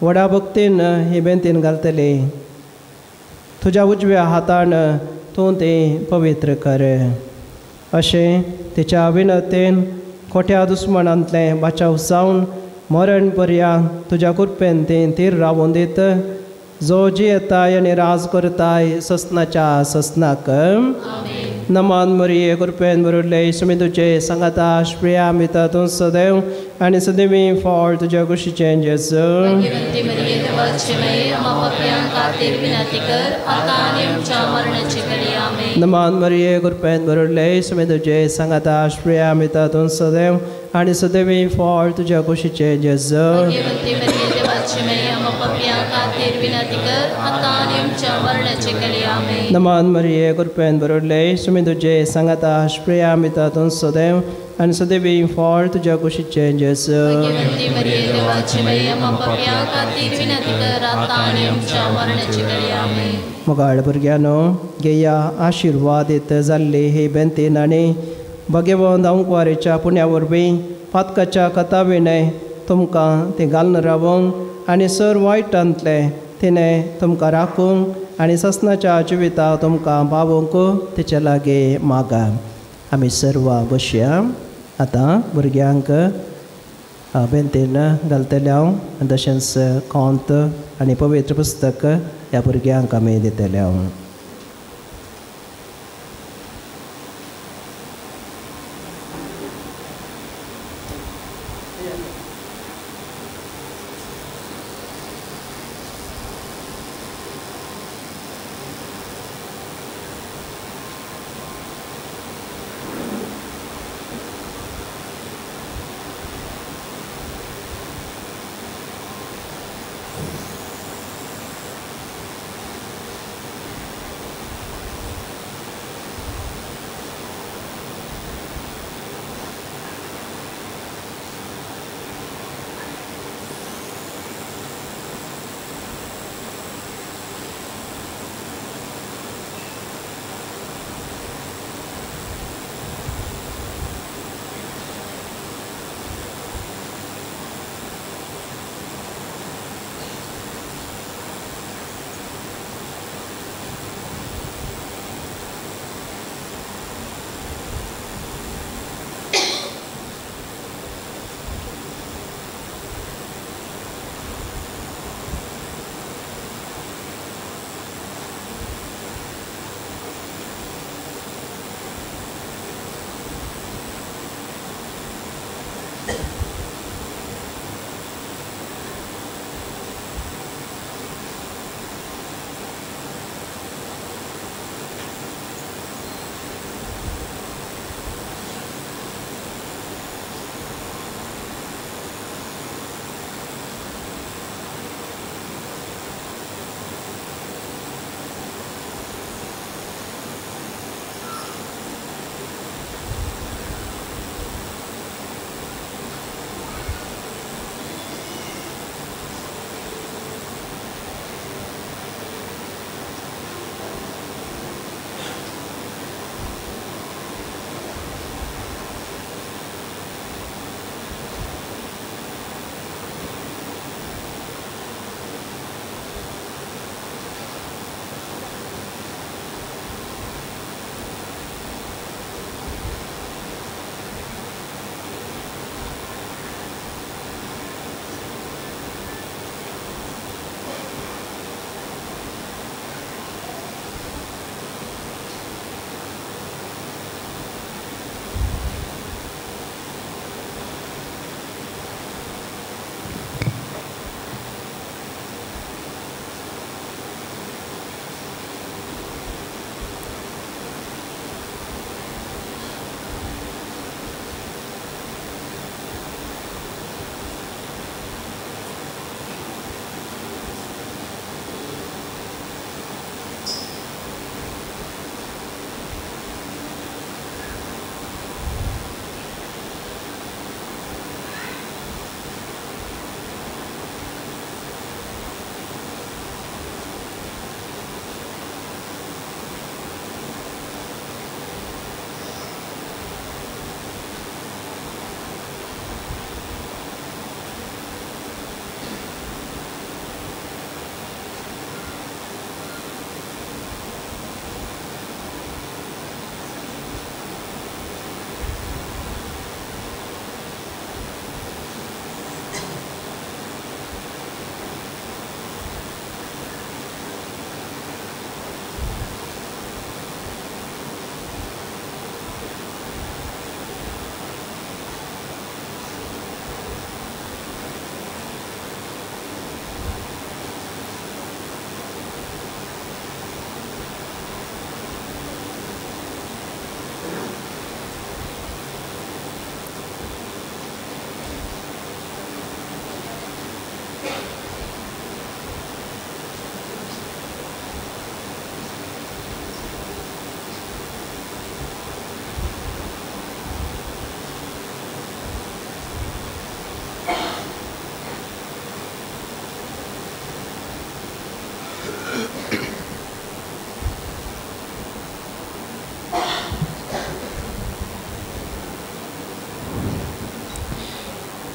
व्हडा भक्तीन ही बेंतीन घालतली. तुज्या उजव्या हातान तूं ती पवित्र कर. अशें तिच्या विनतेन खोट्या दुस्मनांतलें बाचाव जावन मरण पर्यंत तुज्या कृपेन ती थीर रावून दीत जो जियेताय आनी राज करताय ससनाच्या ससनाक. नमन मरिये कृपेन भरिल्ले सुमी तुजे सांगाता श्रेया मिता तूं सदैव आनी सदैवी फळ तुज्या कुशीचें जेजू. नमन मरिये कृपेन भरिल्ले सुमी तुजे सांगाता श्रेया मिता तूं सदैव आनी सदैवी फळ तुज्या कुशीचें जेजू. नमन मरिये कृपेन भरिल्ले सुमी तुजे सांगाता श्रेया मिता तूं सदैव आनी सदैवी फळ तुज्या कुशीचें जेजू. मोगाळ भुरग्यांनो घेया आशिर्वादीत जाल्ली ही बेंतीन आनी भगवंत अंकवारीच्या पुण्या वरवीं पातकाच्या कथाविणें तुमकां ती घालून रावूंक आनी सर वायटांतलें तिणें तुमकां राखूंक आनी ससनाच्या जिविता तुमकां पावोवंक तिचे लागीं मागा. आमी सर्वां बसया. आतां भुरग्यांक बेंतीन घालतले हांव आनी तशेंच कोंत आनी पवित्र पुस्तक ह्या भुरग्यांक आमी दितले हांव.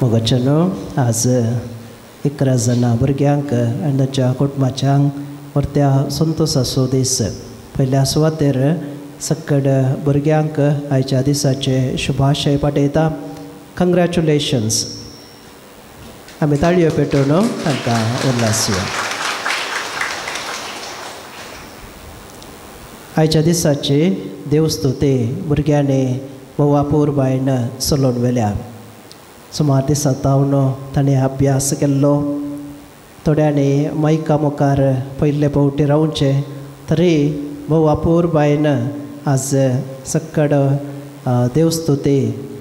मोगाच्यानो आज 11 जाणां भुरग्यांक आनी तांच्या कुटुंबाच्यांक व्हरत्या संतोसाचो दीस. पयल्या सुवातेर सक्कड भुरग्यांक आयच्या दिसाचे शुभाशय पाठयता. कंग्रेच्युलेशन्स. आमी ताळयो पेटोवन तांकां उल्हासया. आयच्या दिसाची देवस्तुती भुरग्यांनी भोव अपुरबायेन चलोवन व्हेल्या. सुमार दिसां तावन ताणें अभ्यास केल्लो. थोड्यांनी मायका मुखार पयले फावटी रावचें तरी भोव अपुरबायेन आज सक्कड देवस्तुती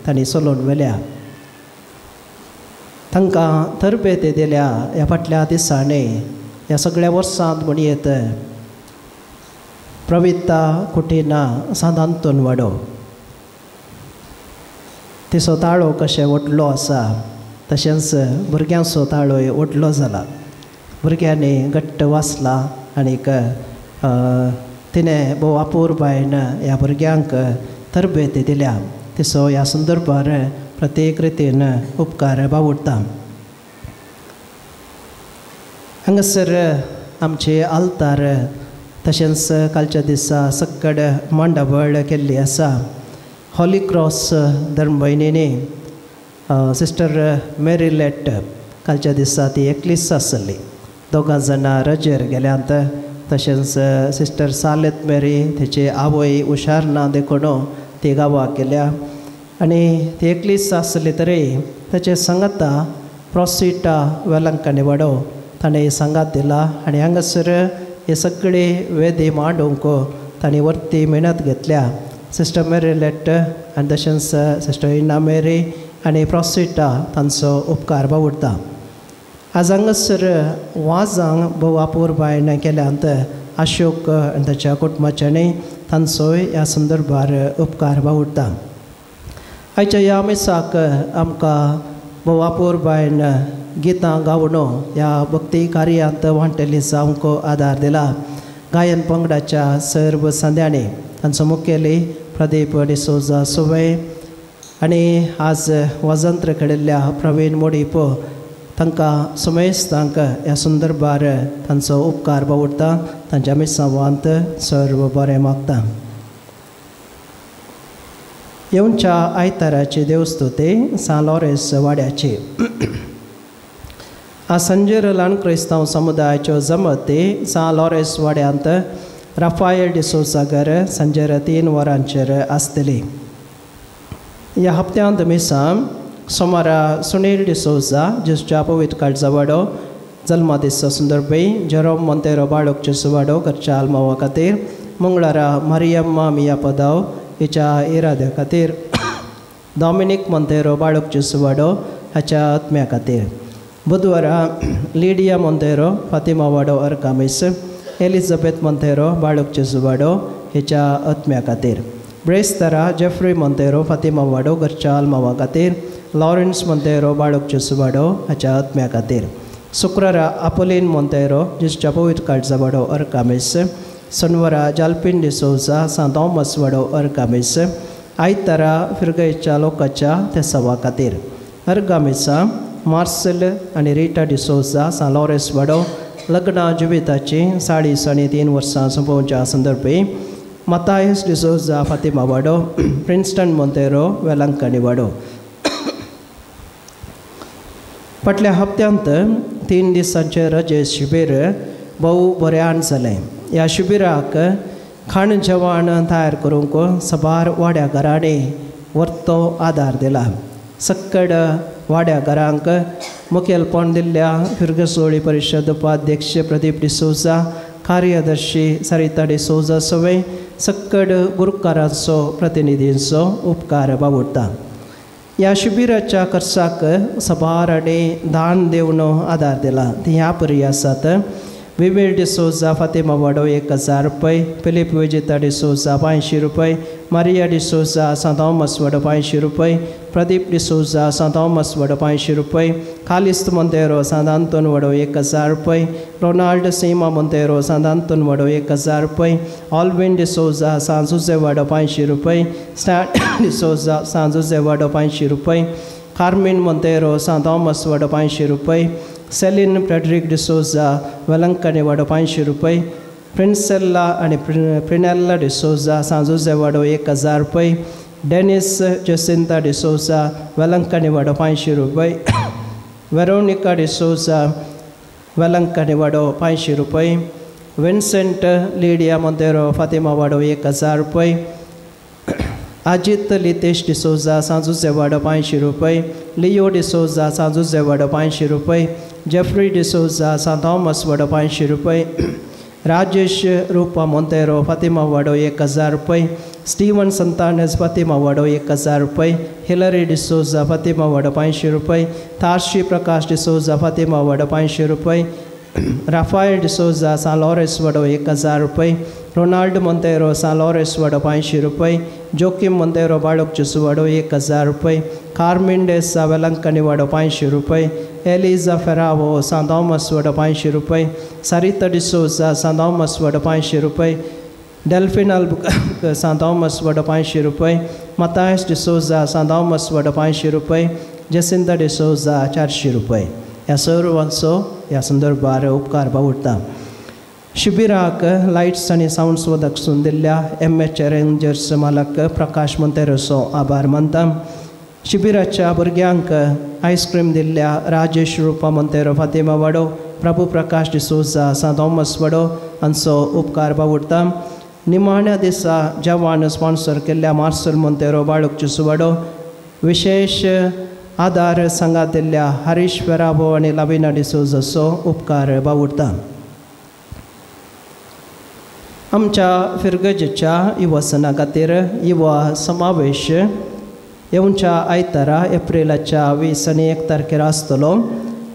तांणी चलोवन व्हेल्या. तांकां तरबेती दिल्या ह्या फाटल्या दिसांनी ह्या सगळ्या वर्सांत म्हणयेत प्रविता कुटिना सांत वाडो तिचो ताळो कशें व्हडलो आसा तशेंच भुरग्यांचो ताळोय व्हडलो जाला. भुरग्यांनी घट्ट वाचला आनीक तिणें भोव अपुरबायेन ह्या भुरग्यांक तरबेती दिल्या. तिचो ह्या संदर्भार प्रत्येक रितीन उपकार बावडटा. हांगासर आमचे आल्तार तशेंच कालच्या दिसा सक्कड मांडावळ केल्ली आसा. हॉली क्रॉस धर्मभयणींनी सिस्टर मेरीलेट कालच्या दिसा ती एकलीच आसली. दोगां जाणां रजेर गेल्यांत. तशेंच सिस्टर सालेत मेरी तेची आवय हुशार ना देखून ती गांवाक गेल्या आनी ती एकलीच आसली तरी ताचे सांगाता प्रोसिटा वेलंकणी वाडो ताणें सांगात दिला आनी हांगासर हे सगळे वेदी मांडूंक तांणी वरती मेहनत घेतल्या. सिस्टर मेरीलेट आनी तशेंच सिस्टर इना मेरी आनी प्रोसिटा तांचो उपकार बावडटा. आज हांगासर वाजांक भोव अपुरबायेन केल्यांत अशोक आनी ताच्या कुटुंबाच्यांनी तांचोय ह्या संदर्भार उपकार बावडटा. आयच्या ह्या मिसाक आमकां भोव अपुरबायेन गितां गावन ह्या भक्ती कार्यांत वांटेली जावंक आदार दिला. गायन पंगडाच्या सर्व संद्यांनी तांचो मुखेली प्रदीप डिसोजा सुवे आनी आज वाजंत्र खेळिल्ल्या प्रवीण मोडीप तांकां सुमेस्तांक ह्या संदर्भार तांचो उपकार बावडटा. तांच्या मिसांवांत सर्व बरें मागता. येवच्या आयताराची देवस्तुती सान लॉरेन्स वाड्याची. आज सांजेर ल्हान क्रिस्तांव समुदायाच्यो जमती सान लॉरेन्स वाड्यांत राफायल डिसोजा घर सांजेर 3 वरांचेर आसतली. ह्या हप्त्यांत मिसां सोमारा सुनील डिसोजा जेजूच्या पवित्र काळजा वाडो जल्मादीस संदर्भी जेरोम मोंतेरो बाळोक जेजू वाडो घरच्या आल्मावा खातीर, मंगळारा मारियम्मा मिया पदाव हिच्या इराद्या खातीर, डॉमिनीक मोंतेरो बाळोक जेजू वाडो हाच्या आत्म्या खातीर, बुधवारा लिडिया मोंतेरो फातिमा वाडो अर्कामीस, एलिझाबेथ मोंतेरो बाळोक जेजू वाडो हिच्या आत्म्या खातीर, ब्रेस्तारा जेफ्री मोंतेरो फातिमा वाडो घरच्या आल्मावा खातीर, लॉरेन्स मोंतेरो बाळोक जेजू वाडो हाच्या आत्म्या खातीर, शुक्रारा आपोलीन मोंतेरो जेजूच्या पवित्र काळजा वाडो अर्कामीस, शनिवारा जाल्पिन डिसोजा सांत थॉमस वाडो अर्कामीस, आयतारा फिरगयच्या लोकांच्या तेसावा खातीर अर्गामिसा मार्सेल आनी रिटा डिसोजा सांत लॉरेन्स वाडो लग्ना जिविताची 40.5 वर्सां सोंपोवच्या संदर्भी मतायस डिसोजा फातिमा वाडो प्रिन्स्टन मोंतेरो वेलंकणी वाडो. फाटल्या हप्त्यांत 3 दिसांचे रजे शिबीर भोव बऱ्यान जालें. ह्या शिबिराक खाण जेवण तयार करूंक सबार वाड्या घरांनी वर्तो आदार दिला. सक्कड वाड्या घरांक मुखेलपण दिल्ल्या फिरगसोळी परिशद उपाध्यक्ष प्रदीप डिसोजा, कार्यदर्शी सरिता डिसोजा सवे सक्कड गुरुकारांचो प्रतिनिधींचो उपकार बावडटा. ह्या शिबिराच्या खर्चाक सबार आनी दान दिवन आदार दिला. ती ह्या परी आसात: विवेल डिसोजा फातिमा वाडो 1000 रुपये, फिलीप विजेता डिसोजा 500 रुपये, मारिया डिसोजा सांत थॉमस वडो 500 रुपये, प्रदीप डिसोजा सांत थॉमस वडो 500 रुपये, कालिस्त मोंतेरो सांत आंतोन वडो 1000 रुपये, रोनाल्ड सीमा मोंतेरो सांत आंतोन वडो 1000 रुपये, ऑल्विन डिसोजा सांत जुजे वडो 500 रुपये, स्टॅन डिसोजा सांत जुजे वडो 500 रुपये, कार्मिन मोंतेरो सांत थॉमस वडो 500 रुपये, सेलीन फ्रेडरिक डिसोजा वेलंकणी वडो 500 रुपये, प्रिन्सेल्ला आनी प्रिनेल्ला डिसोजा सांत जुजे वाडो 1000 रुपये, डेनिस जेसिंता डिसोजा वेलंकणी वाडो 500 रुपये, वेरोनिका डिसोजा वेलंकणी वाडो 500 रुपये, विन्सेंट लिडिया मोंतेरो फातिमा वाडो 1000 रुपये, अजित लितेश डिसोजा सांत जुजे वाडो 500 रुपये, लियो डिसोजा सांत जुजे वाडो 500 रुपये, जेफ्री डिसोजा सांत थॉमस वाडो 500 रुपये, राजेश रूपा मोंतेरो फातिमा वाडो 1000 रुपये, स्टीवन संतानस फातिमा वाडो 1000 रुपये, हिलरी डिसोजा फातिमा वाडो 500 रुपये, तार्शी प्रकाश डिसोजा फातिमा वाडो 500 रुपये, राफायल डिसोजा सांत लॉरेस वाडो 1000 रुपये, रोनाल्ड मोंतेरो सांत लॉरेस वाडो 500 रुपये, जोकीम मोंतेरो बाळोक जुसू वाडो 1000 रुपये, कार्मिन डेसा वेलंकणी वाडो 500 रुपये, एलिजा फेरावो सांत थॉमस वाडो 500 रुपये, सरिता डिसोजा सांत थॉमस वाडो 500 रुपये, डेल्फिन अल्बुकर्क सांत थॉमस वाडो 500 रुपये, मतायस डिसोजा सांत थॉमस वाडो 500 रुपये, जेसिंता डिसोजा 400 रुपये. ह्या सर्वांचो ह्या संदर्भार उपकार बावडटा. शिबिराक लायट्स आनी सावंड्स वदक दिल्ल्या एम एच रेंजर्स मालक प्रकाश मोंतेरोसो आभार मानता. शिबिराच्या भुरग्यांक आयस्क्रीम दिल्ल्या राजेश रुपा मोंतेरो फातिमा वाडो, प्रभू प्रकाश डिसोजा सांत थॉमस वाडो हांचो उपकार बावडटा. निमाण्या दिसा जेवण स्पॉन्सर केल्ल्या मार्सल मोंतेरो बाळूक जुसू वाडो, विशेश आदार सांगात दिल्ल्या हरीश फेराबो आनी लाविना डिसोजाचो उपकार बावडटा. आमच्या फिरगजेच्या युवसना खातीर युवा समावेश येवच्या आयतारा एप्रिलाच्या 20 आनी 1 तारखेर आसतलो.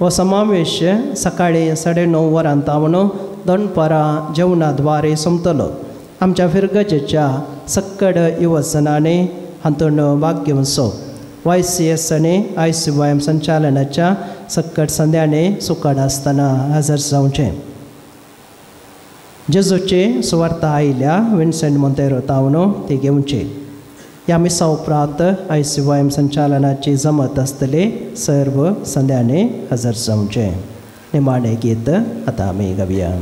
हो समावेश सकाळी 9:30 वरां तावन दनपारां जेवणा द्वारे सोंपतलो. आमच्या फिरगजेच्या सक्कड युवसनांनी हातूंत भाग घेवचो. YCS आनी ICYM संचालनाच्या सक्कड संद्यांनी सुकाड आसतना हजर जावचें. जेजूची सुवार्ता आयल्या विन्सेंट मोंतेरो तावन ती घेवची. ह्या मिसा उपरांत ICYM संचालनाची जमत आसतली. सर्व संद्यांनी हजर जावचें. निमाणें गीत आतां आमी गावया.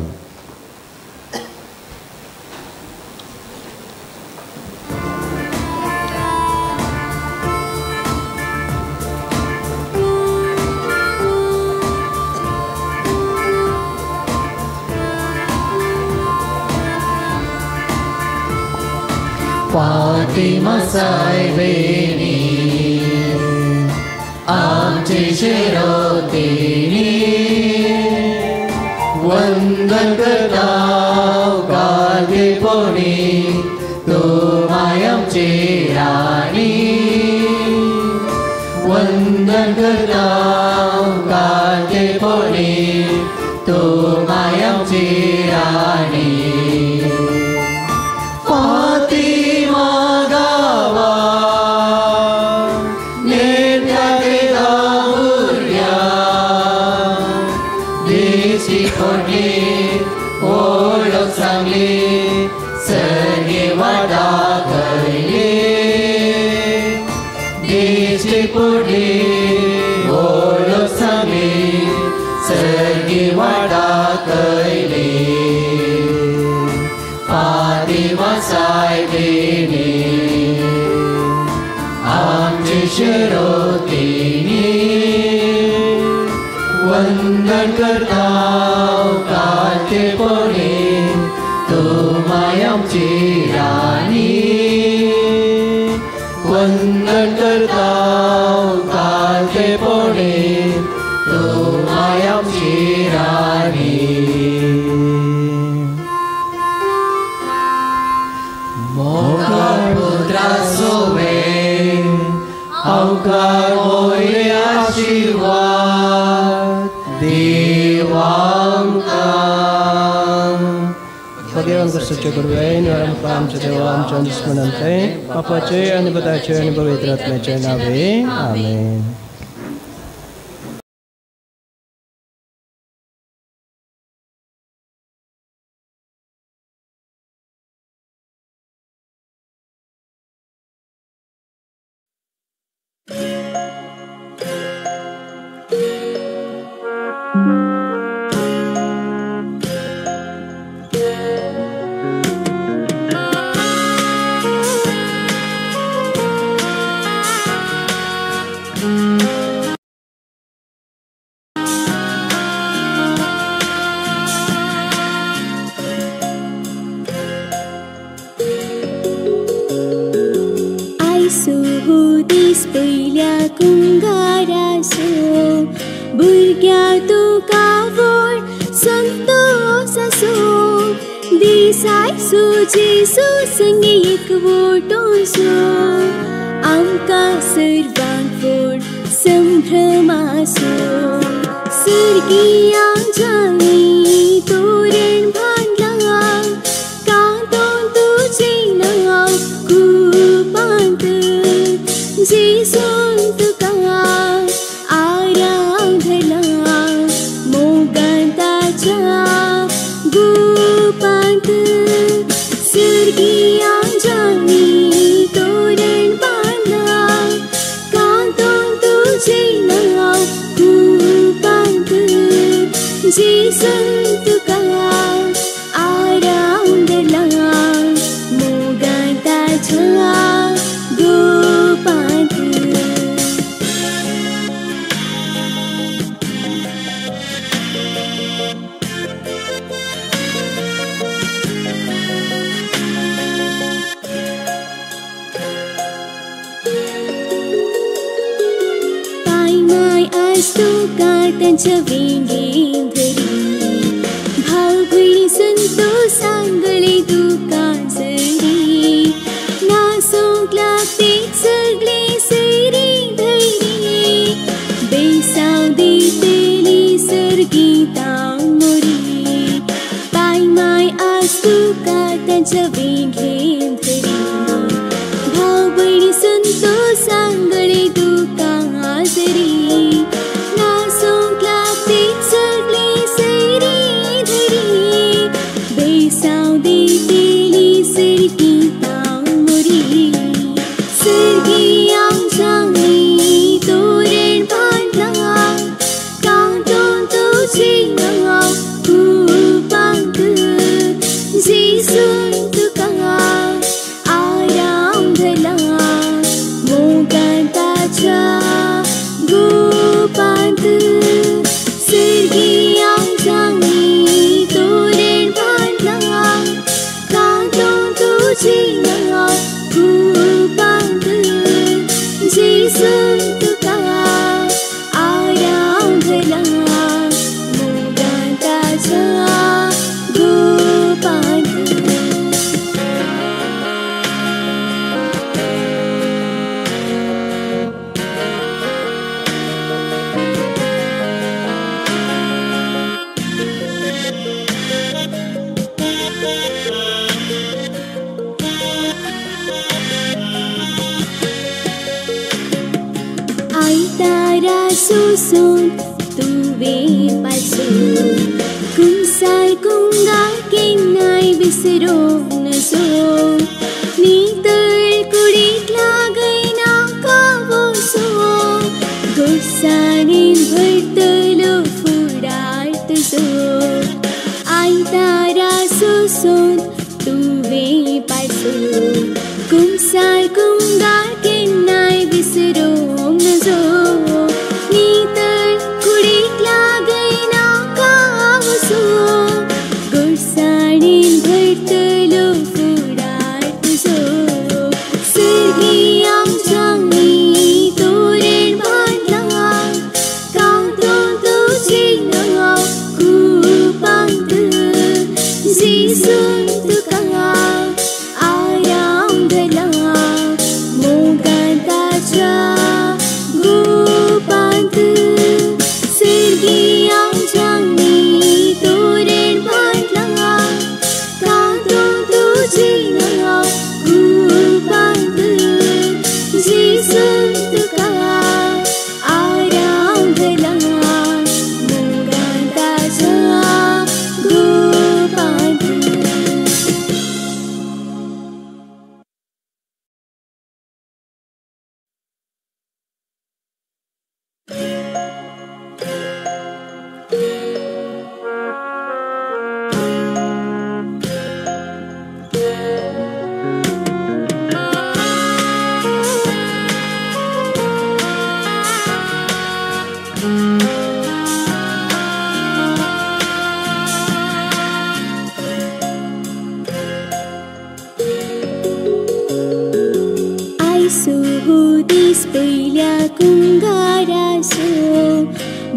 फातिमा सायबेनी आमची शिरोतिनी, वंदन करता कालकेपणी तूं माय आमची राणी, वंदन करता कालकेपणी तूं माय आमची राणी. शिरोतिनी, वंदन करता कालकेपणी तूं माय आमची राणी, वंदन करता कालकेपणी तूं माय आमची राणी. मोगाळ पुत्रा सोवे आमकां मोरे आशिर्वाद देवांकां भगेवन क्रिस्ताचे गुरवे निवार आमच्या देवा आमच्या दुस्मनांतले बापाचे आनी पुताचे आनी पवित्र आत्म्याचे नावे आमेन. जेसून तुका आराम दीस पयल्या कुंगारासो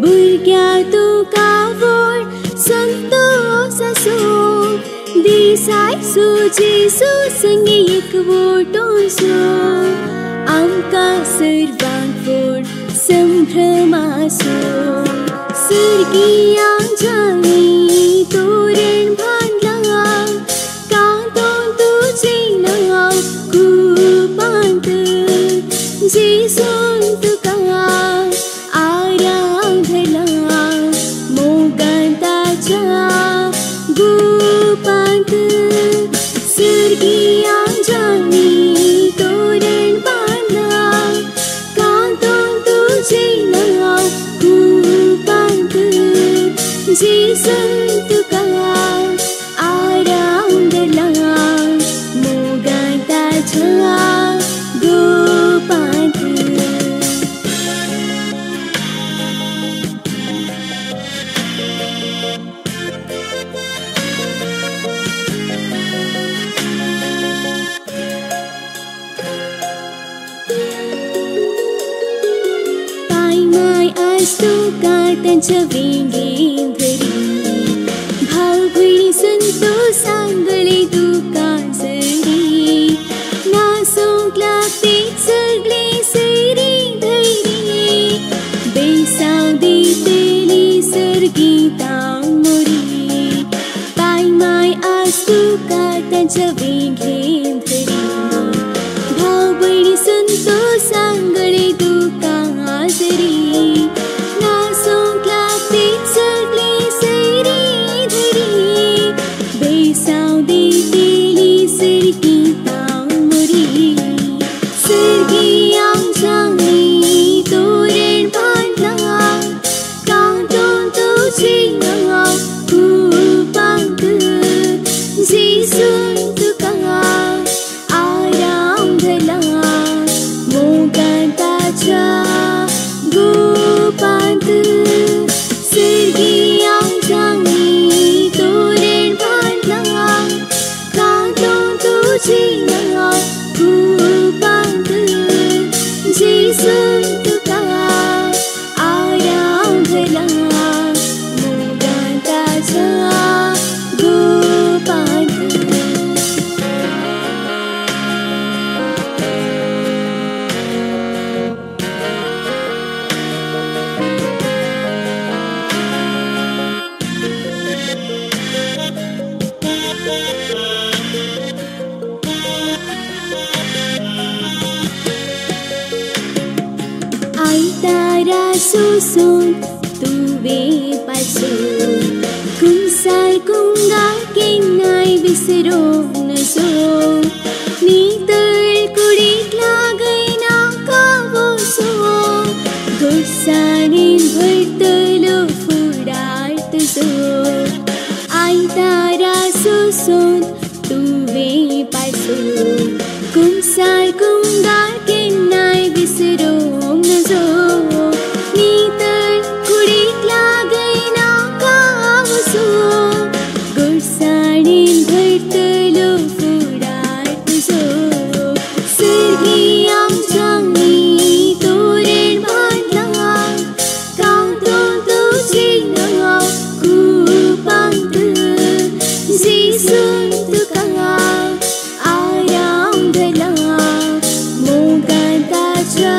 भुरग्या तुका व्हड संतोस आसो दिसाय जेजू संगी एकवटोसो आमकां सर्वांक व्हड संभ्रम आसो सर्गिया जाली तोरण बांदला कांतोन तुजें नांव कुपांत जेजून तुका आराधला मोगान ताच्या गुपांत सर्गिया जाली तोरण बांदला कांतोन तुजें नांव कुपांत जेजून तुका आराधला मोगान ताच्या गुपांत. पाय माय आज तुका तांच्या वेंगेन धरी भाव भयणी संतोसान गळे तुका जरी नासूंक लागते सगळे सैरी धैरी बेसाव दितली सर्गीतां मोरी पाय माय आज तुका तांच्या वेंगेन धरी भाव भयणी संतोसान गळे तुका जरी नासूंक लागते सगळे सैरी धरी बेसाव दितली सर्गीतां मोरी सर्गिया जाली तोरण बांदला कांतोन तुजें नांव कुपांत जेजून तुका आराधला मोगान ताच्या गुपांत सर्गिया जाली तोरण बांदला कांतोन तुजें नांव कुपांत जेजून तुका आराधला मोगान ताच्या गुपांत. आयतारा सोसून तुवें पासून कुमसार कुंगार केन्नाय विसरूंक नजो नितळ कुडीक लागयना कावसो गोडसाणेन भरतलो फुडार तुजो आयतारा सोसून तुवें पासून कुमसार कुंगार केन्नाय विसरूंक नजो नितळ कुडीक लागयना कावसो गोडसाणेन भरतलो फुडार तुजो सर्गिया जाली तोरण बांदला कांतोन तुजें नांव कुपांत जेजून तुका आराधला मोगान ताच्या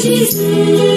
Jesus.